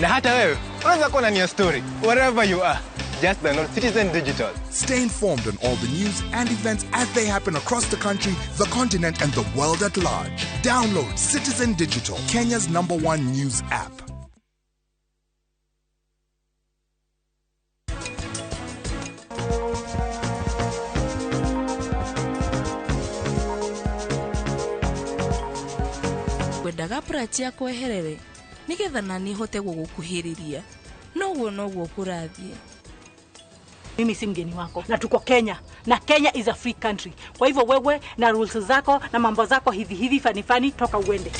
Na hata wewe unaweza kuwa ndani ya story wherever you are. Just download Citizen Digital. Stay informed on all the news and events as they happen across the country, the continent, and the world at large. Download Citizen Digital, Kenya's #1 news app. Ngwendaga prati yakwa eherere nigetha nani hote gũgũkuhĩrĩria, noguo noguo kũrathiĩ. Mimi si mgeni wako na tuko Kenya. Na Kenya is a free country. Kwa hivyo wewe na rules zako na mambo zako hivi hivi fani fani, toka uende.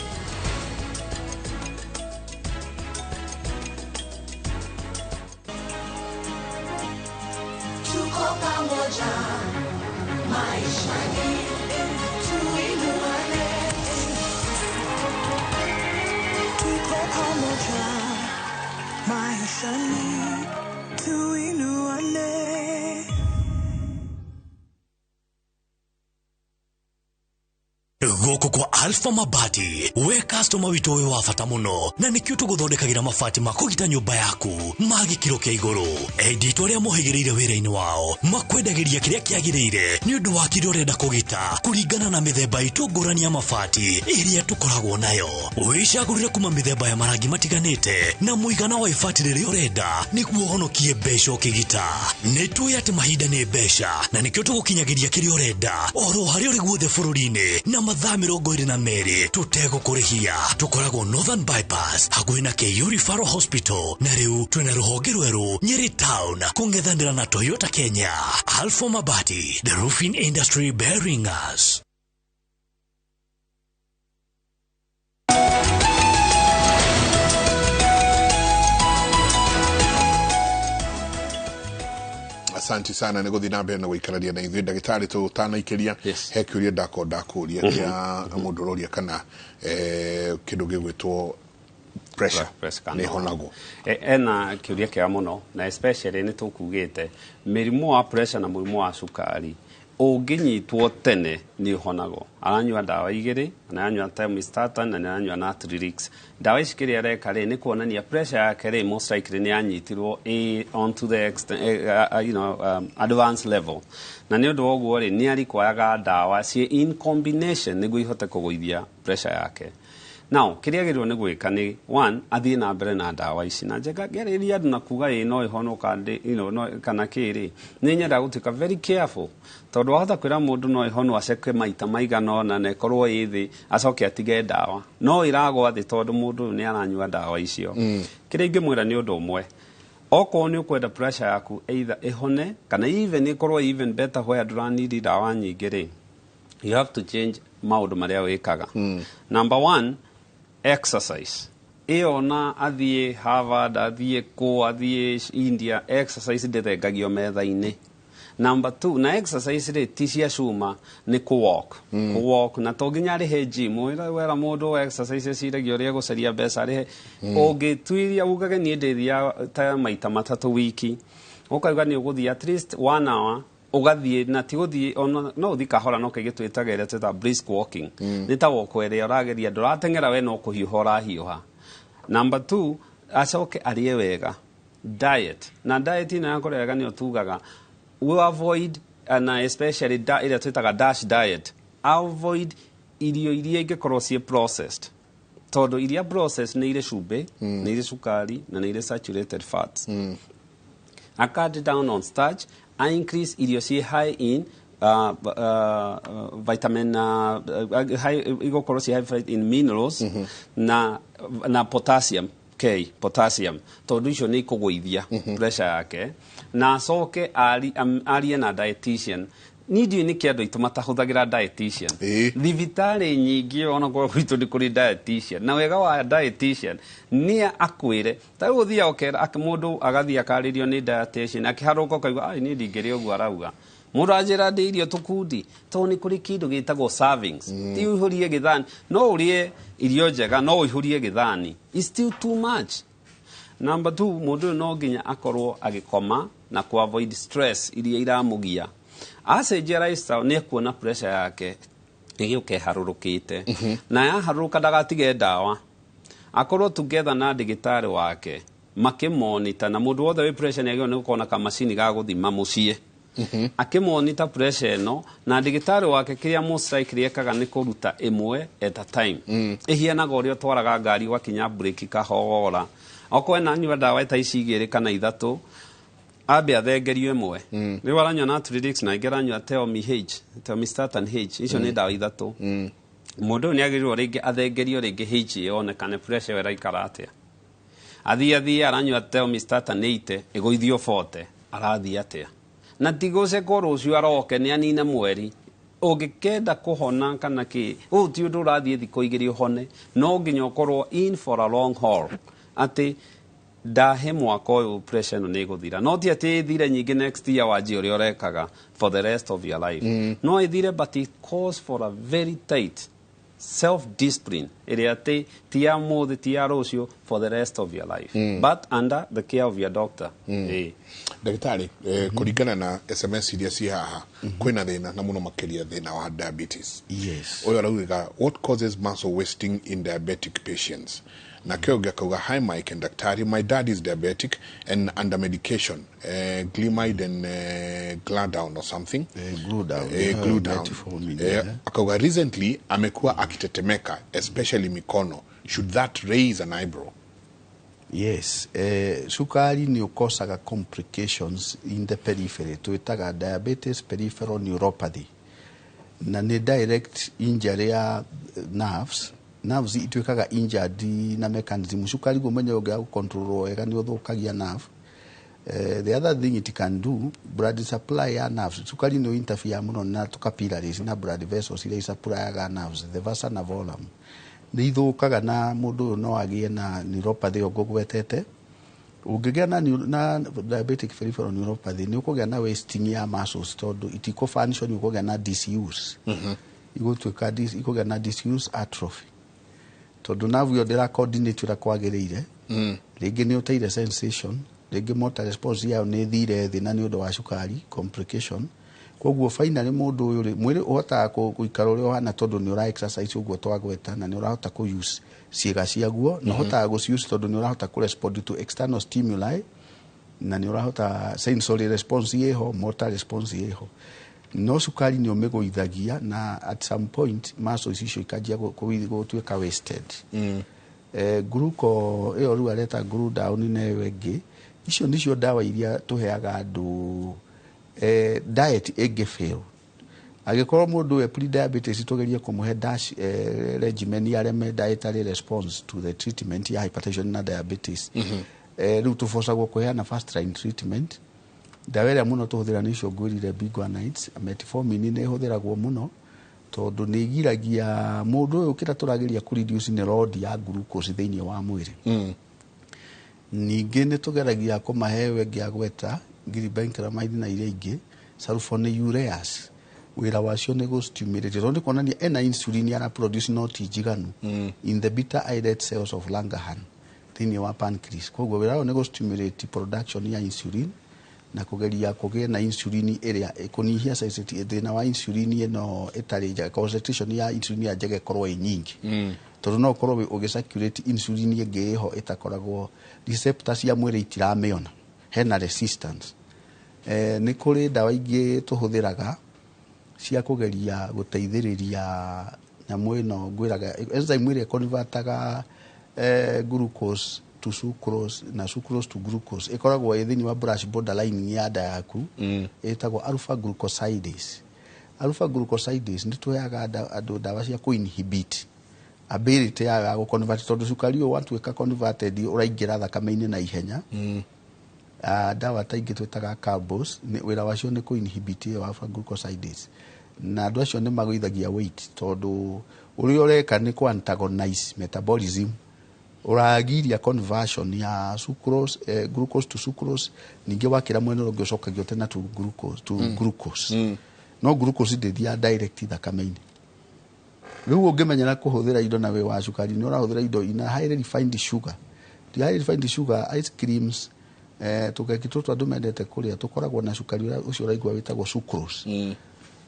Tuko pamoja maishani, tuinuane. Tuko pamoja maishani, tuinuane. Gũkũ kwa Alpha Mabati we customer witũ wĩ wa bata mũno na nĩkĩo tũgũthondekagĩra mabati ma kũgita nyũmba yaku ma gĩkĩro kĩa igũrũ. Endi arĩa mohĩgĩrĩire wĩra-inĩ wao makwendagĩria kĩrĩa kĩagĩrĩire nĩ ũndũ wa kĩrĩa ũrenda kũgita kũringana na mĩthemba itũ ngũrani ya mabati ĩrĩa tũkoragwo nayo. Wĩcagũrĩre kuma mĩthemba ya marangi matiganĩte na mũigana wa ibati rĩrĩa ũrenda nĩguo ũhonokie mbeca ũkĩgita. Nĩ tũĩ atĩ mahinda nĩ mbeca na nĩkĩo tũgũkinyagĩria kĩrĩa ũrenda oro harĩa ũrĩ guothe bũrũri-inĩ na mathaa 22 tũtegũkũrĩhia. Tũkoragwo Northern Bypass hakuhĩ na KU Referral Hospital na rĩu twĩna rũhonge rwerũ Nyeri Town kũng'ethanĩra na Toyota Kenya. Alpha Mabati, the roofing industry bearing us. Asante sana nĩ gũthiĩ na mbere na gũikarania na ithuĩ ndagĩtarĩ tũtanaikĩria he kĩũria ndako ndakũria kĩa mũndũ ũroria kana kĩndũ gĩgwĩtwo pressure nĩ ĩhonagwo. Ena kĩũria kĩega mũno na especially nĩ tũkugĩte mĩrimũ wa pressure na mũrimũ wa cukari ũngĩnyitwo tene nĩ ũhonagwo. Aranyua ndawa igĩrĩ, aranyua Telmisartan na aranyua Natrilix. Ndawa ici kĩrĩa areka rĩ nĩ kuonania pressure yake rĩ most likely nĩ yanyitirwo on to the extent, advanced level. Na nĩ ũndũ wa ũguo rĩ nĩ arikwayaga ndawa ciĩ in combination nĩguo ihote kũgũithia pressure yake. Now, kĩrĩa agĩrĩirwo nĩ gwĩka nĩ one, athiĩ na mbere na ndawa ici na njega ngereria andũ na kuga ĩ no ĩhonoka no, kana kĩrĩ nĩ nyendaga gũtuĩka very careful tondũ wahota kwĩra mũndũ no ĩhonwo aceke maita maigana ũna na ĩkorwo ĩ thĩ acoke atige ndawa no ĩragwa thĩ tondũ mũndũ ũyũ nĩ aranyua ndawa icio. Kĩrĩa ingĩmwĩra nĩ ũndũ ũmwe, okorwo nĩ ũkwenda pressure yaku either ĩhone kana even ĩkorwo even better where ndũranidi ndawa nyingĩ rĩ, you have to change maũndũ marĩa wĩkaga. Number one, exercise. Ĩyo na athiĩ Harvard, athiĩ kũ, athiĩ India, exercise ndĩthengagio metha-inĩ. Number two, na exercise rĩ ti cia cuma nĩ kũ walk. Kũ walk na to nginya arĩhe gym, wera mũndũ exercise eciragia ũrĩa egũcaria mbeca arĩhe. Ũngĩtuiria ugage niĩ ndĩthiaga ta maita matatũ wiki, ũkauga nĩ ũgũthiĩ at least 1 hour ũgathiĩ na ti gũthiĩ ona no ũthiĩ kahora no kaingĩ twĩtaga ĩrĩa twĩtaga brisk walking. Nĩ ta walk ĩrĩa ũrageria ndũrateng'era we no kũhiũha ũrahiũha. Number two, acoke arĩe wega. Diet. Na diet ĩno ya kũrĩa wega nĩyo tugaga we avoid na especially ĩrĩa twĩtaga dash diet. Avoid irio iria ingĩkorwo ciĩ processed. Tondũ iria processed nĩ irĩ cumbĩ, nĩ irĩ cukari na nĩ irĩ saturated fats. I cut down on starch. I increase irio ciĩ high in vitamin high igũkorwo ciĩ high in minerals na potassium K, potassium tondũ icio nĩ ikũgũithia pressure yake na acoke arie na dietitian. Niĩ ndiũĩ nĩkĩ andũ aitũ matahũthagĩra dietitian. Thibitarĩ nyingĩ ona korwo gwitũ nĩ kũrĩ dietitian na wega wa dietitian nĩ akwĩre ta rĩu ũthiaga ũkera mũndũ agathiĩ akarĩrio nĩ dietitian akĩharũka ũkaigua ai niĩ ndingĩrĩa ũguo arauga. Mũndũ anjĩra ndĩ irio tũkundi tondũ nĩ kũrĩ kĩndũ gĩtagwo servings. Ti ũihũrie gĩthani, no ũrĩe irio njega no ũihũrie gĩthani, it's still too much. Number two, mũndũ ũyũ no nginya akorwo agĩkoma na ku avoid stress iria iramũgia. Acenjia lifestyle nĩ ekuona pressure yake ĩgĩũka ĩharũrũkĩte. Na yaharũrũka ndagatige ndawa, akorwo together na ndagĩtarĩ wake makĩmonita na mũndũ wothe wĩ pressure nĩ agĩrĩirwo nĩ gũkorwo na kamacini ga gũthima mũciĩ. Akĩmonita pressure ĩno na ndagĩtarĩ wake kĩrĩa most likely ekaga nĩ kũruta ĩmwe at a time. Ĩhianaga ũrĩa ũtwaraga ngari ũgakinya breki kahora. Okorwo ena anyua ndawa ta ici igĩrĩ kana ithatũ, ambe athengerio ĩmwe. Rĩu aranyua Natrilix na ĩngĩ aranyua Telmi H, Telmisartan H, icio nĩ ndawa ithatũ. Mũndũ ũyũ nĩ agĩrĩirwo rĩngĩ athengerio rĩngĩ H yonekane pressure ĩyo ĩraikara atĩa. Athiĩ aranyua Telmisartan 80 ĩgũithio 40, arathiĩ atĩa. Na ti gũcekwo rũciũ aroke nĩ anine mweri. Ũngĩkenda kũhona kana kĩ, ũũ ti ũndũ ũrathiĩ thikũ igĩrĩ ũhone, no nginya ũkorwo in for a long haul. Atĩ ndahe mwaka ũyũ pressure ĩno nĩ ĩgũthira, no ti atĩ ĩthire nyingĩ next year wanjie ũrĩa ũrekaga for the rest of your life. No ĩthire, but it calls for a very tight self discipline ĩrĩa atĩ ti ya mũthĩ, ti ya rũciũ, for the rest of your life, but under the care of your doctor. Ndagĩtarĩ, kũringana na SMS iria ciĩ haha, kwĩna thĩna na mũno makĩria thĩna wa diabetes. Ũyũ arauga, "What causes muscle wasting in diabetic patients?" Na kĩo ũngĩ akauga, "Hi Mike and daktari, my dad is diabetic and under medication, glimide and gladown or something." Gludown. Gludown. Metformin, Akauga recently amekuwa akitetemeka, especially mikono. Should that raise an eyebrow? Yes, cukari nĩ ũkosaga complications in the periphery, twĩtaga diabetes peripheral neuropathy, na nĩ direct injury ya nerves. Nerves ituĩkaga injured na mechanism cukari guo mwenyewe ũngĩaga gũcontrolwo wega nĩ ũthũkagia nerve. The other thing it can do, blood supply ya nerves, cukari nĩ interfere mũno na capillaries na blood vessels iria isupplyga nerves, the vasa nervorum, nĩ ithũkaga na mũndũ ũyũ no agĩe na neuropathy ĩyo ngũgwetete. Ũngĩgĩa na diabetic peripheral neuropathy, nĩ ũkũgĩa na wasting ya muscles tondũ itikũ function, ũkũgĩa na disuse, igũtuĩka ikũgĩa na disuse atrophy tondũ nerve ĩyo ndĩra coordinate ũrĩa kwagĩrĩire. Rĩngĩ nĩ ũteire sensation, rĩngĩ motor response yayo nĩ ĩthire thĩ na nĩ ũndũ wa cukari complication. Koguo finally mũndũ ũyũ rĩ, mwĩrĩ ũhotaga gũikara ũrĩa ũhana tondũ nĩ ũra exercise ũguo twagweta, na nĩ ũrahota kũ use ciĩga ciaguo, na ũhotaga gũci use tondũ nĩ ũrahota kũ respond to external stimuli, na nĩ ũrahota sensory response ĩho, motor response ĩho, no cukari nĩ ũmĩgũithagia na at some point muscles icio ikanjia gũtuĩka wasted. Gluco ĩyo rĩu areta glue down na ĩyo ĩngĩ, icio nĩcio ndawa iria tũheaga andũ. Diet ĩngĩ fail, angĩkorwo mũndũ e pre-diabetes, tũgerie kũmũhe dash regimen yareme dietary response to the treatment ya hypertension na diabetes, rĩu tũbocagwo kũheana first line treatment. Ndawa ĩrĩa mũno tũhũthĩra nĩ icio ngwĩrire, biguanides. Metformin nĩ ĩhũthĩragwo mũno tondũ nĩ ĩgiragia mũndũ ũyũ, kĩrĩa tũrageria kũ reduce nĩ load ya glucose thĩinĩ wa mwĩrĩ. Ningĩ nĩ tũgeragia kũmahe ĩyo ĩngĩ agweta, glibenclamide, na iria ingĩ sulfonylureas. Wĩra wacio nĩ gũ-stimulate tondũ nĩ kuonania ena insulin ara produce no ti njiganu in the beta islet cells of Langerhans thĩinĩ wa pancreas. Koguo wĩra wao nĩ gũ-stimulate production ya insulin na kũgeria kũgĩe na insulin ĩrĩa ĩkũnyihia sensitivity, thĩna wa insulin ĩno ĩtarĩ njega, concentration ya insulin ya njega ĩkorwo ĩ nyingĩ, tondũ no ũkorwo ũgĩ-circulate insulin ĩngĩ ĩho ĩtakoragwo, receptor cia mwĩrĩ itiramĩona, hena resistance. Nĩ kũrĩ ndawa ingĩ tũhũthĩraga cia kũgeria gũteithĩrĩria nyamũ ĩno ngwĩraga, enzyme ĩrĩa ĩconvertaga glucose to sucrose na sucrose to glucose, ĩkoragwo ĩ thĩinĩ wa brush border lining ya nda yaku, ĩtagwo alpha glucosidase. Alpha glucosidase nĩ tũheaga andũ ndawa cia kũ-inhibit ability yayo ya gũ-convert, tondũ cukari ũyũ watuĩka converted ũraingĩra thakame-inĩ na ihenya. Ndawa ta ingĩ twĩtaga carbos, wĩra wacio nĩ kũ-inhibit ĩyo alpha glucosidase, na andũ acio nĩ magũithagia weight tondũ ũrĩa ũreka nĩ kũ antagonize metabolism, ũragiria conversion ya sucrose, glucose to sucrose. Ningĩ wakĩra mwena ũrĩa ũngĩ ũcokagio tena to glucose, to glucose. No glucose ndĩthiaga direct thakame-inĩ. Rĩu ũngĩmenyera kũhũthĩra indo na wĩ wa cukari, nĩ ũrahũthĩra indo ina highly refined sugar, the highly refined sugar, ice creams, tũkeki tũtũ andũ mendete kũrĩa tũkoragwo na cukari ũrĩa ũcio ũraigua wĩtagwo sucrose.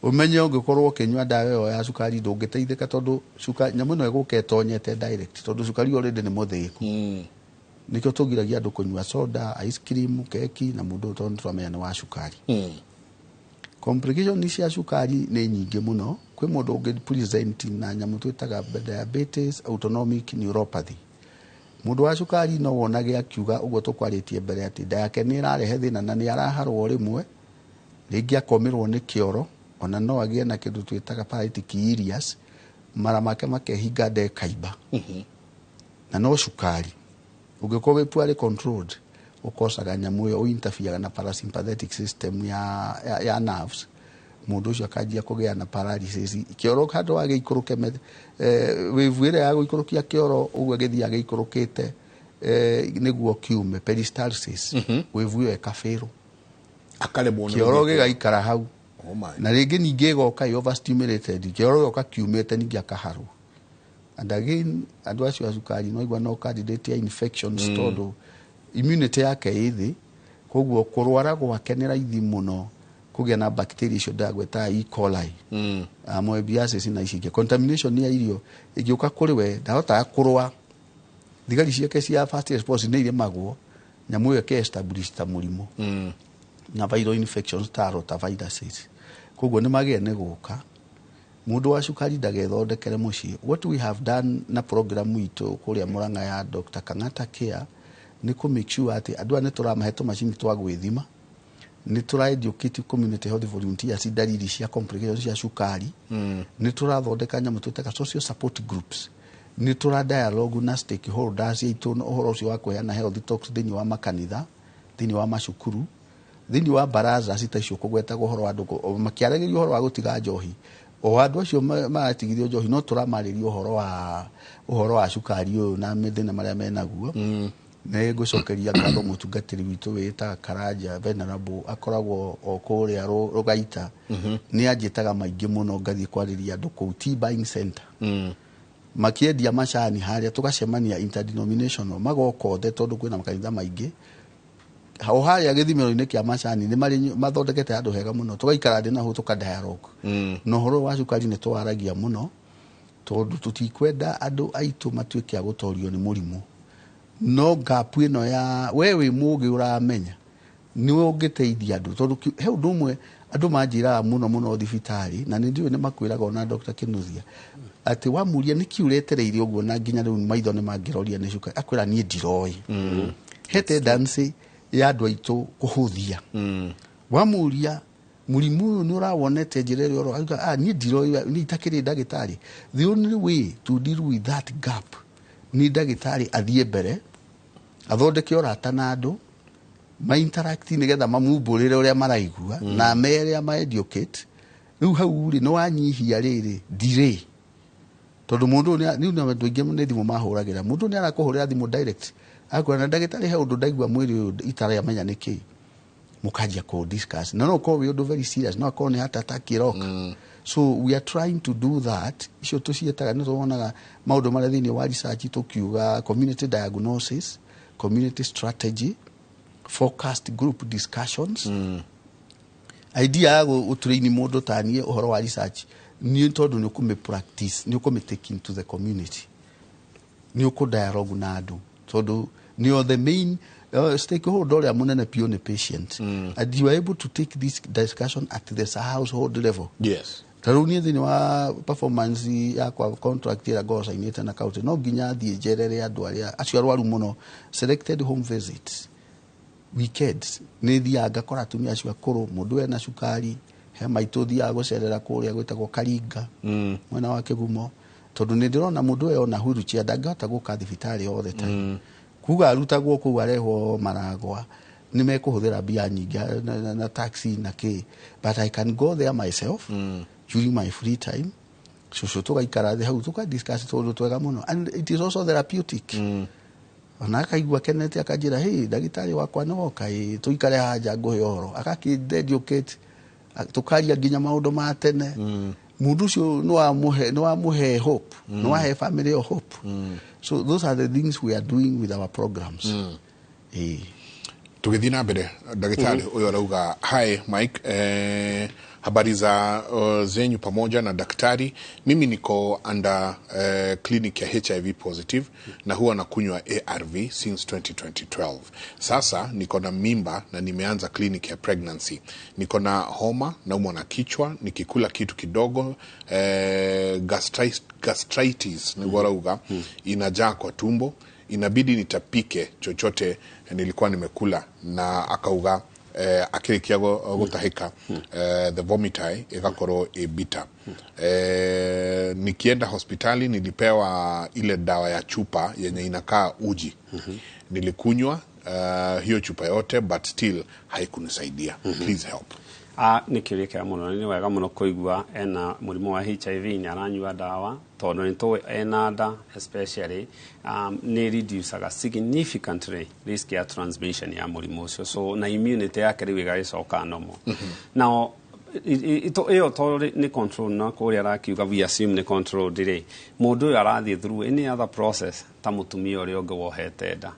Ũmenye ũngĩkorwo ũkĩnyua ndawa ĩyo ya cukari ndũngĩteithĩka tondũ cukari nyamũ ĩno ĩgũka ĩtonyete direct, tondũ cukari already nĩ mũthĩku. Nĩkĩo tũgiragia andũ kũnyua soda, ice cream, keki na mũndũ ũyũ, tondũ nĩtũramenya nĩ wa cukari. Complication cia cukari nĩ nyingĩ mũno. Kwĩ mũndũ ũngĩ present na nyamũ twĩtaga diabetes autonomic neuropathy. Mũndũ wa cukari no wonage akiuga ũguo tũkwarĩtie mbere atĩ nda yake nĩ ĩrarehe thĩna na nĩ araharwo rĩmwe, rĩngĩ akomĩrwo nĩ kĩoro, ona no agĩe na kĩndũ twĩtaga paralytic ileus, mara make makehinga, nda ĩkaimba, na no cukari. Ũngĩkorwo wĩ poorly controlled, Ũkocaga nyamũ ĩyo ũinterfereaga na parasympathetic system ya nerves. Mũndũ ũcio akanjia kũgĩa na paralysis, kĩoro handũ wa gĩikũrũke, wave ĩrĩa ya gũikũrũkia kĩoro ũguo gĩthiaga gĩikũrũkĩte nĩguo kiume, peristalsis, wave ĩyo ĩkafail. Akaremwo nĩ Kĩoro gũthiĩ. gĩgaikara hau. Oh my. Na rĩngĩ ningĩ ĩgoka ĩ overstimulated, kĩoro gĩgoka kiumĩte, ningĩ akaharwo. And again, andũ acio a cukari no igua no candidate ya infections, tondũ immunity yake ĩ thĩ, koguo kũrwara gwake nĩ raithi mũno kũgĩa na bacteria icio ndagweta, E. coli, amoebiasis na ici ingĩ. Contamination ya irio ĩngĩũka kũrĩ we, ndahotaga kũrũa, thigari ciake cia first response nĩ iremagwo, nyamũ ĩyo ĩke establish ta mũrimũ, na viral infections ta rotaviruses. Koguo nĩ magĩe nĩ gũka mũndũ wa cukari ndagethondekere mũciĩ. What we have done na program itũ kũrĩa Murang'a ya Dr. Kang'ata Care nĩ kũ make sure atĩ andũ aya nĩ tũramahe tũmacini twa gwĩthima, nĩ tũra educate community health volunteers ndariri cia complications cia cukari, nĩ tũrathondeka nyamũ twĩtaga social support groups, nĩ tũra dialogue na stakeholders aitũ ũhoro ũcio wa kũheana health talks thĩinĩ wa makanitha, thĩinĩ wa macukuru, thĩinĩ wa baraza cita icio, kũgwetagwo ũhoro wa andũ makĩaragĩria ũhoro wa gũtiga njohi, o andũ acio maratigithio njohi no tũramarĩria ũhoro wa cukari ũyũ na mathĩna marĩa menaguo. Nĩ ngũcokeria ngatho mũtungatĩri witũ wĩtaga Karanja Venerable, akoragwo o kũrĩa Rũgaita. Nĩ anjĩtaga maingĩ mũno ngathiĩ kwarĩria andũ kũu tea buying center, makĩendia macani harĩa, tũgacemania interdenominational, magoka othe tondũ kwĩna makanitha maingĩ o harĩa gĩthimĩro-inĩ kĩa macani. Nĩ marĩ mathondekete handũ hega mũno, tũgaikara thĩ naho tũka dialogue, na ũhoro wa cukari nĩ tũwaragia mũno tondũ tũtikwenda andũ aitũ matuĩke a gũtorio nĩ mũrimũ. No gap ĩno ya we wĩ mũgĩ ũramenya nĩwe ũngĩteithia andũ, tondũ he ũndũ ũmwe andũ manjĩraga mũno mũno thibitarĩ, na nĩ ndiũĩ nĩ makwĩraga ona Dr. Kinuthia, atĩ wamuria nĩkĩ ũretereire ũguo na nginya rĩu maitho nĩ mangĩroria nĩ cukari, akwĩra niĩ ndiroĩ. He tendency ya andũ aitũ kũhũthia. Wamuria mũrimũ ũyũ nĩ ũrawonete njĩra ĩrĩa ũro, auga, "Ah, niĩ ndiroĩ, niĩ itakĩrĩ ndagĩtarĩ." The only way to deal with that gap nĩ ndagĩtarĩ athiĩ mbere, athondeke ũrata na andũ, ma-interact nĩgetha mamumbũrĩre ũrĩa maraigua, na mere ama educate. Rĩu hau rĩ, nĩ wanyihia rĩrĩ delay, tondũ mũndũ ũyũ nĩ andũ aingĩ nĩ thimũ mahũragĩra. Mũndũ nĩ arakũhũrĩra thimũ direct, akwĩra, "Na ndagĩtarĩ, he ũndũ ndaigua mwĩrĩ ũyũ itaramenya nĩ kĩ." Mũkanjia kũ discuss, na no ũkorwo wĩ ũndũ very serious, no akorwo nĩ heart attack ĩroka. So we are trying to do that. Icio tũciĩtaga, nĩ tuonaga maũndũ marĩa thĩinĩ wa research tũkiuga community diagnosis, community strategy, focused group discussions. Idea ya gũtrain mũndũ ta niĩ ũhoro wa research nĩ tondũ nĩ ũkũmĩ practice, nĩ ũkũmĩ take into the community, nĩ ũkũ dialogue na andũ, tondũ nĩo the main stakeholder ũrĩa mũnene biũ nĩ patient, and you are able to take this discussion at the household level. Ta rĩu niĩ thĩinĩ wa performance yakwa, contract ĩrĩa ngoragwo cainĩte na county, no nginya thiĩ njerere andũ arĩa acio arwaru mũno, selected home visits, weekends nĩ thiaga ngakora atumia acio akũrũ, mũndũ wena cukari. He maitũ thiaga gũcerera kũrĩa gwĩtagwo Karinga, mwena wa Kĩgumo, tondũ nĩ ndĩrona mũndũ ũyũ ona wheelchair ndangĩhota gũka thibitarĩ all the time, kuga arutagwo kũu arehwo Maragwa nĩ mekũhũthĩra mbia nyingĩ na taxi na kĩ, but I can go there myself during my free time. Cũcũ tũgaikara thĩ hau, tũka discuss tũndũ twega mũno, and it is also therapeutic. Ona akaigua kenete, akanjĩra, "Hey, ndagĩtarĩ wakwa nĩ woka, ĩ tũikare haha nja ngũhe ũhoro." Agakĩ educate, tũkaria nginya maũndũ ma tene. Mũndũ ũcio nĩ wamũhe hope, nĩ wahe family ĩyo hope. So those are the things we are doing with our programs. Ĩĩ. Tũgĩthiĩ na mbere, ndagĩtarĩ ũyũ arauga, "Hi Mike, habari za zenyu pamoja na daktari. Mimi niko under clinic ya HIV positive na huwa nakunywa ARV since 2012. Sasa niko na mimba na nimeanza clinic ya pregnancy. Niko na homa, naumwa na kichwa nikikula kitu kidogo, gastritis nĩguo arauga, inajaa kwa tumbo, inabidi nitapike chochote nilikuwa nimekula." Na akauga akĩrĩkia gũtahĩka, the vomit ĩgakorwo ĩ bitter. Nikienda hospitali nilipewa ile dawa ya chupa yenye inakaa uji, nilikunywa. hiyo chupa yote, but still haikunisaidia. Please help. Nä kä å ria kä må no nä wega må no kå igua ena må rimå wa HIV, nä aranyua ndawa, tondå nä tå ena nda especially nä reducaga significantly risk ya transmission ya må rimå å cio, so na immunity yake rä u ĩgagĩcoka normal. Now ĩyo to nĩ control na kũrĩa arakiuga, we assume nĩ control rĩ, mũndũ ũyũ arathiĩ through any other process ta mũtumia ũrĩa ũngĩ wohete nda.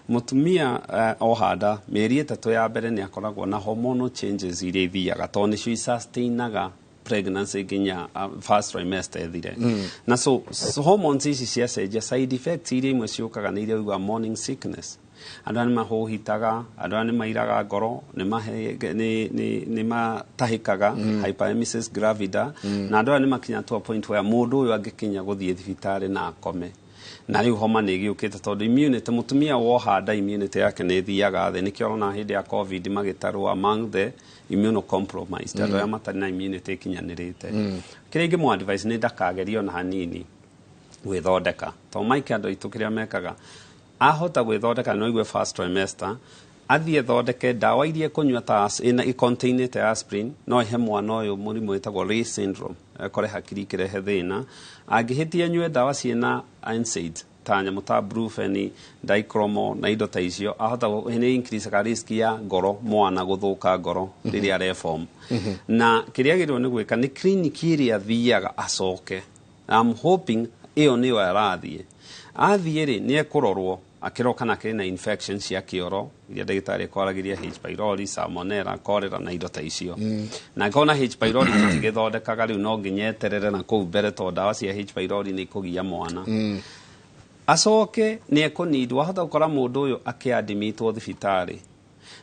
Mũtumia oha nda, mĩeri 3 ya mbere nĩ akoragwo na hormonal changes iria ithiaga, tondũ nĩcio isustainaga pregnancy nginya first trimester ĩthire. Na so hormones ici ciacenjia, side effects iria imwe ciũkaga nĩ iria ũiguaga morning sickness, andũ aya nĩ mahũhitaga, andũ aya nĩ mairaga ngoro, nĩ matahĩkaga, hyperemesis gravida. Na andũ aya nĩ makinya to a point where mũndũ ũyũ angĩkinya gũthiĩ thibitarĩ na akome na rĩu homa nĩ ĩgĩũkĩte, tondũ immunity, mũtumia woha nda, immunity yake nĩ ĩthiaga thĩ. Nĩkĩo ũrona hĩndĩ ya COVID magĩtarwo among the immunocompromised, andũ arĩa matarĩ na immunity ĩkinyanĩrĩte. Kĩrĩa ingĩmũ advice nĩ ndakagerie ona hanini gwĩthondeka, tondũ maike andũ aitũ kĩrĩa mekaga, ahota gwĩthondeka no igue first trimester athiĩ thondeke ndawa iria ekũnyua ta ĩna ĩcontainĩte aspirin, no ĩhe mwana ũyũ mũrimũ wĩtagwo Reye syndrome, akore hakiri ikĩrehe thĩna. Angĩhĩtia anyue ndawa ciĩna NSAIDs ta nyamũ ta Brufen, Diclomo na indo ta icio, ahota nĩ increase risk ya ngoro, mwana gũthũka ngoro rĩrĩa areform. Na kĩrĩa agĩrĩirwo nĩ gwĩka nĩ clinic ĩrĩa athiaga acoke. I'm hoping ĩyo nĩyo arathiĩ. Athiĩ rĩ, nĩ ekũrorwo akĩrorwo kana akĩrĩ na infection cia kĩoro iria ndagĩtarĩ ekwaragĩria, H pylori, salmonella, cholera na indo ta icio. Na angĩkorwo na H pylori tũtigĩthondekaga rĩu, no nginya eterere na kũu mbere, tondũ ndawa cia H pylori nĩ ikũgia mwana. Acoke nĩ ekũnid, wahota gũkora mũndũ ũyũ akĩadmitwo thibitarĩ,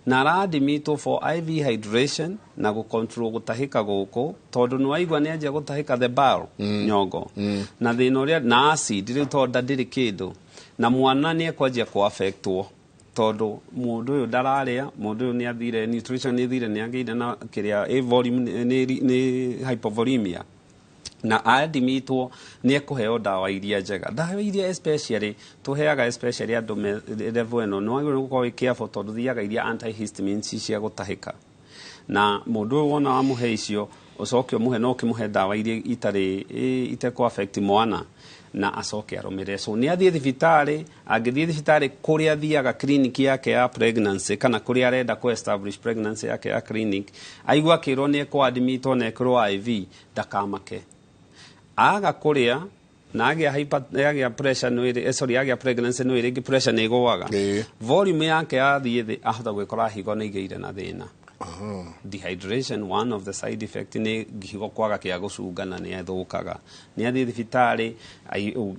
na araadmitwo for IV hydration na gũcontrol gũtahĩka gũkũ, tondũ nĩ waigua nĩ anjia gũtahĩka the bowel, nyongo, na thĩna ũrĩa na acid rĩu, tondũ nda ndĩrĩ kĩndũ, na mwana nĩ ekwanjia kũ-affectwo, tondũ mũndũ ũyũ ndararĩa, mũndũ ũyũ nĩ athire nutrition, nĩ thire, nĩ agĩire na kĩrĩa ĩ volume, nĩ hypovolemia. Na admitwo nĩ ekũheo ndawa iria njega, ndawa iria especially tũheaga especially andũ me level ĩno. Nĩ wagĩrĩirwo gũkorwo wĩ careful, tondũ thiaga iria antihistamines cia gũtahĩka, na mũndũ ũyũ wona wamũhe icio, ũcoke ũmũhe, no ũkĩmũhe ndawa iria itarĩ itekũ affect mwana, na acoke arũmĩrĩre. So nĩ athiĩ thibitarĩ, angĩthiĩ thibitarĩ kũrĩa athiaga clinic yake ya pregnancy, kana kũrĩa arenda kũ establish pregnancy yake ya clinic, aigua akĩrwo nĩ ekũ-admitwo na ekĩrwo IV, ndakamake. Aga kũrĩa na agĩa hyper, agĩa pressure nĩ ĩrĩ, sorry, agĩa pregnancy nĩ ĩrĩ pressure nĩ ĩgũaga, volume yake yathiĩ thĩ, ahota gwĩkora higo nĩ igĩire na thĩna. Dehydration, one of the side effect nĩ higo kwaga kĩa gũcunga na nĩ ĩthũkaga. Nĩ athiĩ thibitarĩ,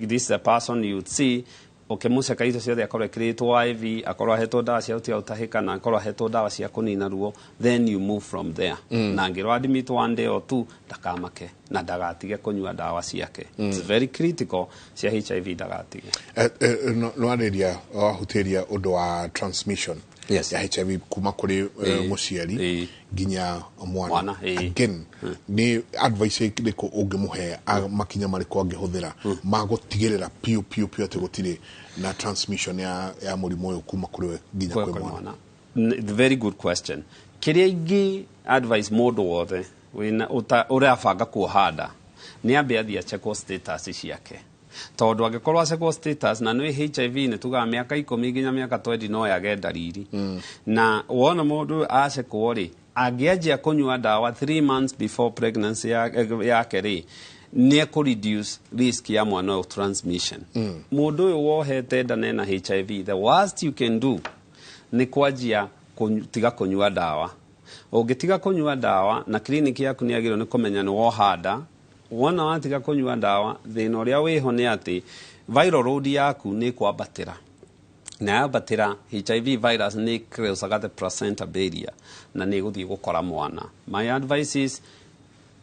this is a person you'd see ũkĩmũceka icio ciothe, akorwo ekĩrĩtwo IV, akorwo ahetwo ndawa cia gũtiga gũtahĩka, na akorwo ahetwo ndawa cia kũnina ruo, then you move from there. Na angĩrwo admit one day or two, ndakamake na ndagatige kũnyua ndawa ciake. It's very critical, cia HIV ndagatige. No arĩria wahutĩria ũndũ wa transmission ya HIV kuma kũrĩ mũciari nginya mwana. Mwana, ĩĩ. Again, nĩ advice ĩrĩkũ ũngĩmũhe, makinya marĩkũ angĩhũthĩra ma gũtigĩrĩra piũ piũ piũ atĩ gũtirĩ na transmission ya mũrimũ ũyũ kuma kũrĩ we nginya kwĩ kwĩ mwana? Mwana. Very good question. Kĩrĩa ingĩ advice mũndũ wothe wĩna ũrabanga kuoha nda nĩ ambe athiĩ achekwo status ciake, tondũ angĩkorwo acekwo status na nĩ HIV, nĩ tugaga mĩaka 10 nginya mĩaka 20 no yage ndariri. Na wona mũndũ acekwo rĩ, angĩanjia kũnyua ndawa 3 months before pregnancy yake rĩ, nĩ ekũ reduce risk ya mwana ũyũ transmission. Mũndũ ũyũ wohete nda na ena HIV, the worst you can do nĩ kwanjia tiga kũnyua ndawa. Ũngĩtiga kũnyua ndawa, na clinic yaku nĩ yagĩrĩirwo nĩ kũmenya nĩ woha nda, wona watiga kũnyua ndawa, thĩna ũrĩa wĩho nĩ atĩ viral load yaku nĩ kwambatĩra, na yambatĩra, HIV virus nĩ crossaga the placenta barrier na nĩ ĩgũthiĩ gũkora mwana. My advice is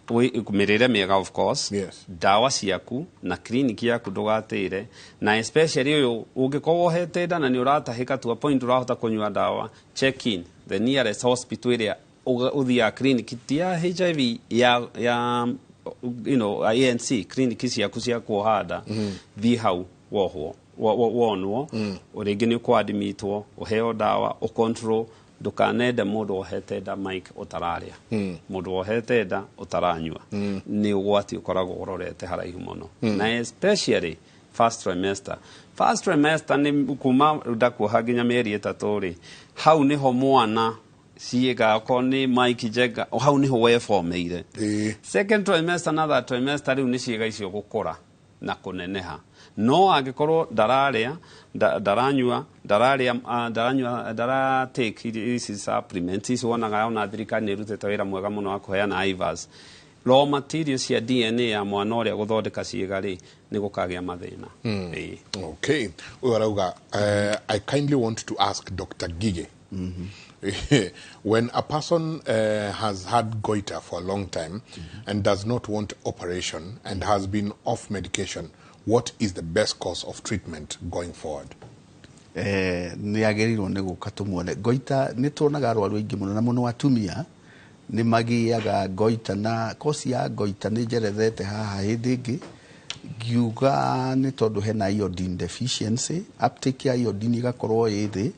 mĩrĩre mĩega, of course, ndawa ciaku na clinic yaku ndũgatĩre, na especially ũyũ ũngĩkorwo wohete nda na nĩ ũratahĩka to a point ũrahota kũnyua ndawa, check in the nearest hospital ĩrĩa ũthiaga clinic ti ya HIV, ya ANC clinic ciaku cia kuoha nda. Thiĩ hau wohwo. Wonwo rĩngĩ nĩ ũkwadmitwo, ũheo ndawa, ũcontrol. Ndũkanende mũndũ wohete nda, Mike, ũtararĩa, mũndũ wohete nda ũtaranyua, nĩ ũgwati ũkoragwo ũrorete haraihu mũno. Na especially first trimester. First trimester nĩ kuma ndakuoha nginya mĩeri 3 rĩ, hau nĩho mwana ciĩga, okorwo nĩ Mike Njega, hau nĩho wefomeire. Second trimester na third trimester rĩu nĩ ciĩga icio gũkũra na kũneneha. No angĩkorwo ndararĩa, ndaranyua, ndararĩa, ndaranyua, ndara take ici supplements ici wonaga, ona thirikari nĩ ĩrutĩte wĩra mwega mũno wa kũheana IVAs, raw material cia DNA ya mwana ũrĩa gũthondeka ciĩga rĩ, nĩ gũkagĩa mathĩna. Ĩĩ. Okay, ũyũ arauga, "I kindly want to ask Dr. Ngige, when a person has had goiter for a long time and does not want operation and has been off medication, what is the best course of treatment going forward?" Nĩ agĩrĩirwo nĩ gũka tũmuone. Goiter, nĩ tuonaga arwaru aingĩ mũno, na mũno atumia nĩ magĩaga goiter. Na cause ya goiter nĩ njerethete haha hĩndĩ ĩngĩ ngiuga nĩ tondũ hena iodine deficiency, uptake ya iodine ĩgakorwo ĩ thĩ.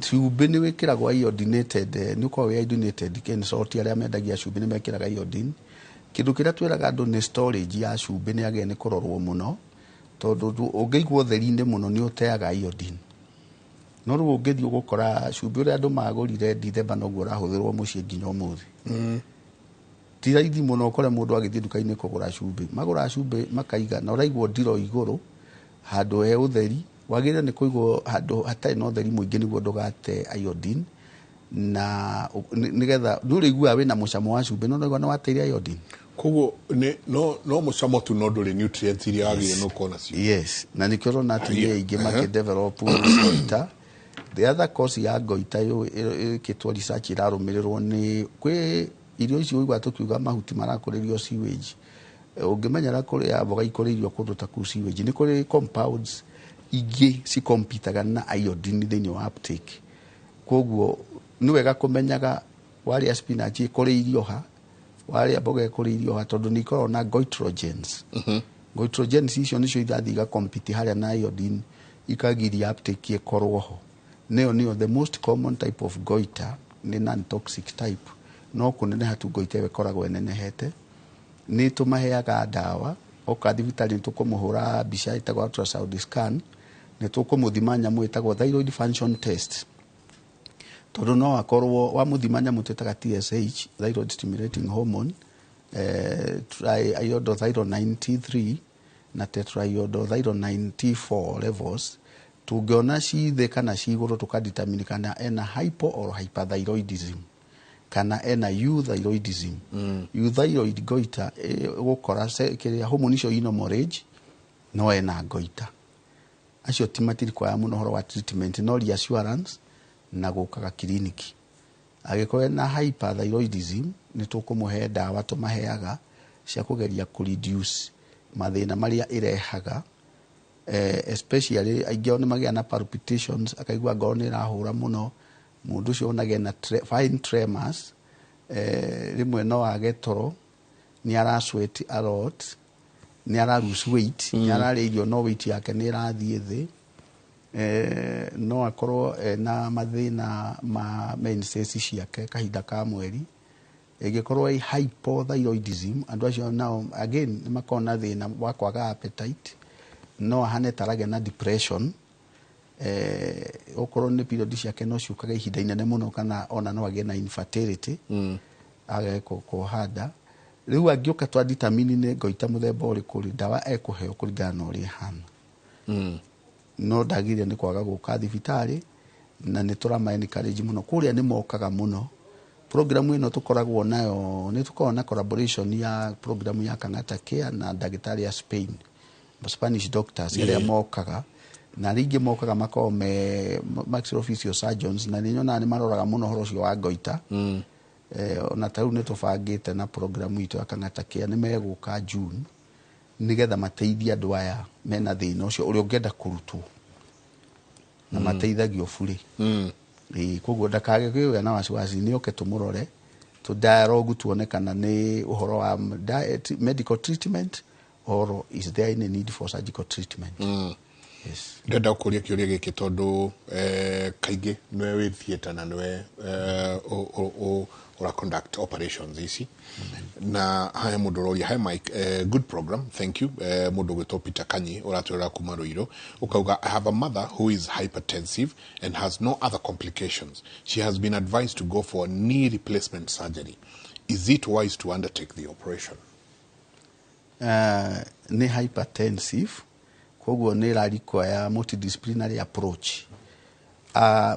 Cumbĩ nĩ wĩkĩragwo iodinated, nĩ ũkoragwo wĩ iodinated. Ken Salt, arĩa mendagia cumbĩ nĩ mekĩraga iodine. Kĩndũ kĩrĩa twĩraga andũ nĩ storage ya cumbĩ nĩ yagĩrĩire nĩ kũrorwo mũno, tondũ ũngĩigwo ũtheri-inĩ mũno nĩ ũteaga iodine. No rĩu ũngĩthiĩ ũgũkora cumbĩ ũrĩa andũ magũrire Dithemba noguo ũrahũthĩrwo mũciĩ nginya ũmũthĩ. Ti raithi mũno ũkore mũndũ agĩthiĩ nduka-inĩ kũgũra cumbĩ. Magũraga cumbĩ makaiga na ũraigwo ndiro igũrũ handũ he ũtheri. Wagĩrĩire nĩ kũigwo handũ hatarĩ na ũtheri mũingĩ nĩguo ndũgate iodine, na nĩgetha nĩ ũrĩiguaga wĩna mũcamo wa cumbĩ, no ũraigua nĩ wateire iodine. Koguo nĩ no mũcamo tu, no ndũrĩ nutrients iria wagĩrĩire nĩ ũkorwo nacio. Yes, na nĩkĩo ũrona atumia aingĩ makĩdevelop goiter. The other cause ya goiter ĩkĩtwo research ĩrarũmĩrĩrwo nĩ kwĩ irio ici ũiguaga tũkiuga mahuti marakũrĩrio sewage. Ũngĩmenyera kũrĩa mboga ikũrĩirio kũndũ ta kũu sewage, nĩ kũrĩ compounds ingĩ cikompitaga na iodine thĩinĩ wa uptake. Koguo nĩ wega kũmenyaga warĩa spinach ĩkũrĩirio ha, warĩa mboga ĩkũrĩirio ha, tondũ nĩ ikoragwo na goitrogens. Goitrogens icio nĩcio irathiĩ igacompete harĩa na iodine, ikagiria uptake ĩkorwo ho. Nĩyo the most common type of goiter nĩ non toxic type, no kũneneha tu goiter ĩyo ĩkoragwo ĩnenehete. Nĩ tũmaheaga ndawa. Oka thibitarĩ nĩ tũkũmũhũra mbica ĩtagwo ultrasound scan, nĩ tũkũmũthima nyamũ ĩtagwo thyroid function test, tondũ no akorwo wamũthima nyamũ twĩtaga TSH, thyroid stimulating hormone, triiodothyronine T3 na tetraiodothyronine T4 levels, tũngĩona ci thĩ kana ci igũrũ, tũkadetermine kana ena hypo or hyperthyroidism kana ena euthyroidism. Euthyroid goiter gũkora kĩrĩa hormone icio i normal range no ena goiter. Acio ti matirikwaya mũno ũhoro wa treatment, no reassurance na gũkaga kiriniki. Angĩkorwo ena hyperthyroidism, nĩ tũkũmũhe ndawa tũmaheaga cia kũgeria kũ reduce mathĩna marĩa ĩrehaga, especially aingĩ ao nĩ magĩa na palpitations, akaigua ngoro nĩ ĩrahũra mũno. Mũndũ ũcio onage na fine tremors, rĩmwe no age toro, nĩ ara sweat a lot, nĩ ara lose weight, nĩ ararĩa irio no weight yake nĩ ĩrathiĩ thĩ. No akorwo ena mathĩna ma menses ciake kahinda ka mweri. Ĩngĩkorwo ĩ hypothyroidism, andũ acio nao again nĩ makoragwo na thĩna wa kwaga appetite, no ahane ta aragĩa na depression, okorwo nĩ period ciake no ciũkaga ihinda inene mũno, kana ona no agĩe na infertility, age kuoha nda. Rĩu angĩũka twa determine nĩ goiter mũthemba ũrĩkũ rĩ, ndawa ekũheo kũringana na ũrĩa ĩhana. No ndagĩrĩire nĩ kwaga gũka thibitarĩ, na nĩ tũrama encourage mũno. Kũrĩa nĩ mokaga mũno. Program ĩno tũkoragwo nayo, nĩ tũkoragwo na collaboration ya program ya Kang'ata Care na ndagĩtarĩ a Spain, Spanish doctors arĩa mokaga, na rĩngĩ mokaga makoragwo me maxillofacial surgeons, na nĩ nyonaga nĩ maroraga mũno ũhoro ũcio wa goiter. Ona ta rĩu nĩ tũbangĩte na program itũ ya Kang'ata Care nĩ megũka June nĩgetha mateithie andũ aya mena thĩna ũcio ũrĩa ũngĩenda kũrutwo na mateithagio burĩ. Ĩĩ, koguo ndakage kũgĩa na wasiwasi, nĩ oke tũmũrore, tũ dialogue, tuone kana nĩ ũhoro wa diet, medical treatment, or is there any need for surgical treatment. Yes. Ndĩrenda gũkũria kĩũria gĩkĩ tondũ kaingĩ nĩwe wĩ theatre na nĩwe ũra conduct operations ici. Na haya mũndũ ũroria, hi Mike, good program, thank you. Mũndũ ũgwĩtwo Peter Kanyi ũratwĩrora kuma Ruiru, ũkauga, I have a mother who is hypertensive and has no other complications. She has been advised to go for knee replacement surgery. Is it wise to undertake the operation? Nĩ hypertensive, koguo nĩ ĩra require multidisciplinary approach.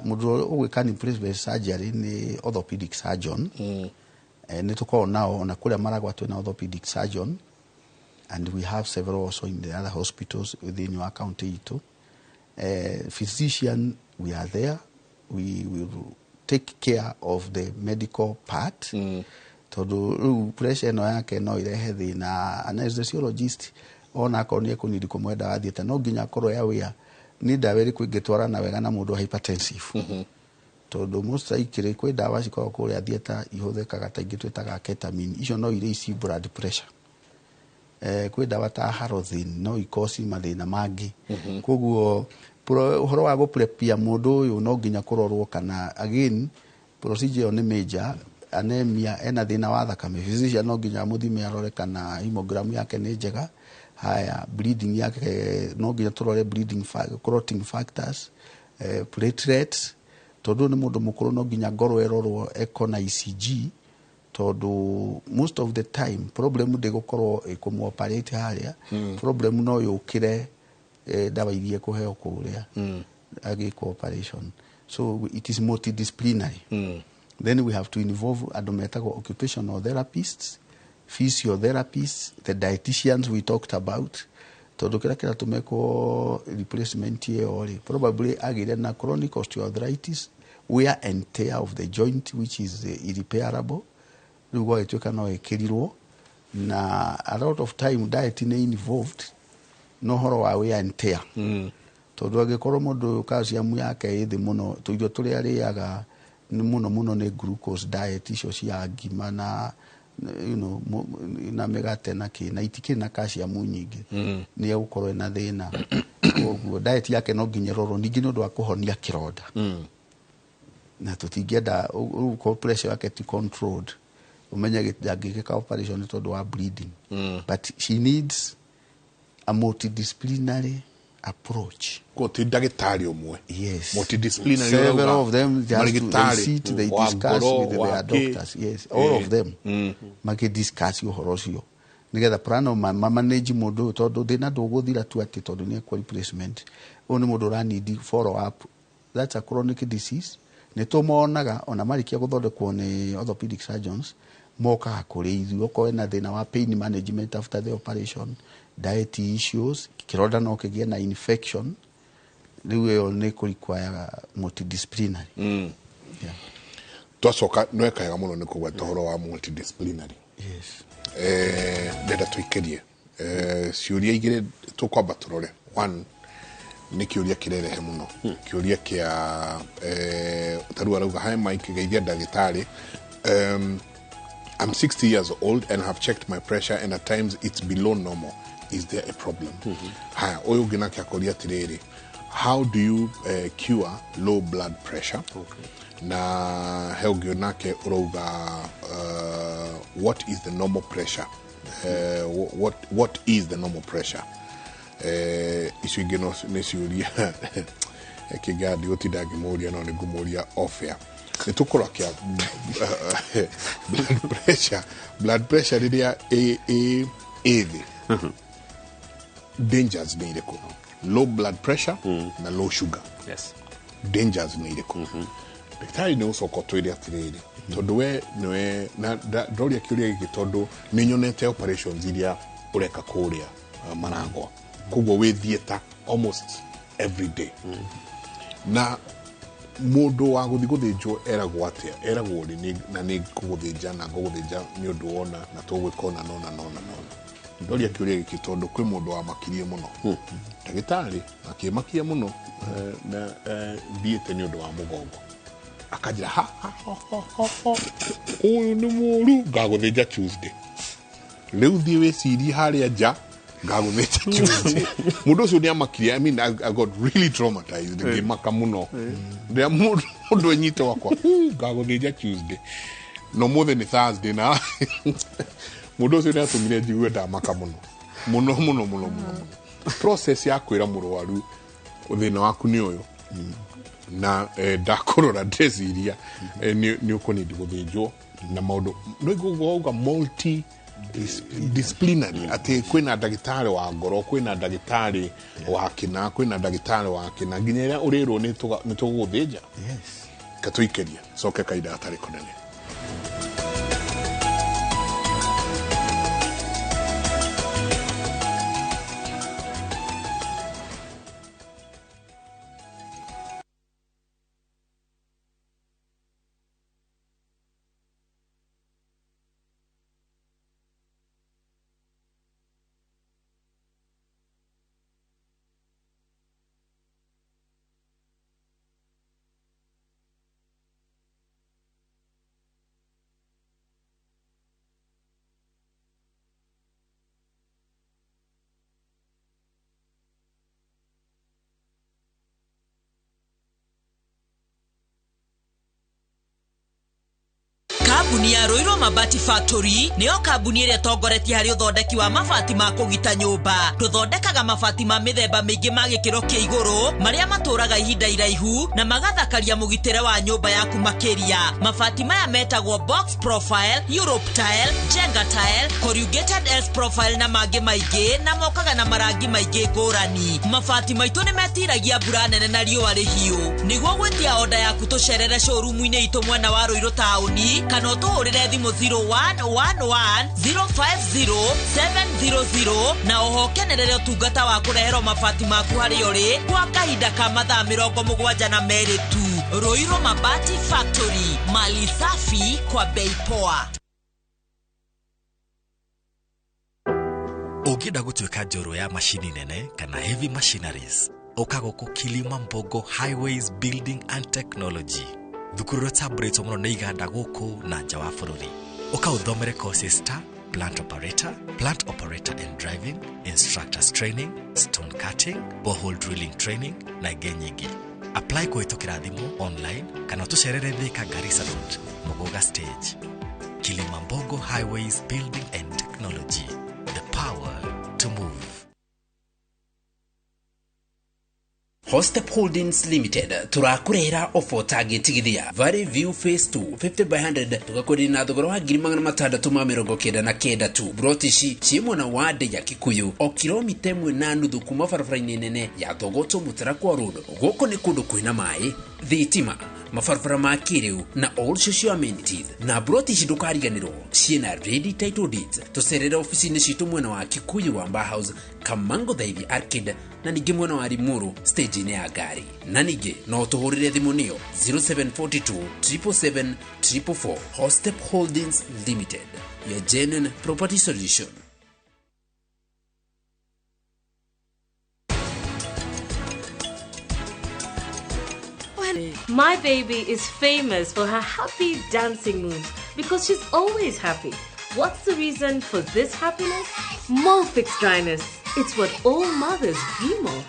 Mũndũ ũrĩa ũgwĩka knee replacement surgery nĩ orthopedic surgeon. Nĩ tũkoragwo nao ona kũrĩa Maragwa twĩna orthopedic surgeon, and we have several also in the other hospitals thĩinĩ wa county itũ. Physician, we are there, we will take care of the medical part, tondũ rĩu pressure ĩno yake no irehe thĩna. Anesthesiologist ona akorwo nĩ ekũnidi kũmwe ndawa thiĩte, no nginya akorwo aware nĩ ndawa ĩrĩkũ ĩngĩtwarana wega na mũndũ hypertensive, tondũ most likely kwĩ ndawa cikoragwo kũrĩa theatre ihũthĩkaga ta ingĩ twĩtaga ketamine, icio no iraise blood pressure. Kwĩ ndawa ta halothane no ikoci mathĩna mangĩ. Koguo ũhoro wa gũprepia mũndũ ũyũ no nginya kũrorwo kana again procedure ĩyo nĩ major. Anemia, ena thĩna wa thakame, physician no nginya amũthime arore kana hemogram yake nĩ njega. Haya, bleeding yake no nginya tũrore bleeding clotting factors, platelets, tondũ nĩ mũndũ mũkũrũ no nginya ngoro ĩrorwo echo na ECG, tondũ most of the time problem ndĩgũkorwo ĩkũmũoperate harĩa. Problem no yũkĩre ndawa iria ĩkũheo kũrĩa agĩkwo operation. So it is multidisciplinary. Then we have to involve andũ metagwo occupational therapists, physiotherapists, the dietitians we talked about, tondũ kĩrĩa kĩratũmekwo replacement ĩyo rĩ, probably agĩre na chronic osteoarthritis, wear and tear of the joint, which is irreparable. Rĩu gwagĩtuĩka no ĩkĩrirwo na a lot of time diet nĩ involved na ũhoro wa wear and tear, tondũ angĩkorwo mũndũ ũyũ calcium yake ĩ thĩ mũno, tũirio tũrĩa arĩaga nĩ mũno mũno nĩ glucose diet, icio cia ngima na na mĩgate na kĩ na itikĩrĩ na calcium nyingĩ, nĩ egũkorwo ena thĩna. Koguo diet yake no nginya ĩrorwo ningĩ nĩ ũndũ wa kũhonia kĩronda, na tũtingĩenda rĩu korwo pressure yake ti controlled, ũmenye ndangĩgĩka operation nĩ tondũ wa bleeding. But she needs a multidisciplinary approach. Ko ti ndagĩtarĩ ũmwe? Yes. Multidisciplinary. Several of them just to, they sit, they discuss with their doctors. Yes, all of them makĩdiscuss ũhoro ũcio nĩgetha plan ma manage mũndũ ũyũ, tondũ thĩna ndũgũthira tu atĩ tondũ nĩ ekwo replacement. Ũyũ nĩ mũndũ ũranidi follow up. That's a chronic disease. Nĩ tũmonaga ona marĩkia gũthondekwo nĩ orthopedic surgeons, mokaga kũrĩ ithuĩ okorwo ena thĩna wa pain management after the operation, diet issues, kĩronda no kĩgĩe na infection. Rĩu ĩyo nĩ kũ require multidisciplinary. Yeah. Twacoka nweka wega mũno nĩ kũgweta ũhoro wa multidisciplinary. Yes. Ndenda tũikĩrie ciũria igĩrĩ tũkwamba tũrore. One nĩ kĩũria kĩrerehe mũno, kĩũria kĩa tarĩu arauga, hi Mike, geithia ndagĩtarĩ. I'm 60 years old and have checked my pressure and at times it's below normal. Is there a problem? Haya, ũyũ ũngĩ nake akoria atĩrĩrĩ, how do you cure low blood pressure? Na he ũngĩ nake ũrauga, what is the normal pressure? What is the normal pressure? Icio ingĩ no nĩ ciũria kĩngĩa ndigũtinda ngĩmũria, no nĩ ngũmũria off air. Nĩ tũkũrora kĩa blood pressure. Blood pressure rĩrĩa ĩ thĩ, dangers nĩ irĩkũ? Low blood pressure na low sugar, dangers nĩ irĩkũ? Ndagĩtarĩ, nĩ ũcoka ũtwĩre atĩrĩrĩ, tondũ we nĩwe na ndoria kĩũria gĩkĩ tondũ nĩ nyonete operations iria ũreka kũrĩa Maragwa, koguo wĩ theatre almost every day. Na mũndũ wa gũthiĩ gũthĩnjwo eragwo atĩa? Eragwo rĩ na nĩ ngũgũthĩnja na ngũgũthĩnja nĩ ũndũ wona na tũgwĩka ũna nona nona nona. Ndoria kĩũria gĩkĩ tondũ kwĩ mũndũ wamakirie mũno ndagĩtarĩ akĩmakia mũno, na thiĩte nĩ ũndũ wa mũgongo, akanjĩra, ha ha ho ho ho ho, ũyũ nĩ mũru, ngagũthĩnja Tuesday. Rĩu thiĩ wĩcirie harĩa nja. Ngagũthĩnja Tuesday. Mũndũ ũcio nĩ amakirie. I mean, I got really traumatized. Ngĩmaka mũno rĩrĩa mũndũ enyite wakwa, "Ngagũthĩnja Tuesday," no mũthĩ nĩ Thursday, na mũndũ ũcio nĩ atũmire njigue ndamaka mũno mũno mũno mũno mũno mũno. Process ya kwĩra mũrwaru thĩna waku nĩ ũyũ na ndakũrora ndeciria nĩ ũkũnindi gũthĩnjwo na maũndũ no igũgauga multi disciplinary, atĩ kwĩna ndagĩtarĩ wa ngoro, kwĩna ndagĩtarĩ wa kĩna, kwĩna ndagĩtarĩ wa kĩna, nginya ĩrĩa ũrĩrwo nĩ tũgũgũthĩnja. Katũikĩria coke kainda gatarĩ kũnene. Kambuni ya Ruiru Mabati Factory nĩyo kambuni ĩrĩa ĩtongoretie harĩ ũthondeki wa mabati ma kũgita nyũmba. Tũthondekaga mabati ma mĩthemba mĩingĩ ma gĩkĩro kĩa igũrũ marĩa matũraga ihinda iraihu na magathakaria mũgitĩre wa nyũmba yaku makĩria. Mabati maya metagwo box profile, Europe tile, Jenga tile, corrugated S profile na mangĩ maingĩ, na mokaga na marangi maingĩ ngũrani. Mabati maitũ nĩ metiragia mbura nene na riũa rĩhiũ. Nĩguo gwĩtia oda yaku tũcerere showroom-inĩ itũ mwena wa Ruiru taũni kana ũtũhũrĩre thimũ 0111 050 700 na oho kenerere ũtungata wa kũreherwo mabati maku harĩa ũrĩ kwa kahinda ka mathaa 72 tu. Ruiru Mabati Factory, mali safi kwa bei poa. Ũngĩenda gũtuĩka njorua ya macini nene kana heavy machineries, ũka gũkũ Kilimambogo Highways Building and Technology, thukuru ũrĩa ũtambũrĩtwo mũno nĩ iganda gũkũ na nja wa bũrũri. Ũka ũthomere courses ta plant operator, plant operator and driving, instructors training, stone cutting, borehole drilling training na ingĩ nyingĩ. Apply kũhĩtũkĩra thimũ, online kana ũtũcerere Thika Garissa Road, Muguga Stage. Kilimambogo Highways Building and Technology, the power to move. Hostep Holdings Limited turakurehera ofo tagĩtigithia Valley View Phase 2 50 by 100 tugakwenderia na thogora wa 699 tu. Broti ici ciĩ mwena wa Ndĩ ya Kikuyu o kilomita 1.5 kuma barabara-inĩ nene ya Thogoto Mũtarakwa Road. Gũkũ nĩ kũndũ kwĩna maĩ, thitima, mabarabara ma kĩrĩu na all social amenities, na broti ici ndũkariganĩrwo ciĩna ready title deeds. Tũcerere ofici-inĩ citũ mwena wa Kikuyu Wamba House, Kamango Thaithi Arcade, na ningĩ mwena wa Limuru stage-inĩ ya ngari, na ningĩ no tũhũrĩre thimũ nĩyo 0742 777 444. Hostep Holdings Limited, your genuine property solution. My baby is famous for her happy dancing moves because she's always happy. What's the reason for this happiness? Molfix dryness. It's what all mothers dream of.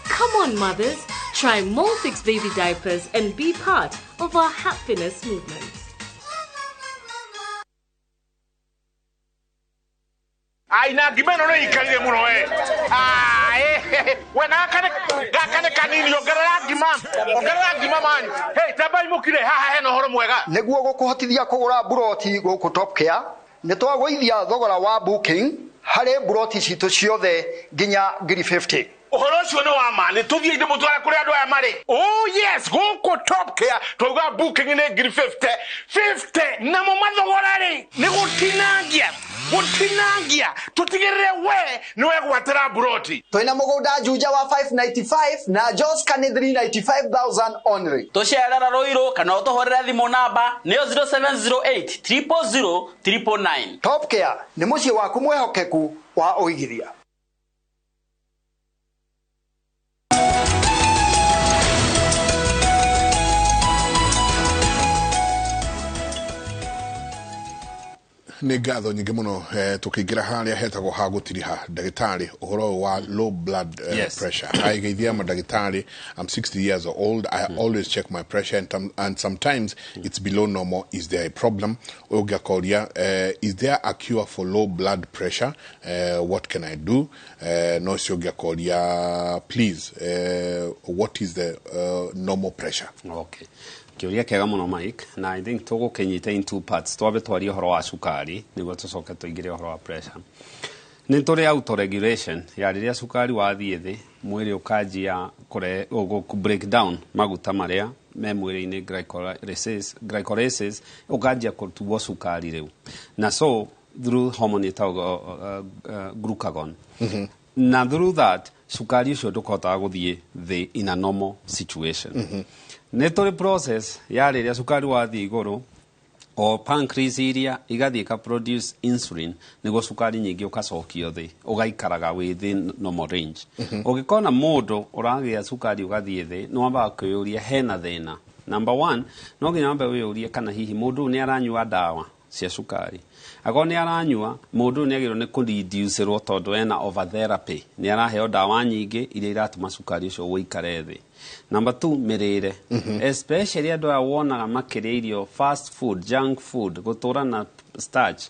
Come on, mothers. Try Molfix baby diapers and be part of our happiness movement. Ai na ngima ĩno nĩ ikarire mũno we. Ai, we na gakane kanini, ongerera ngima, ongerera ngima man. Hey, tambai mũkire haha hena ũhoro mwega. Nĩguo gũkũhotithia kũgũra mburoti gũkũ Top Care, nĩ twagũithia thogora wa booking harĩ mburoti citũ ciothe nginya 50,000. Ũhoro ũcio nĩ wa ma, nĩ tũthiĩ ndĩmũtware kũrĩa andũ aya marĩ. Oh yes, gũkũ Top Care twauga booking nĩ 50,000 50, namo mathogora rĩ nĩ gũtinangia gũtinangia, tũtigĩrĩre we nĩ wegwatĩra mburoti. Twĩna mũgũnda Juja wa 595 na Joska nĩ 395,000 only. Tũcerera Ruiru kana ũtũhũrĩre thimũ namba nĩyo 0708 000 999. Top Care nĩ mũciĩ waku mwĩhokeku wa ũigithia. Nĩ ngatho nyingĩ mũno. Tũkĩingĩra harĩa hetagwo ha gũtiriha, ndagĩtarĩ, ũhoro ũyũ wa low blood pressure. Ageithia mandagĩtarĩ, I'm 60 years old. I always check my pressure and sometimes it's below normal. Is there a problem? Ũyũ ũngĩ akoria, is there a cure for low blood pressure? What can I do? No ũcio ũngĩ akoria, please, what is the normal pressure? Okay, kĩũria kĩega mũno, Mike, na I think tũgũkĩnyita in two parts. Twambe twarie ũhoro wa cukari nĩguo tũcoke tũingĩre ũhoro wa pressure. Nĩ tũrĩ autoregulation ya rĩrĩa cukari wathiĩ thĩ, mwĩrĩ ũkanjia break down maguta marĩa me mwĩrĩ-inĩ, glycolysis, ũkanjia kũtuo cukari rĩu, na so through hormone ĩtagwo glucagon, na through that cukari ũcio ndũkohotaga gũthiĩ thĩ in a normal situation. Nĩ tũrĩ process ya rĩrĩa cukari wathiĩ igũrũ, o pancreas iria igathiĩ ka produce insulin nĩguo cukari nyingĩ ũgacokio thĩ, ũgaikaraga within normal range. Ũngĩkona mũndũ ũragĩa cukari ũgathiĩ thĩ, nĩ wambaga kwĩyũria hena thĩna. Number one, no nginya wambe wĩyũrie kana hihi mũndũ ũyũ nĩ aranyua ndawa cia cukari. Akorwo nĩ aranyua, mũndũ ũyũ nĩ agĩrĩirwo nĩ kũreducerwo tondũ ena over therapy, nĩ araheo ndawa nyingĩ iria iratũma cukari ũcio ũikare thĩ. Number two, mĩrĩre, especially andũ aya wonaga makĩrĩa irio fast food, junk food, gũtũra na starch.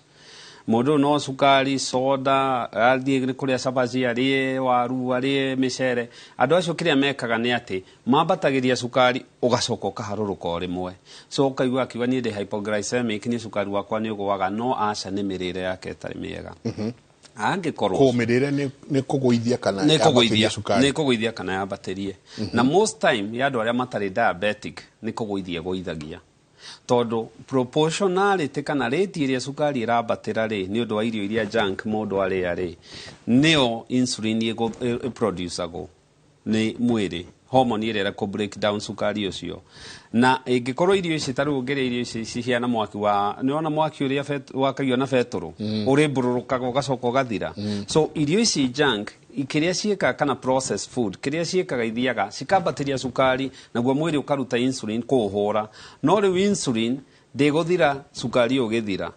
Mũndũ ũyũ no cukari, soda, athiĩ nĩ kũrĩa cabaci, arĩe waru, arĩe mĩcere. Andũ acio kĩrĩa mekaga nĩ atĩ mambatagĩria cukari, ũgacoka ũkaharũrũka o rĩmwe. So ũkaigua akiuga, "Niĩ ndĩ hypoglycemic, niĩ cukari wakwa nĩ ũgũaga." No aca, nĩ mĩrĩre yake ĩtarĩ mĩega. Angĩkorwo Kũ mĩrĩre nĩ kũgũithia kana nĩ kũgũithia yambatĩria cukari? Nĩ kũgũithia kana yambatĩrie. Na most time ya andũ arĩa matarĩ diabetic nĩ kũgũithia ĩgũithagia, tondũ proportionality kana rate ĩrĩa cukari ĩrambatĩra rĩ, nĩ ũndũ wa irio iria junk mũndũ arĩa rĩ, nĩyo insulin ĩproducagwo nĩ mwĩrĩ, hormone ĩrĩa ĩrĩa break down cukari ũcio. Na ĩngĩkorwo irio ici, ta rĩu ũngĩrĩa irio ici cihiana mwaki wa, nĩwona mwaki ũrĩa wakagio na betũrũ, ũrĩmbũrũrũkaga ũgacoka ũgathira. So irio ici junk kĩrĩa ciĩkaga, kana processed food, kĩrĩa ciĩkaga, ithiaga cikambatĩria cukari, naguo mwĩrĩ ũkaruta insulin kũũhũra. No rĩu insulin ndĩgũthira cukari ũgĩthira,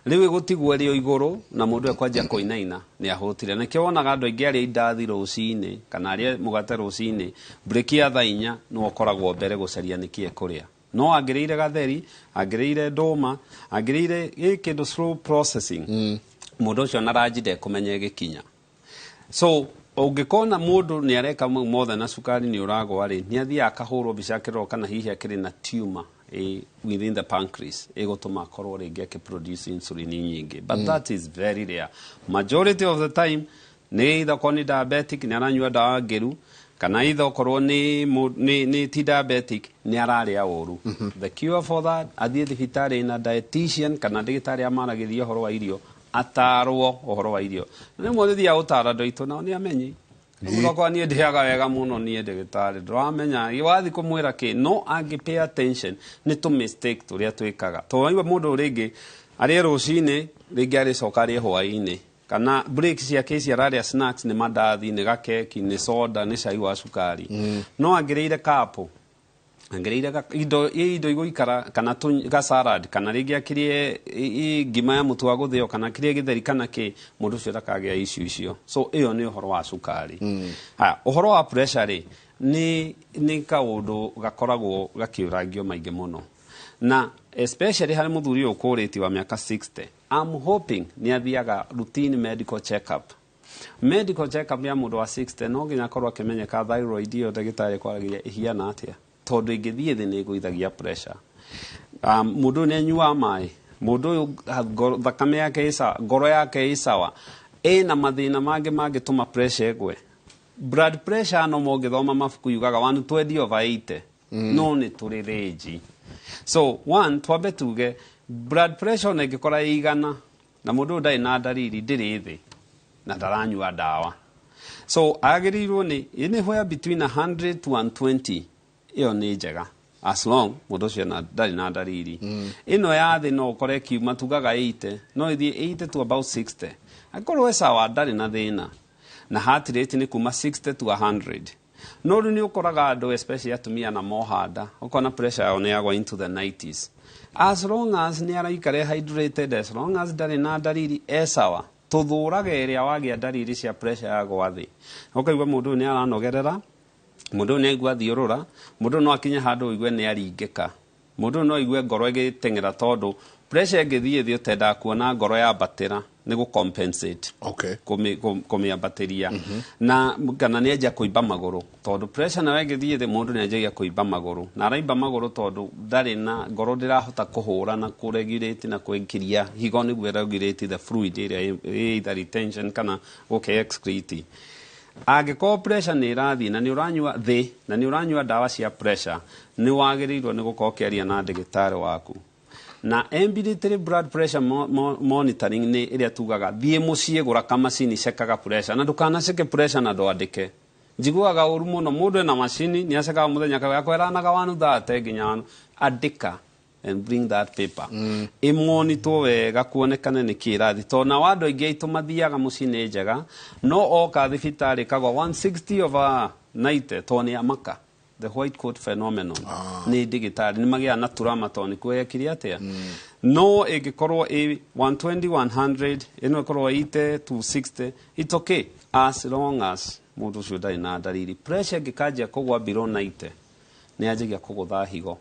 rĩu ĩgũtigwo ĩrĩ o igũrũ, na mũndũ ekwanjia kũinaina nĩ ahũtire. Nĩkĩo wonaga andũ aingĩ arĩa indathi rũcinĩ kana arĩa mũgate rũcinĩ, break ya thaa 4 nĩwe ũkoragwo mbere gũcaria nĩkĩ ekũrĩa. No angĩrĩire gatheri, angĩrĩire ndũma, angĩrĩire gĩ kĩndũ slow processing, mũndũ ũcio na ranji ndekũmenya ĩgĩkinya. So ũngĩkona mũndũ nĩ areka mau mothe na cukari nĩ ũragwa rĩ, nĩ athiaga akahũrwo mbica akĩrorwo kana hihi akĩrĩ na tumor within the pancreas ĩgũtũma akorwo rĩngĩ akĩproduce insulin nyingĩ, but that is very rare. Majority of the time nĩ either okorwo nĩ diabetic, nĩ aranyua ndawa ngĩru, kana either okorwo nĩ ti diabetic, nĩ ararĩa ũru. The cure for that, athiĩ thibitarĩ na dietitian kana ndagĩtarĩ amaragĩria ũhoro wa irio, atarwo ũhoro wa irio. Na rĩmwe ũthiaga gũtara andũ aitũ nao nĩ amenyi. Okorwo niĩ ndĩaga wega mũno, niĩ ndagĩtarĩ ndũramenya wathi kũmwĩra kĩ, no angĩ pay attention nĩ tũ mistake tũrĩa twĩkaga, tondũ waigua mũndũ rĩngĩ arĩe rũcinĩ, rĩngĩ arĩcoka arĩe hwaĩ-inĩ, kana break ciake ici ararĩa snacks nĩ mandathi, nĩ gakeki, nĩ soda, nĩ cai wa cukari. No angĩrĩire kapo, angĩrĩire indo igũikara, kana ga salad, kana rĩngĩ akĩrĩe ngima ya mũtu wa gũthĩo, kana akĩrĩe gĩtheri, kana kĩ, mũndũ ũcio ndakagĩa issue icio. So ĩyo nĩ ũhoro wa cukari. Haya, ũhoro wa pressure rĩ, nĩ kaũndũ gakoragwo gakĩũrangio maingĩ mũno, na especially harĩ mũthuri ũyũ ũkũrĩtie wa mĩaka 60. I'm hoping nĩ athiaga routine medical check-up. Medical check-up ya mũndũ wa 60, no nginya akorwo akĩmenyeka thyroid ĩyo ndagĩtarĩ kwaragĩria ĩhiana atĩa, tondũ ĩngĩthiĩ thĩ nĩ ĩgũithagia pressure. Mũndũ ũyũ nĩ anyuaga maĩ? Mũndũ ũyũ thakame yake ĩ sawa? Ngoro yake ĩ sawa? Ĩna mathĩna mangĩ mangĩtũma pressure ĩgwe? Blood pressure no mũngĩthoma mabuku yugaga 120 over 80. No nĩ tũrĩ range. So one, twambe tuge blood pressure ona ĩngĩkora ĩ 100 na mũndũ ũyũ ndarĩ na ndariri, ndĩrĩ thĩ na ndaranyua ndawa, so agĩrĩirwo nĩ anywhere between 100 to 120. Ĩyo nĩ njega as long mũndũ ũcio ndarĩ na ndariri. Ĩno ya thĩ no ũkore ĩkiuma, tugaga 80, no ĩthiĩ 80 to about 60, angĩkorwo e sawa, ndarĩ na thĩna. Na heart rate nĩ kuma 60 to 100. No rĩu nĩ ũkoraga andũ, especially atumia na mohanda, ũkona pressure yao nĩ yagwa into the 90s. As long as nĩ araikara hydrated, as long as ndarĩ na ndariri, e sawa. Tũthũraga ĩrĩa wagĩa ndariri cia pressure yagwa thĩ, ũkaigua mũndũ ũyũ nĩ aranogerera, mũndũ ũyũ nĩ aigua thiũrũra, mũndũ ũyũ no akinye handũ ũigue nĩ aringĩka, mũndũ ũyũ no aigue ngoro ĩgĩteng'era, tondũ pressure ĩngĩthiĩ thĩ ũtendaga kuona ngoro yambatĩra nĩ gũ-compensate kũmĩambatĩria, na kana nĩ anjia kũimba magũrũ, tondũ pressure nayo ĩngĩthiĩ thĩ mũndũ nĩ anjagia kũimba magũrũ, na araimba magũrũ tondũ ndarĩ na ngoro, ndĩrahota kũhũra na kũregulate na kũingĩria higo nĩguo regulate the fluid ĩrĩa ĩ either retention kana gũkĩ excrete. Angĩkorwo pressure nĩ ĩrathiĩ na nĩ ũranyua thĩ na nĩ ũranyua ndawa cia pressure, nĩ wagĩrĩirwo nĩ gũkorwo ũkĩaria na ndagĩtarĩ waku. Na ambulatory blood pressure monitoring nĩ ĩrĩa tugaga thiĩ mũciĩ, gũra kamacini, cekaga pressure, na ndũkanaceke pressure na ndwandĩke. Njiguaga ũru mũno mũndũ ena macini nĩ acekaga mũthenya kawe akwĩranaga 130 nginya one. Andĩka and bring that paper, ĩmonitwo wega kuonekane nĩ kĩ ĩrathiĩ, tondũ nao andũ aingĩ aitũ mathiaga mũciĩ nĩ njega, no oka thibitarĩ kagwa 160 over 90, tondũ nĩ amaka the white coat phenomenon. Nĩ ndagĩtarĩ nĩ magĩaga na turama tondũ nĩkuo yekire atĩa. No ĩngĩkorwo ĩ 120 100, ĩno ĩkorwo 80 to 60, it's okay as long as mũndũ ũcio ndarĩ na ndariri. Pressure ĩngĩkanjia kũgwa below 90, nĩ yanjagia kũgũtha higo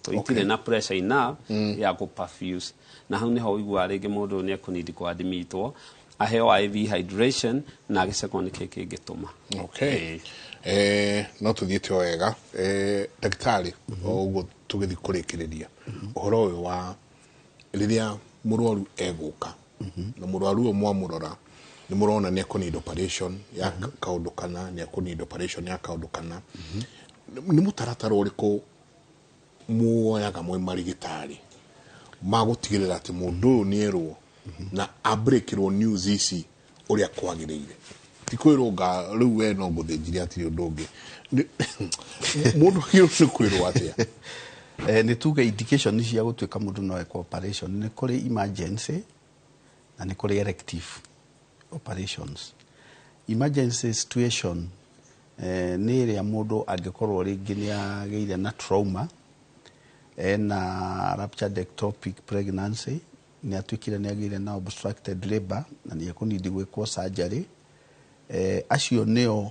to itirĩ na pressure enough ya gũ-perfuse, na hau nĩho ũiguaga rĩngĩ mũndũ ũyũ nĩ ekũnindi kũadmitwo aheo IV hydration na agĩcekwo nĩkĩ kĩngĩtũma. Okay. No tũthiĩte o wega, ndagĩtarĩ, o ũguo tũgĩthiĩ kũrĩkĩrĩria ũhoro ũyũ wa rĩrĩa mũrwaru egũka, na mũrwaru ũyũ mwamũrora nĩ mũrona nĩ ekũneed operation ya kaũndũ kana nĩ ekũneed operation ya kaũndũ kana, nĩ mũtaratara ũrĩkũ muoyaga mwĩ marigitari ma gũtigĩrĩra atĩ mũndũ ũyũ nĩ erwo na abreakĩrwo news ici ũrĩa kwagĩrĩire, ti kwĩrwo nga rĩu we no ngũthĩnjire, hatirĩ ũndũ ũngĩ? Mũndũ agĩrĩirwo nĩ kwĩrwo atĩa? Nĩ tuge indication cia gũtuĩka mũndũ no ekwo operation, nĩ kũrĩ emergency na nĩ kũrĩ elective operations. Emergency situation nĩ ĩrĩa mũndũ angĩkorwo rĩngĩ nĩ agĩire na trauma, ena ruptured ectopic pregnancy, nĩ atuĩkire nĩ agĩire na obstructed labor na nĩ ekũnindi gwĩkwo surgery, acio nĩo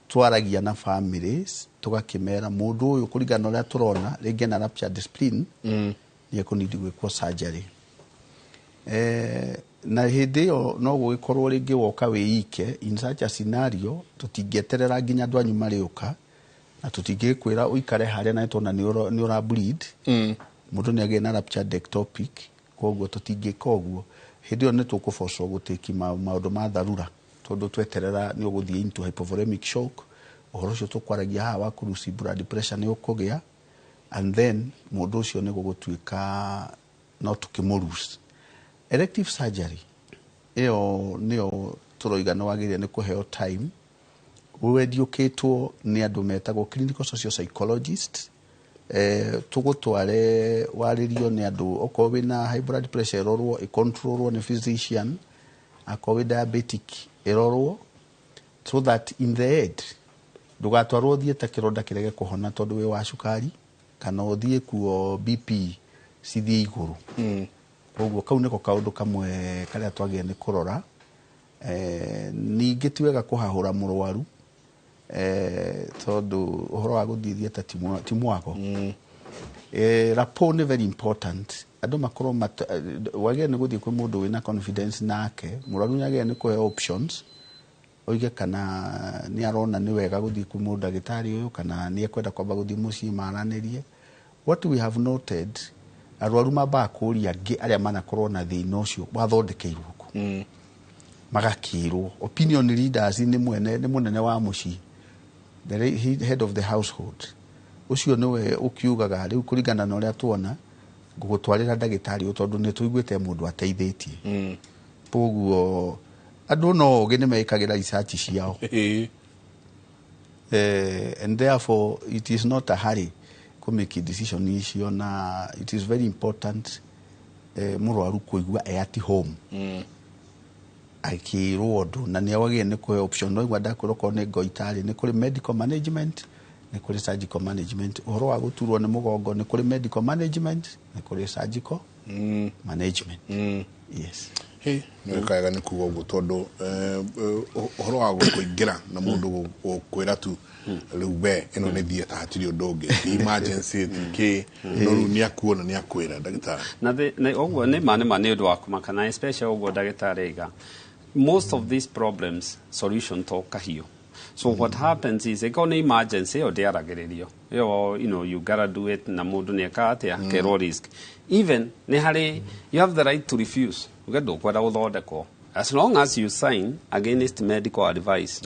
twaragia na families tũgakĩmera mũndũ ũyũ kũringana na ũrĩa tũrona rĩngĩ ena ruptured spleen, nĩ ekũnindi gwĩkwo surgery. Na hĩndĩ ĩyo no gũgĩkorwo rĩngĩ woka wĩike. In such a scenario tũtingĩeterera nginya andũ anyu marĩũka, na tũtingĩkwĩra ũikare harĩa na nĩtwona nĩ ũra bleed. Mũndũ nĩ agĩe na ruptured ectopic, koguo tũtingĩka ũguo. Hĩndĩ ĩyo nĩ tũkũbocwo gũtĩki maũndũ ma dharura, tondũ tweterera nĩ ũgũthiĩ into hypovolemic shock. Ũhoro ũcio tũkwaragia haha wa kũruci blood pressure nĩ ũkũgĩa, and then mũndũ ũcio nĩ gũgũtuĩka no tũkĩmũruci. Elective surgery ĩyo nĩyo tũroiga nĩ wagĩrĩire nĩ kũheo time, wendiũkĩtwo nĩ andũ metagwo clinical social psychologist, tũgũtware warĩrio nĩ andũ. Okorwo wĩna high blood pressure ĩrorwo, ĩcontrolwo nĩ physician, akorwo wĩ diabetic ĩrorwo, so that in the end ndũgatwarwo ũthiĩ ta kĩronda kĩrege kũhona tondũ wĩ wa cukari, kana ũthiĩ kuo BP cithiĩ igũrũ. Koguo kau nĩko kaũndũ kamwe karĩa twagĩrĩire nĩ kũrora. Ningĩ ti wega kũhahũra mũrwaru, tondũ ũhoro wa gũthiĩ theatre ti mwago. Rapport nĩ very important, andũ makorwo wagĩrĩire nĩ gũthiĩ kwĩ mũndũ wĩna confidence nake. Mũrwaru nĩ agĩrĩire nĩ kũheo options, oige kana nĩ arona nĩ wega gũthiĩ kwĩ mũndũ ndagĩtarĩ ũyũ kana nĩ ekwenda kwamba gũthiĩ mũciĩ maranĩrie. What we have noted, arwaru mambaga kũria angĩ arĩa manakorwo na thĩna ũcio wathondekeirwo kũ, magakĩrwo opinion leaders nĩ mwene, nĩ mũnene wa mũciĩ, the head of the household, ũcio nĩwe ũkiugaga rĩu kũringana na ũrĩa tuona ngũgũtwarĩra ndagĩtarĩ ũyũ tondũ nĩ tũiguĩte mũndũ ateithĩtie. Koguo andũ no ũgĩ nĩ mekagĩra research ciao, and therefore it is not a hurry kũ make decision icio, na it is very important mũrwaru kũigua e at home. Akĩrwo ũndũ na nĩ wagĩrĩire nĩ kũhe option. No igua ndakwĩra okorwo nĩ goita rĩ, nĩ kũrĩ medical management, nĩ kũrĩ surgical management. Ũhoro wa gũturwo nĩ mũgongo, nĩ kũrĩ medical management, nĩ kũrĩ surgical management. Yes. Hĩ, nĩ wega nĩ kuga ũguo tondũ ũhoro wa kũingĩra na mũndũ gũkwĩra tu rĩu we ĩno nĩ theatre, hatirĩ ũndũ ũngĩ, ti emergency, ti kĩ, no rĩu nĩ akuona, nĩ akwĩra ndagĩtarĩ. Na ũguo nĩ ma, nĩ ma, nĩ ũndũ wa kũmaka, na especially ũguo ndagĩtarĩ aiga, most of these problems solution to kahiũ. So what happens is, ĩkorwo nĩ emergency, ĩyo ndĩaragĩrĩrio ĩyo, you gotta do it, na mũndũ nĩ eka atĩa, kerwo risk. Even nĩ harĩ, you have the right to refuse, uge ndũkwenda gũthondekwo as long as you sign against medical advice.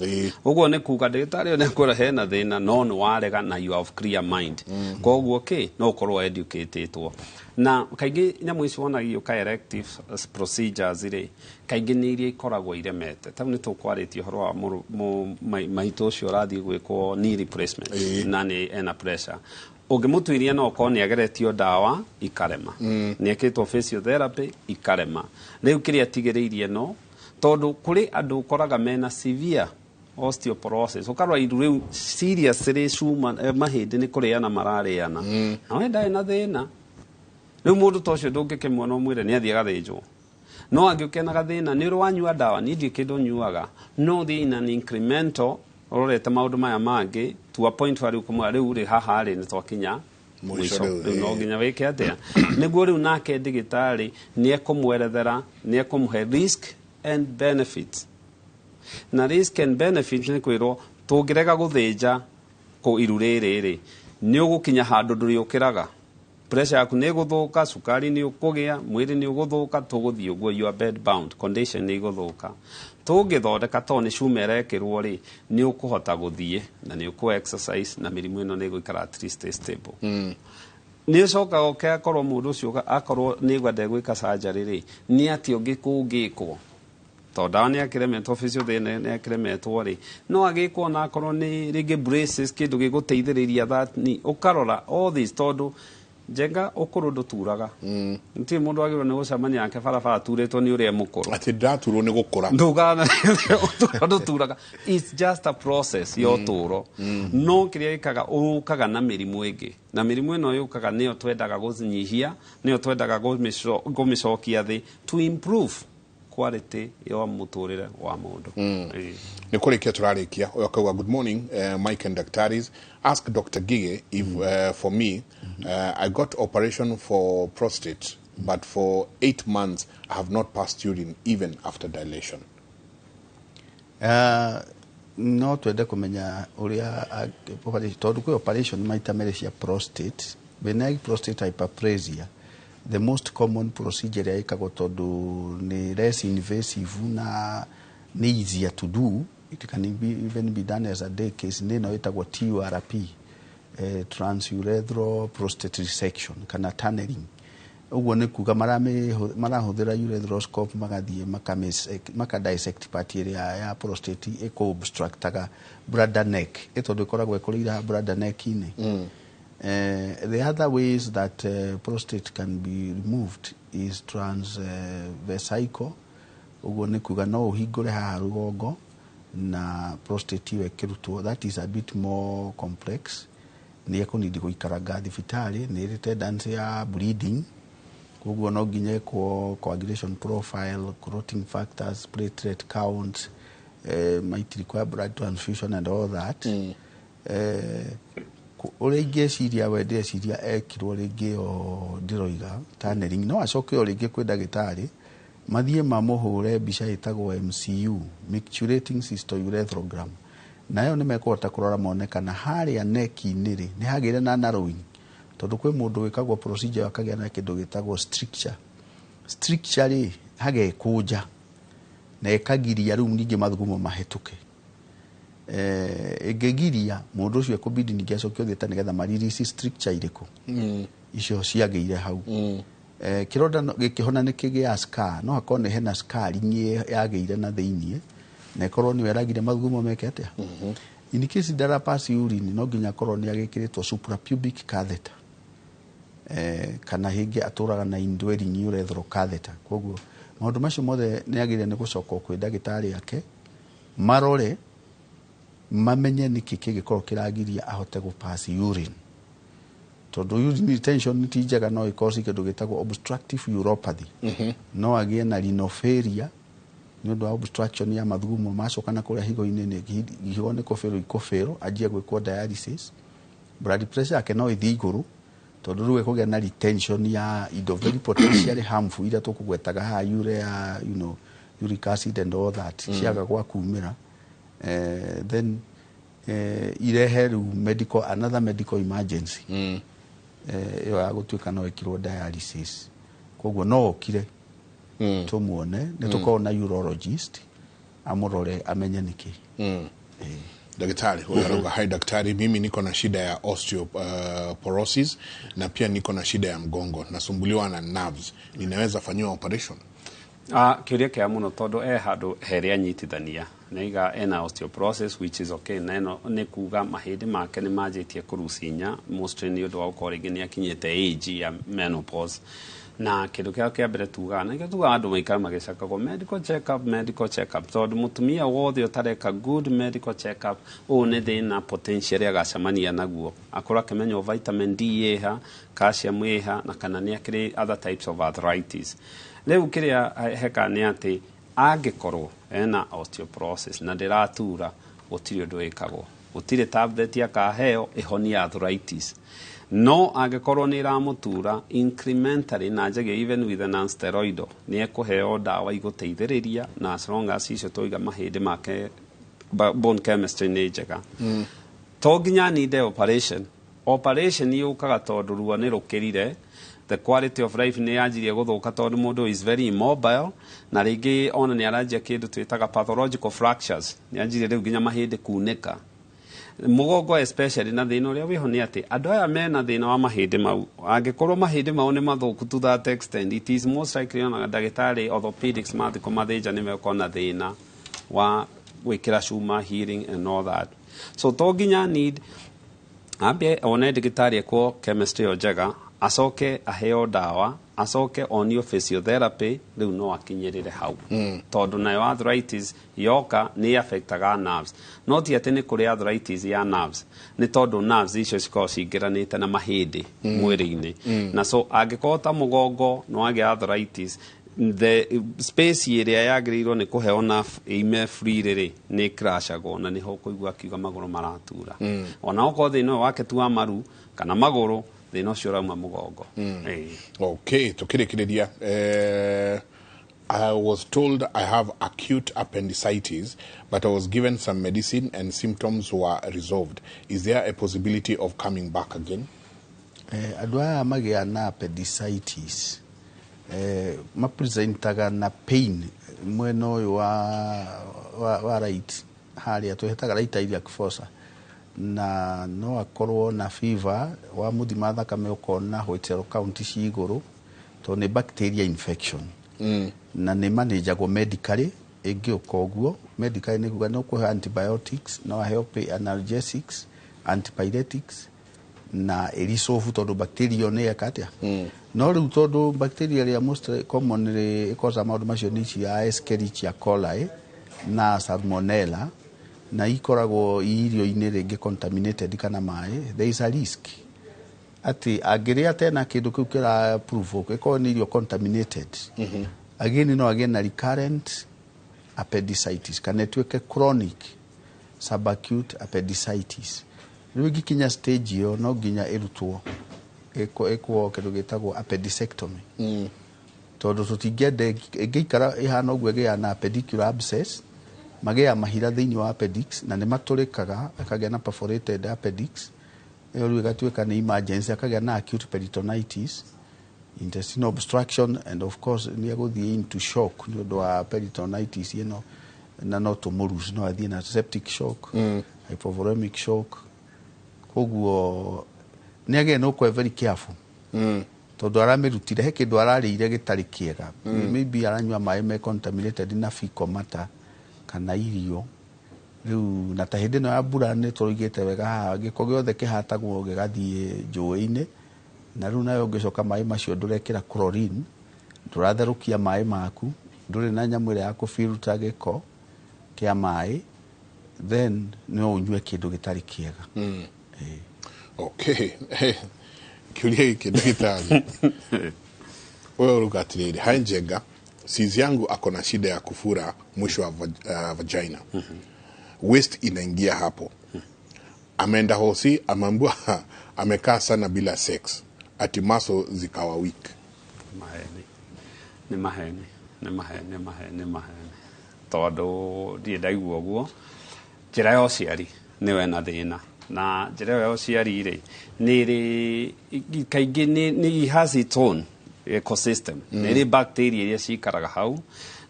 Ũguo nĩ kuga ndagĩtarĩ ũyũ nĩ akwĩra hena thĩna, no nĩ warega na you have clear mind. Koguo kĩ no ũkorwo educated. Na kaingĩ nyamũ ici wona igĩũka, elective procedures rĩ, kaingĩ nĩ iria ikoragwo iremete. Tau nĩ tũkwarĩtie ũhoro wa maitũ ũcio ũrathiĩ gwĩkwo knee replacement na nĩ ena pressure. Ũngĩmũtuiria no ũkorwo nĩ ageretio ndawa ikarema, nĩ ekĩtwo physiotherapy ikarema, rĩu kĩrĩa atigĩrĩirie, no tondũ kũrĩ andũ ũkoraga mena severe osteoporosis, ũkarora iru rĩu seriously cuma, mahĩndĩ nĩ kũrĩana mararĩana, na we ndarĩ na thĩna. Rĩu mũndũ ta ũcio ndũngĩkĩmuona ũmwĩre nĩ athiĩ agathĩnjwo, no angĩũke na gathĩna, nĩ ũrĩ wanyua ndawa, niĩ ndiĩ kĩndũ nyuaga, no thiĩ in an incremental ũrorete maũndũ maya mangĩ to a point where rĩu kũmwĩra rĩu rĩ haha rĩ nĩ twakinya mũico. Mũico. Rĩu, rĩu no nginya wĩke atĩa nĩguo rĩu nake ndĩgĩtarĩ nĩ ekũmwerethera, nĩ ekũmũhe risk and benefits. Na risk and benefit nĩ kwĩrwo tũngĩrega gũthĩnja kũ iru rĩrĩ rĩ, nĩ ũgũkinya handũ ndũrĩũkĩraga, pressure yaku nĩ ĩgũthũka, cukari nĩ ũkũgĩa, mwĩrĩ nĩ ũgũthũka, tũgũthiĩ ũguo, you are bed bound, condition nĩ igũthũka. Tũngĩthondeka to nĩ cuma ĩrekĩrwo rĩ, nĩ ũkũhota gũthiĩ na nĩ ũkũ exercise na mĩrimũ ĩno nĩ ĩgũikara at least stable. Nĩ ũcokaga ũke akorwo mũndũ ũcio akorwo nĩ egwenda gwĩka surgery rĩ, nĩ atĩ ũngĩ kũngĩkwo, tondũ ndawa nĩ akĩremetwo, physiotherapy nĩ akĩremetwo rĩ, no agĩkwo na akorwo nĩ rĩngĩ braces, kĩndũ gĩgũteithĩrĩria that knee. Ũkarora all this, tondũ njenga ũkũrũ ndũturaga. Ntirĩ mũndũ wagĩrĩirwo nĩ gũcemania nake barabara aturĩtwo nĩ ũrĩa mũkũrũ. Atĩ ndaturwo nĩ gũkũra. Ndũgana ndũturaga, it's just a process ya ũtũũro. No kĩrĩa gĩkaga, ũkaga na mĩrimũ ĩngĩ, na mĩrimũ ĩno yũkaga nĩyo twendaga gũnyihia, nĩyo twendaga kũmĩcokia thĩ to improve quality ya mũtũrĩre wa mũndũ. Nĩ kũrĩkia tũrarĩkia. Ũyũ akauga, "Good morning, Mike and Daktaris. Ask Dr. Ngige if for me, I got operation for prostate, but for 8 months I have not passed urine even after dilation." No twende kũmenya ũrĩa tondũ kwĩ operation maita merĩ cia prostate. Benign prostate hyperplasia, the most common procedure ĩrĩa ĩkagwo tondũ nĩ less invasive na nĩ easier to do, it can even be done as a day case, nĩ ĩno ĩtagwo TURP, transurethral prostate resection kana tunneling. Ũguo nĩ kuga marahũthĩra urethroscope, magathiĩ maka dissect part ĩrĩa ya prostate ĩkũ obstructaga bladder neck, ĩ tondũ ĩkoragwo ĩkũrĩire bladder neck-inĩ. The other ways that prostate can be removed is transvesical. Ũguo nĩ kuga no ũhingũre haha rũgongo na prostate ĩyo ĩkĩrutwo. That is a bit more complex, nĩ ekũnidi gũikaranga thibitarĩ, nĩ ĩrĩ tendency ya bleeding, koguo no nginya ĩkwo coagulation profile, clotting factors, platelet count, might require blood transfusion and all that. Ũrĩa ingĩciria, we ndĩreciria ekirwo rĩngĩ ĩyo ndĩroiga tunneling, no acoke o rĩngĩ kwĩ ndagĩtarĩ, mathiĩ mamũhũre mbica ĩtagwo MCU, micturating cystourethrogram, nayo nĩ mekũhota kũrora mone kana harĩa neck-inĩ rĩ nĩ hagĩire na narrowing, tondũ kwĩ mũndũ wĩkagwo procedure akagĩa na kĩndũ gĩtagwo stricture. Stricture rĩ, hagekũnja na ĩkagiria rĩu ningĩ mathugumo mahĩtũke. Ĩngĩgiria mũndũ ũcio ekũbidi ningĩ acokio theatre nĩgetha maririsi stricture irĩkũ icio ciagĩire hau. Kĩronda gĩkĩhona nĩ kĩgĩa scar, no hakorwo nĩ hena scarring yagĩire na thĩiniĩ na ĩkorwo nĩyo ĩragire mathugumo meke atĩa. In case ndara pass urine, no nginya akorwo nĩ agĩkĩrĩtwo suprapubic catheter, kana hĩngĩ atũraga na indwelling urethral catheter. Koguo Maũndũ macio mothe nĩ agĩrĩire nĩ gũcoka kwĩ ndagĩtarĩ ake marore mamenye nĩkĩ kĩngĩkorwo kĩragiria ahote gũ pass urine, tondũ urine retention ti njega, no ĩcause kĩndũ gĩtagwo obstructive uropathy. No agĩe na renal failure nĩ ũndũ wa obstruction ya mathugumo macoka na kũrĩa higo-inĩ, nĩ higo nĩ kũbĩrwo ikũbĩrwo, anjie gwĩkwo dialysis. Blood pressure yake no ĩthiĩ igũrũ tondũ rĩu ĩkũgĩa na retention ya indo very potentially harmful iria tũkũgwetaga haha, urea, uric acid and all that. Ciaga gwa kumĩra, then irehe rĩu medical, another medical emergency ĩyo ya gũtuĩka no ĩkirwo dialysis. Koguo no okire tũmuone, nĩ tũkorwo na urologist amũrore amenye nĩkĩ. Daktari huyu arauga, "Hi daktari, mimi niko na shida ya osteoporosis na pia niko na shida ya mgongo, nasumbuliwa na nerves, ninaweza fanyiwa operation?" Ah, kĩũria kĩa mũno tondũ e handũ herĩ anyitithania nĩiga ena osteoporosis, which is okay, na ĩno nĩ kuga mahĩndĩ make nĩ manjĩtie kũrucinya, mostly nĩ ũndũ wa gũkorwo rĩngĩ nĩ akinyĩte age ya menopause. Na kĩndũ kĩrĩa kĩa mbere tugaga, na nĩkĩo tugaga andũ maikare magĩcekagwo medical check up, medical check up, tondũ mũtumia wothe ũtareka good medical check up, ũũ nĩ thĩna potentially agacemania naguo, akorwo akĩmenywo vitamin D ĩha, calcium ĩha, na kana nĩ akĩrĩ other types of arthritis. Rĩu kĩrĩa heka nĩ atĩ angĩkorwo ena osteoporosis na ndĩratura, gũtirĩ ũndũ wĩkagwo, gũtirĩ tablet akaheo ĩhonie arthritis. No angĩkorwo nĩ ĩramũtura incrementally, na njagia even with a non-steroidal, nĩ ekũheo ndawa igũteithĩrĩria, na as long as icio tũiga mahĩndĩ make bone chemistry nĩ njega, to nginya need operation. Operation yũkaga tondũ ruo nĩ rũkĩrire, the quality of life nĩ yanjirie gũthũka tondũ mũndũ is very immobile, na rĩngĩ ona nĩ aranjia kĩndũ twĩtaga pathological fractures, nĩ anjirie rĩu nginya mahĩndĩ kunĩka, mũgongo especially. Na thĩna ũrĩa wĩho nĩ atĩ andũ aya mena thĩna wa mahĩndĩ mau, angĩkorwo mahĩndĩ mau nĩ mathũku to that extent, it is most likely ona ndagĩtarĩ orthopedics mathiĩ kũmathĩnja nĩ mekona na thĩna wa gwĩkĩra cuma, healing and all that. So to nginya need ambie one ndagĩtarĩ ekwo chemistry ĩyo njega, acoke aheo ndawa, acoke onio physiotherapy, rĩu no akinyĩrĩre hau. Tondũ nayo arthritis yoka nĩ affectaga nerves, no ti atĩ nĩ kũrĩ arthritis ya nerves, nĩ tondũ nerves icio cikoragwo cingĩranĩte na mahĩndĩ mwĩrĩ-inĩ. Na so angĩkorwo ta mũgongo no agĩa arthritis, the space ĩrĩa yagĩrĩirwo nĩ kũheo nerve ime free rĩ nĩ crashagwo, na nĩho ũkũigua akiuga magũrũ maratura. Ona okorwo thĩna ũyũ wake ti wa maru kana magũrũ, thĩna ũcio ũrauma mũgongo. Ĩĩ. Okay, tukĩrĩkĩrĩria, I was told I have acute appendicitis, but I was given some medicine and symptoms were resolved. Is there a possibility of coming back again? Andũ aya magĩa na appendicitis, mapresentaga na pain mwena ũyũ wa right harĩa twĩtaga right iliac fossa, na no akorwo na fever, wa mũthima thakame ũkona white cell count ci igũrũ, tondũ nĩ bacteria infection. Na nĩ manĩjagwo medically. Ĩngĩũka ũguo medically nĩ kuga no kũheo antibiotics, no aheo analgesics, antipyretics, na ĩricobu tondũ bacteria ĩyo nĩ eka atĩa. No rĩu tondũ bacteria ĩrĩa most commonly ĩkosa maũndũ macio nĩ ici ya Escherichia coli na Salmonella, na ikoragwo irio-inĩ rĩngĩ contaminated kana maĩ, there is a risk atĩ angĩrĩa tena kĩndũ kĩu kĩra provoke, ĩkorwo nĩ irio contaminated again, no agĩe na recurrent appendicitis kana ĩtuĩke chronic subacute appendicitis. Rĩu ĩngĩkinya stage ĩyo, no nginya ĩrutwo, ĩkwo kĩndũ gĩtagwo appendicectomy, tondũ tũtingĩenda ĩngĩikara ĩhana ũguo ĩgĩaga na appendicular abscess, magĩaga mahira thĩinĩ wa appendix na nĩ matũrĩkaga, akagĩa na perforated appendix. Ĩyo rĩu ĩgatuĩka nĩ emergency, akagĩa na acute peritonitis, intestinal obstruction, and of course nĩ egũthiĩ into shock nĩ ũndũ wa peritonitis ĩno, na no tũmũruci, no athiĩ na septic shock, hypovolemic shock. Koguo nĩ agĩrĩire nĩ gũkorwo very careful tondũ aramĩrutire he kĩndũ ararĩire gĩtarĩ kĩega. Maybe aranyua maĩ me contaminated na fecal matter kana irio. Rĩu na ta hĩndĩ ĩno ya mbura nĩ tũroigĩte wega haha, gĩko gĩothe kĩhatagwo gĩgathiĩ njũĩ-inĩ, na rĩu nayo ũngĩcoka maĩ macio ndũrekĩra chlorine, ndũratherũkia maĩ maku. Ndũrĩ na nyamũ ĩrĩa ya kũbiruta gĩko kĩa maĩ, then no ũnyue kĩndũ gĩtarĩ kĩega. Okay, kiuria gĩkĩ, ndagĩtarĩ, wewe uruga atiriri: "Hi Njenga, sis yangu ako na shida ya kufura mwisho wa vagina. Waste inaingia hapo. Ameenda hosi, ameambiwa amekaa sana bila sex, ati muscle zikawa weak." Maheni, nĩ maheni, nĩ maheni, nĩ maheni, nĩ maheni, tondũ ndirĩ ndaigua ũguo. Njĩra ya ũciari nĩyo ĩna thĩna, na njĩra ĩyo ya ũciari rĩ, nĩ ĩrĩ kaingĩ nĩ it has its own ecosystem. Nĩ ĩrĩ bacteria iria cikaraga hau,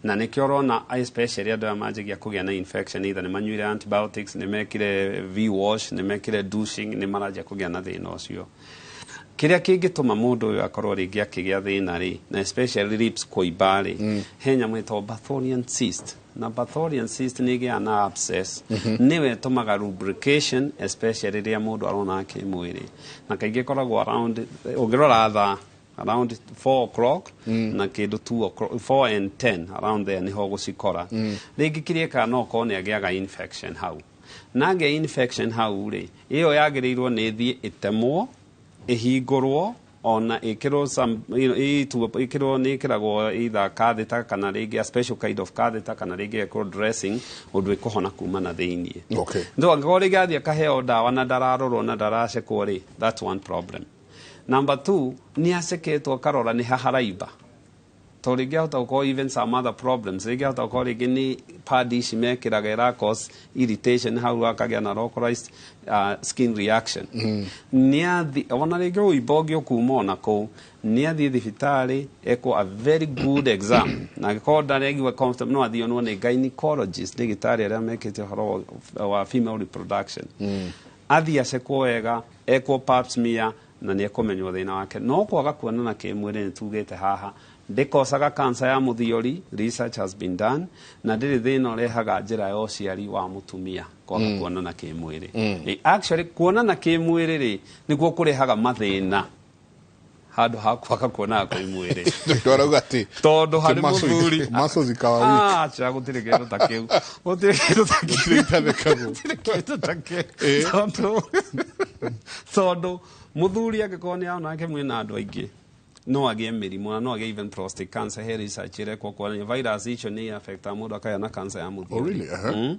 na nĩkĩo ũrona especially andũ aya manjagia kũgĩa na infection, either nĩ manyuire antibiotics, nĩ mekire V-wash, nĩ mekire douching, nĩ maranjia kũgĩa na thĩna ũcio. Kĩrĩa kĩngĩtũma mũndũ ũyũ akorwo rĩngĩ akĩgĩa thĩna rĩ, na especially lips kũimba rĩ, he nyamũ ĩtagwo Bartholin cyst, na Bartholin cyst nĩ ĩgĩaga na abscess. Nĩwe ĩtũmaga lubrication, especially rĩrĩa mũndũ arona kĩmwĩrĩ, na kaingĩ ĩkoragwo around, ũngĩrora thaa, around 4 o'clock na kĩndũ 2 o'clock, 4 and 10, around there nĩho gũcikora. Rĩngĩ kĩrĩa ĩkaga, no korwo nĩ agĩaga infection hau, na agĩa infection hau rĩ, ĩyo yagĩrĩirwo nĩ ĩthiĩ ĩtemwo, ĩhingũrwo, ona ĩkĩrwo some ĩkĩrwo, nĩ ĩkĩragwo either catheter kana rĩngĩ a special kind of catheter, kana rĩngĩ ĩkĩrwo dressing ũndũ ĩkũhona kuma na thĩiniĩ. No angĩkorwo rĩngĩ athiĩ akaheo ndawa na ndararorwo na ndaracekwo rĩ, that's one problem. Number two, nĩ aceketwo akarora nĩ ha haraimba, tondũ rĩngĩ ahota gũkorwo even some other problems, rĩngĩ ahota gũkorwo rĩngĩ nĩ pad ici mekĩraga ĩra cause irritation hau, akagĩa na localized skin reaction. Nĩ athi ona rĩngĩ ũimbo ũngĩ ũkuma ona kũu, nĩ athiĩ thibitarĩ ekwo a very good exam, na angĩkorwo ndaregua comfortable, no athiĩ onwo nĩ gynecologist, ndagĩtarĩ arĩa mekĩte ũhoro wa female reproduction. Athiĩ acekwo wega, ekwo pap smear, na nĩ ekũmenywo thĩna wake. No kwaga kuonana kĩmwĩrĩ, nĩ tugĩte haha, ndĩkocaga cancer ya mũthiori, research has been done, na ndĩrĩ thĩna ũrehaga njĩra ya ũciari wa mũtumia kwaga kuonana kĩmwĩrĩ. Actually kuonana kĩmwĩrĩ rĩ, nĩkuo kũrehaga mathĩna handũ ha kwaga kuonana kĩmwĩrĩ. Ndũ arauga atĩ tondũ harĩ mũthuri muscles zikawa weak. Ah, acha, gũtirĩ kĩndũ ta kĩu, gũtirĩ kĩndũ ta kĩu. Gũtirĩ itathekagwo. Gũtirĩ kĩndũ ta kĩu, tondũ mũthuri angĩkorwo nĩ aona mwĩna andũ aingĩ, no agĩe mĩrimũ na no agĩe even prostate cancer. He research ĩrekwo kuonania virus icio nĩ affecta mũndũ akagĩa na cancer ya mũthiori. Oh, really? Uh-huh.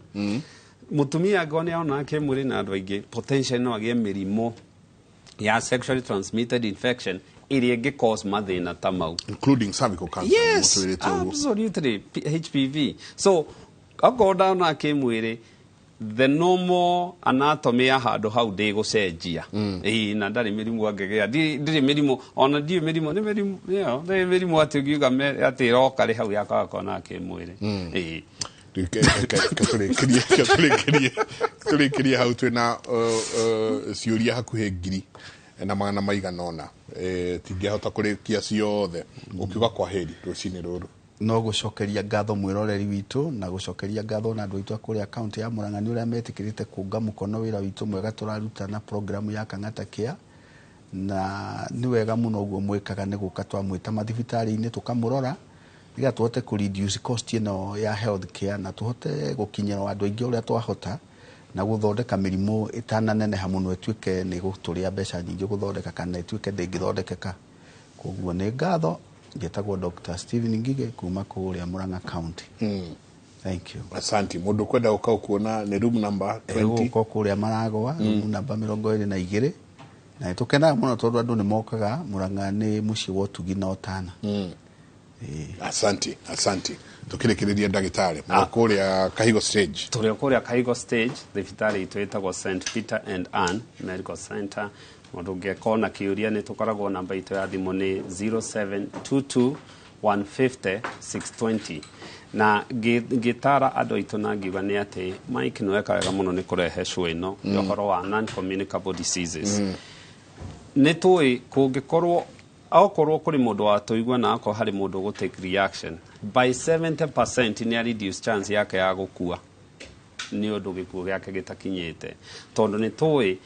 Mũtumia angĩkorwo nĩ aona kĩmwĩrĩ na andũ aingĩ, potentially no agĩe mĩrimũ ya sexually transmitted infection ĩrĩa ĩngĩ cause mathĩna ta mau. Including cervical cancer. Yes. Mũtwĩrĩte ũguo. Absolutely. HPV. So okorwo ndona kĩmwĩrĩ, the normal anatomy ya handũ hau ndĩgũcenjia. Ĩĩ, na ndarĩ mĩrimũ angĩgĩa. Ndirĩ mĩrimũ, ona ndiũĩ mĩrimũ, nĩ mĩrimũ ndarĩ mĩrimũ atĩ ũngiuga atĩ ĩroka rĩ hau yakaga kuona kĩmwĩrĩ. Ĩĩ. Tũrĩkĩrie hau. Twĩna ciũria hakuhĩ 1,400 maigana ũna. Tingĩahota kũrĩkia ciothe. Ũkiuga kwa heri rũcinĩ rũrũ. No gũcokeria ngatho mwĩroreri witũ, na gũcokeria ngatho na andũ aitũ a kũrĩa kaunti ya Murang'a nĩ ũrĩa metĩkĩrĩte kũnga mũkono wĩra witũ mwega tũraruta na programu ya Kang'ata Care. Na nĩ wega mũno ũguo mwĩkaga nĩ gũka twamwĩta mathibitarĩ-inĩ tũkamũrora, nĩgetha tũhote kũ reduce cost ĩno ya health care, na tũhote gũkinyĩra andũ aingĩ ũrĩa twahota, na gũthondeka mĩrimũ ĩtananeneha mũno ĩtuĩke nĩ gũtũrĩa mbeca nyingĩ gũthondeka, kana ĩtuĩke ndĩngĩthondekeka. Koguo nĩ ngatho. Njĩtagwo Dr. Stephen Ngige kuma kũrĩa Murang'a County. Thank you. Asante. Mũndũ kwenda gũka kuona nĩ room number 20. Gũka kũrĩa Maragwa, room number 22, na nĩtũkenaga mũno tondũ andũ nĩ mokaga. Murang'a nĩ mũciĩ wa ũtugi na ũtana. Asante, asante. Tukĩrĩkĩrĩria, ndagĩtarĩ, mũrĩ kũrĩa Kahigo Stage. Tũrĩ o kũrĩa Kahigo Stage, thibitarĩ itũ ĩtagwo St Peter and Ann Medical Center. Mũndũ ũngĩkorwo na kĩũria, nĩ tũkoragwo, namba itũ ya thimũ nĩ 0722 150 620. Na ngĩtara andũ aitũ na ngiuga nĩ atĩ Mike nĩ weka wega mũno nĩ kũrehe show ĩno ya ũhoro wa non communicable diseases. Nĩ tũĩ kũngĩkorwo okorwo kũrĩ mũndũ watũigua, na akorwo harĩ mũndũ ũgũ take reaction, by 70% nĩ reduce chance yake ya gũkua nĩ ũndũ gĩkuũ gĩake gĩtakinyĩte, tondũ nĩ tũĩ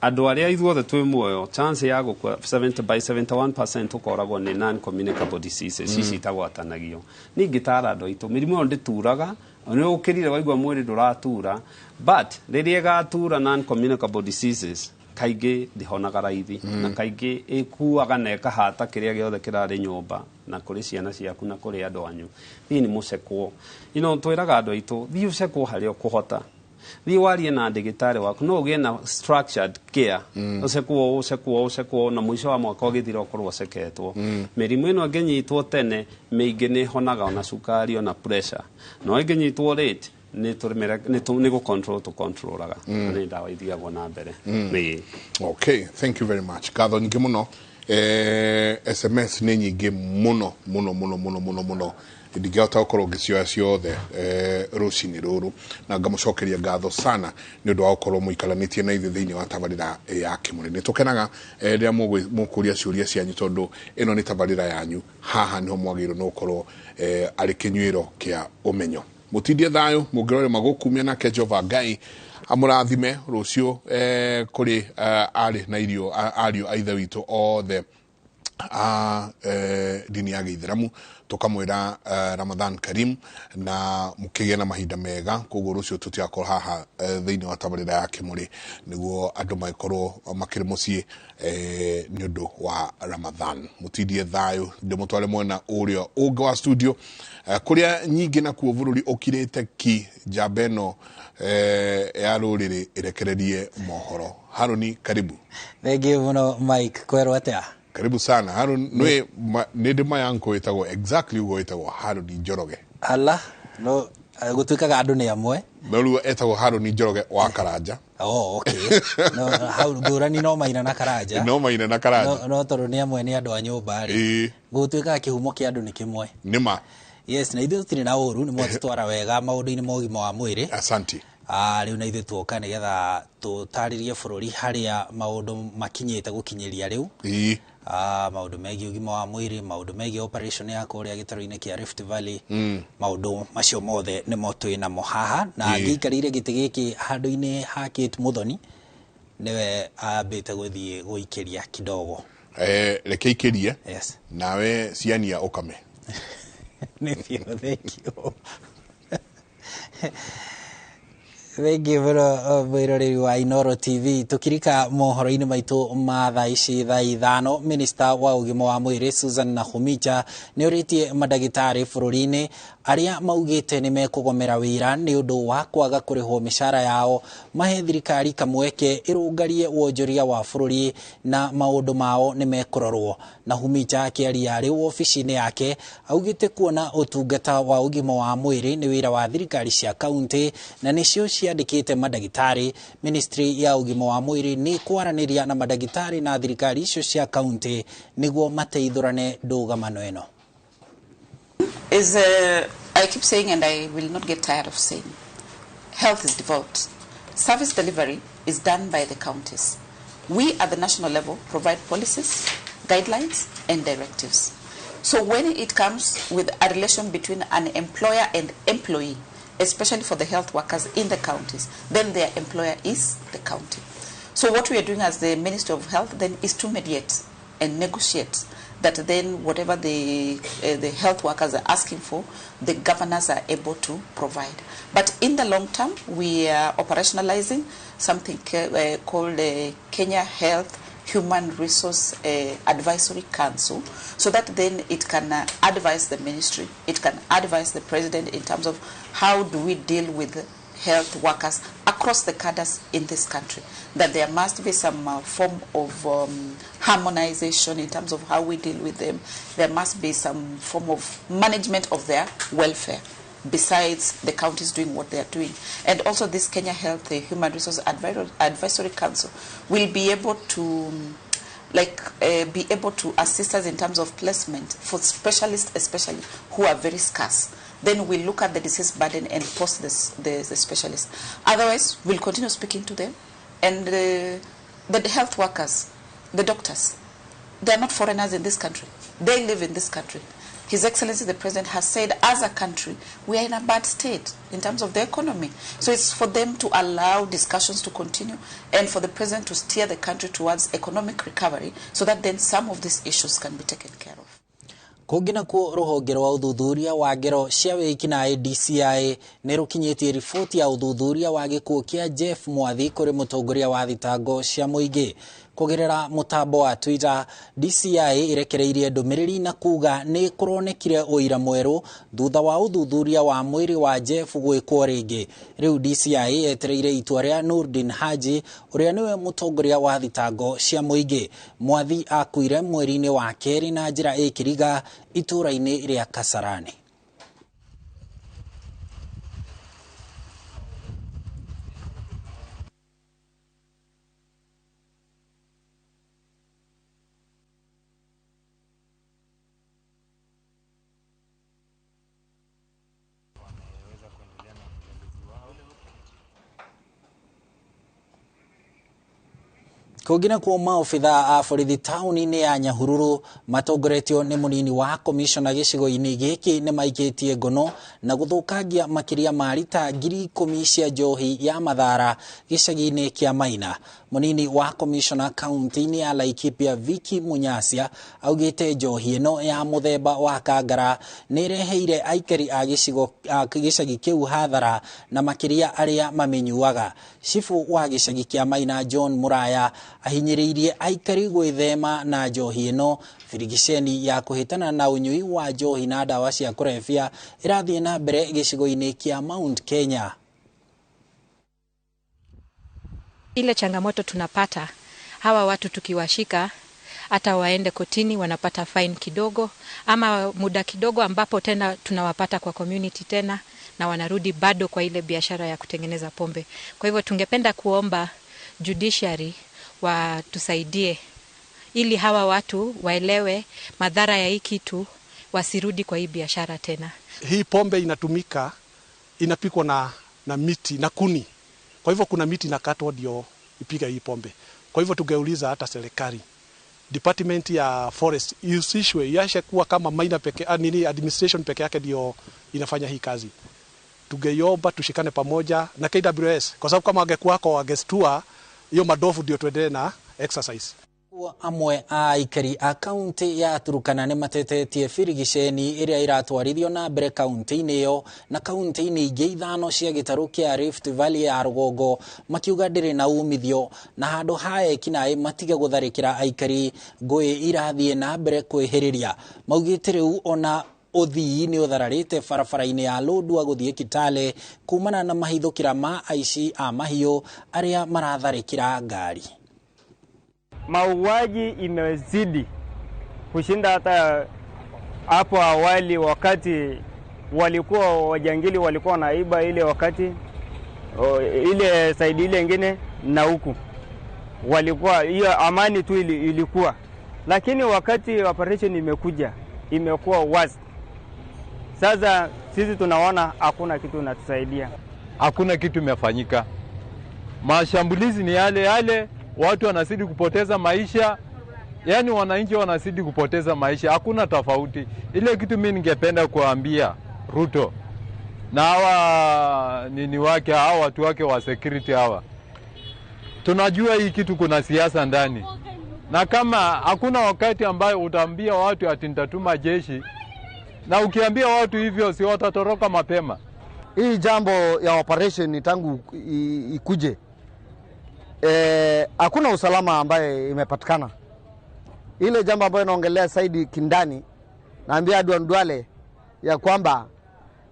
Andũ arĩa ithuothe twĩ muoyo, chance ya gũkua 70 by 71% ũkoragwo nĩ non communicable diseases, ici itagwatanagio. Niĩ ingĩtara andũ aitũ, mĩrimũ ĩyo ndĩturaga, nĩ ũkĩrire waigua mwĩrĩ ndũratura, but rĩrĩa ĩgatura non communicable diseases kaingĩ ndĩhonaga raithi, na kaingĩ ĩkuaga na ĩkahata kĩrĩa gĩothe kĩrarĩ nyũmba na kũrĩ ciana ciaku na kũrĩ andũ anyu. Thiĩ nĩ mũcekwo, twĩraga andũ aitũ, thiĩ ũcekwo harĩa ũkũhota, thiĩ warie na ndagĩtarĩ waku, no ũgĩe na structured care, ũcekwo ũcekwo ũcekwo, na mũico wa mwaka ũgĩthira ũkorwo ũceketwo. Mĩrimũ ĩno ĩngĩnyitwo tene, mĩingĩ nĩ ĩhonaga, ona cukari, ona pressure. No ĩngĩnyitwo late, nĩ gũ control tũ controlaga, na nĩ ndawa ithiagwo na mbere. Ĩĩ. Okay, thank you very much. Ngatho nyingĩ mũno. SMS nĩ nyingĩ mũno mũno mũno mũno mũno mũno, ndingĩhota gũkorwo ngĩcioya ciothe rũcinĩ rũrũ, na ngamũcokeria ngatho sana nĩ ũndũ wa gũkorwo mũikaranĩtie na ithuĩ thĩinĩ wa tabarĩra ya Kĩmũrĩ. Nĩ tũkenaga rĩrĩa mũkũria ciũria cianyu, tondũ ĩno nĩ tabarĩra yanyu, haha nĩho mwagĩrĩirwo nĩ gũkorwo arĩ kĩnyuĩro kĩa ũmenyo. Mũtindie thayũ, mũngĩrore magũkumia, nake Jehova Ngai amũrathime rũciũ kũrĩ arĩ na irio ariũ a ithe witũ othe a ndini ya gĩithĩramu, tũkamwĩra Ramadan Karim, na mũkĩgĩe na mahinda mega. Koguo rũciũ tũtigakorwo haha thĩinĩ wa tabarĩra ya Kĩmũrĩ, nĩguo andũ magĩkorwo makĩrĩ mũciĩ nĩ ũndũ wa Ramadan. Mũtindie thayũ, ndĩmũtware mwena ũrĩa ũngĩ wa studio, kũrĩa nyingĩ nakuo bũrũri ũkirĩte ki, njamba ĩno ya rũrĩrĩ ĩrekererie mohoro. Haruni, karibu. Thank you mũno, Mike. Kwerwo atĩa? Karibu sana Harun. Nĩ ndĩ mayanko wĩtagwo exactly ũguo, wĩtagwo Haruni Njoroge. Ala, no gũtuĩkaga andũ nĩ amwe. No rĩu etagwo Haruni Njoroge wa Karanja. Oh, okay. No hau ngũrani no Maina na Karanja. No Maina na Karanja. No tondũ nĩ amwe, nĩ andũ a nyũmba rĩ. Gũtuĩkaga kĩhumo kĩa andũ nĩ kĩmwe. Nĩ ma. Yes, na ithuĩ tũtirĩ na ũru, nĩ mwatũtwara wega maũndũ-inĩ ma ũgima wa mwĩrĩ. Asante. Rĩu na ithuĩ tuoka nĩgetha tũtarĩrie bũrũri harĩa maũndũ makinyĩte gũkinyĩria rĩu. Maũndũ megiĩ ũgima wa mwĩrĩ, maũndũ megiĩ operation ya kũrĩa gĩtarũ-inĩ kĩa Rift Valley, maũndũ macio mothe nĩmo twĩ namo haha, na ngĩikarĩire gĩtĩ gĩkĩ handũ-inĩ ha Kate Muthoni, nĩwe ambĩte gũthiĩ gũikĩria kidogo. Reke ikĩrie. Yes. Nawe ciania ũkame. Nĩ biũ, thank you. Thengiũ mũno mwĩroreri wa Inoro TV. Tukirika mohoro-inĩ maitũ ma thaa ici thaa 5, minista wa ũgima wa mwĩrĩ Susan Nakhumicha nĩ ũrĩtie mandagĩtarĩ bũrũri-inĩ arĩa maugĩte nĩ mekũgomera wĩra nĩ ũndũ wa kwaga kũrĩhwo mĩcara yao, mahe thirikari kamweke ĩrũngarie wonjoria wa bũrũri na maũndũ mao nĩ mekũrorwo. Nakhumicha akĩaria arĩ wobici-inĩ yake augĩte kuona ũtungata wa ũgima wa mwĩrĩ nĩ wĩra wa thirikari cia kaunti na nĩcio ciandĩkĩte mandagĩtarĩ. Ministry ya ũgima wa mwĩrĩ nĩ kwaranĩria na mandagĩtarĩ na thirikari icio cia kaunti nĩguo mateithũrane ndũgamano ĩno. Is I keep saying, and I will not get tired of saying, health is devolved. Service delivery is done by the counties. We at the national level provide policies, guidelines, and directives. So when it comes with a relation between an employer and employee, especially for the health workers in the counties, then their employer is the county. So what we are doing as the Ministry of Health then is to mediate and negotiate that then whatever the health workers are asking for, the governors are able to provide. But in the long term, we are operationalizing something called the Kenya Health Human Resource Advisory Council, so that then it can advise the ministry, it can advise the president in terms of how do we deal with health workers across the cadres in this country, that there must be some form of harmonization in terms of how we deal with them. There must be some form of management of their welfare, besides the counties doing what they are doing. And also this Kenya Health Human Resource Advisory Council will be able to be able to assist us in terms of placement for specialists, especially who are very scarce. Then we look at the disease burden and post the specialists. Otherwise, we'll continue speaking to them. And the health workers, the doctors, they are not foreigners in this country. They live in this country. His Excellency the President has said, as a country, we are in a bad state in terms of the economy. So it's for them to allow discussions to continue and for the President to steer the country towards economic recovery so that then some of these issues can be taken care of. Kũngĩ nakuo rũhonge rwa ũthuthuria wa ngero cia wĩkinaĩ DCI nĩ rũkinyĩtie riboti ya ũthuthuria wa gĩkuũ kĩa Jeff Mwathi kũrĩ mũtongoria wa thitango cia mũingĩ. Kũgerera mũtambo wa Twitter, DCI ĩrekereirie ndũmĩrĩri na kuga nĩ kũronekire ũira mwerũ thutha wa ũthuthuria wa mwĩrĩ wa Jeff gwĩkwo rĩngĩ. Rĩu DCI yetereire itua rĩa Nurdin Haji ũrĩa nĩwe mũtongoria wa thitango cia mũingĩ. Mwathi akuire mweri-inĩ wa kerĩ na njĩra ĩkĩriga itũũra-inĩ rĩa Kasarani. Kũngĩ nakuo maobitha a borithi taũni-inĩ ya Nyahururu matongoretio nĩ mũnini wa komishona gĩcigo-inĩ gĩkĩ nĩ maikĩtie ngono na gũthũkangia makĩria ma rita 10,000 cia njohi ya mathara gĩcagi-inĩ kĩa Maina. Mũnini wa komishona kaunti-inĩ ya Laikipia Vicky Munyasia augĩte njohi ĩno ya mũthemba wa kangara nĩ ĩreheire aikari a gĩcagi kĩu hathara na makĩria arĩa mamĩnyuaga. Cibu wa gĩcagi kĩa Maina John Muraya ahinyĩrĩirie aikari gwĩthema na njohi ĩno. Birigiceni ya kũhĩtana na ũnyui wa njohi na ndawa cia kũrebia ĩrathiĩ na mbere gĩcigo-inĩ kĩa Mount Kenya. Ile changamoto tunapata, hawa watu tukiwashika hata waende kotini wanapata fine kidogo ama muda kidogo, ambapo tena tunawapata kwa community tena na wanarudi bado kwa ile biashara ya kutengeneza pombe. Kwa hivyo tungependa kuomba judiciary watusaidie ili hawa watu waelewe madhara ya hii kitu, wasirudi kwa hii biashara tena. Hii pombe inatumika, inapikwa na miti na kuni. Kwa hivyo kuna miti inakatwa ndio ipika hii pombe. Kwa hivyo tungeuliza hata serikali, department ya forest ihusishwe, iache kuwa kama minor peke, nini administration peke yake ndio inafanya hii kazi. Tungeiomba tushikane pamoja na KWS, kwa sababu kama wangekuwako wangestua hiyo madofu ndio tuendelee na exercise. Amwe a aikari a kaunti ya Turkana nĩ matetetie birigiceni ĩrĩa ĩratwarithio na mbere kaunti-inĩ ĩyo na kaunti-inĩ ingĩ 5 cia gĩtarũ kĩa Rift Valley ya rũgongo, makiuga ndĩrĩ na umithio na handũ ha ekinaĩ matige gũtharĩkĩra aikari ngũĩ irathiĩ na mbere kwĩhĩrĩria. Maugĩte rĩu ona ũthii nĩ ũthararĩte barabara-inĩ ya Lodwar gũthiĩ Kitale kumana na mahithũkĩra ma aici a mahiũ arĩa maratharĩkĩra ngari. Mauaji imezidi kushinda hata hapo awali, wakati walikuwa wajangili walikuwa wanaiba ile wakati ile saidi ile nyingine, na huku walikuwa hiyo amani tu ilikuwa, lakini wakati operation imekuja imekuwa wazi. Sasa sisi tunaona hakuna kitu inatusaidia, hakuna kitu imefanyika. Mashambulizi ni yale yale, watu wanazidi kupoteza maisha, yani wananchi wanazidi kupoteza maisha, hakuna tofauti. Ile kitu mimi ningependa kuambia Ruto na hawa nini wake, hawa watu wake wa security hawa, tunajua hii kitu kuna siasa ndani, na kama hakuna wakati ambayo utaambia watu ati nitatuma jeshi, na ukiambia watu hivyo si watatoroka mapema. Hii jambo ya operation tangu ikuje, hakuna usalama ambaye imepatikana. Ile jambo ambayo inaongelea Saidi Kindani, naambia Adan Duale ya kwamba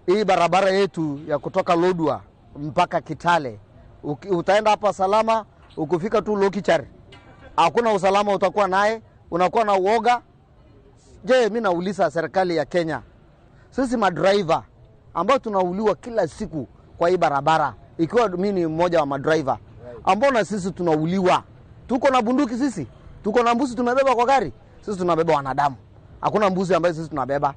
hii barabara yetu ya kutoka Lodwar mpaka Kitale, utaenda hapa salama, ukifika tu Lokichar hakuna usalama utakuwa naye, unakuwa na uoga. Je, mimi nauliza serikali ya Kenya, sisi madriver ambao tunauliwa kila siku kwa hii barabara, ikiwa mimi ni mmoja wa madriver ambao na sisi tunauliwa, tuko na bunduki sisi, tuko na mbuzi tunabeba kwa gari, sisi tunabeba wanadamu, hakuna mbuzi ambaye sisi tunabeba.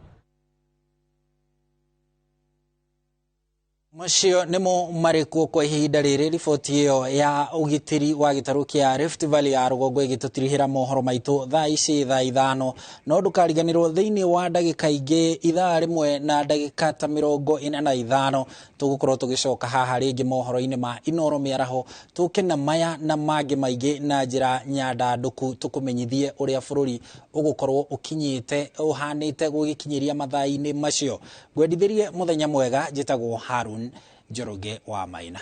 Macio nĩmo marĩ kuo kwa ihinda rĩrĩ. Riboti ĩyo ya ũgitĩri wa gĩtarũ kĩa Rift Valley ya rũgongo ĩgĩtũtirihĩra mohoro maitũ thaa ici thaa 5. No ndũkariganĩrwo thĩinĩ wa ndagĩka ingĩ ithaa 1 na ndagĩka ta 45 tũgũkorwo tũgĩcoka haha rĩngĩ mohoro-inĩ ma Inooro mĩaraho, tũke na maya na mangĩ maingĩ na njĩra nyandandũku, tũkũmenyithie ũrĩa bũrũri ũgũkorwo ũkinyĩte ũhanĩte gũgĩkinyĩria mathaa-inĩ macio. Ngwendithĩrie mũthenya mwega. Njĩtagwo Harun Njoroge wa Maina.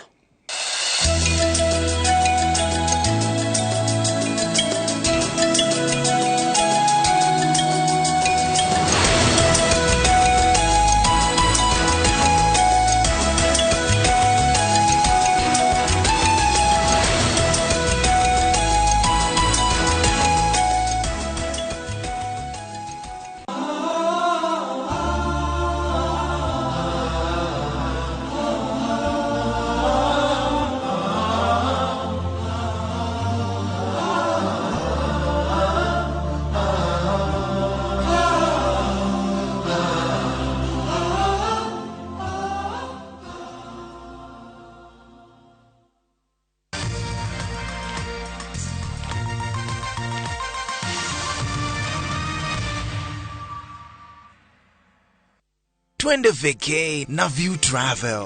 Twende vacay na View Travel.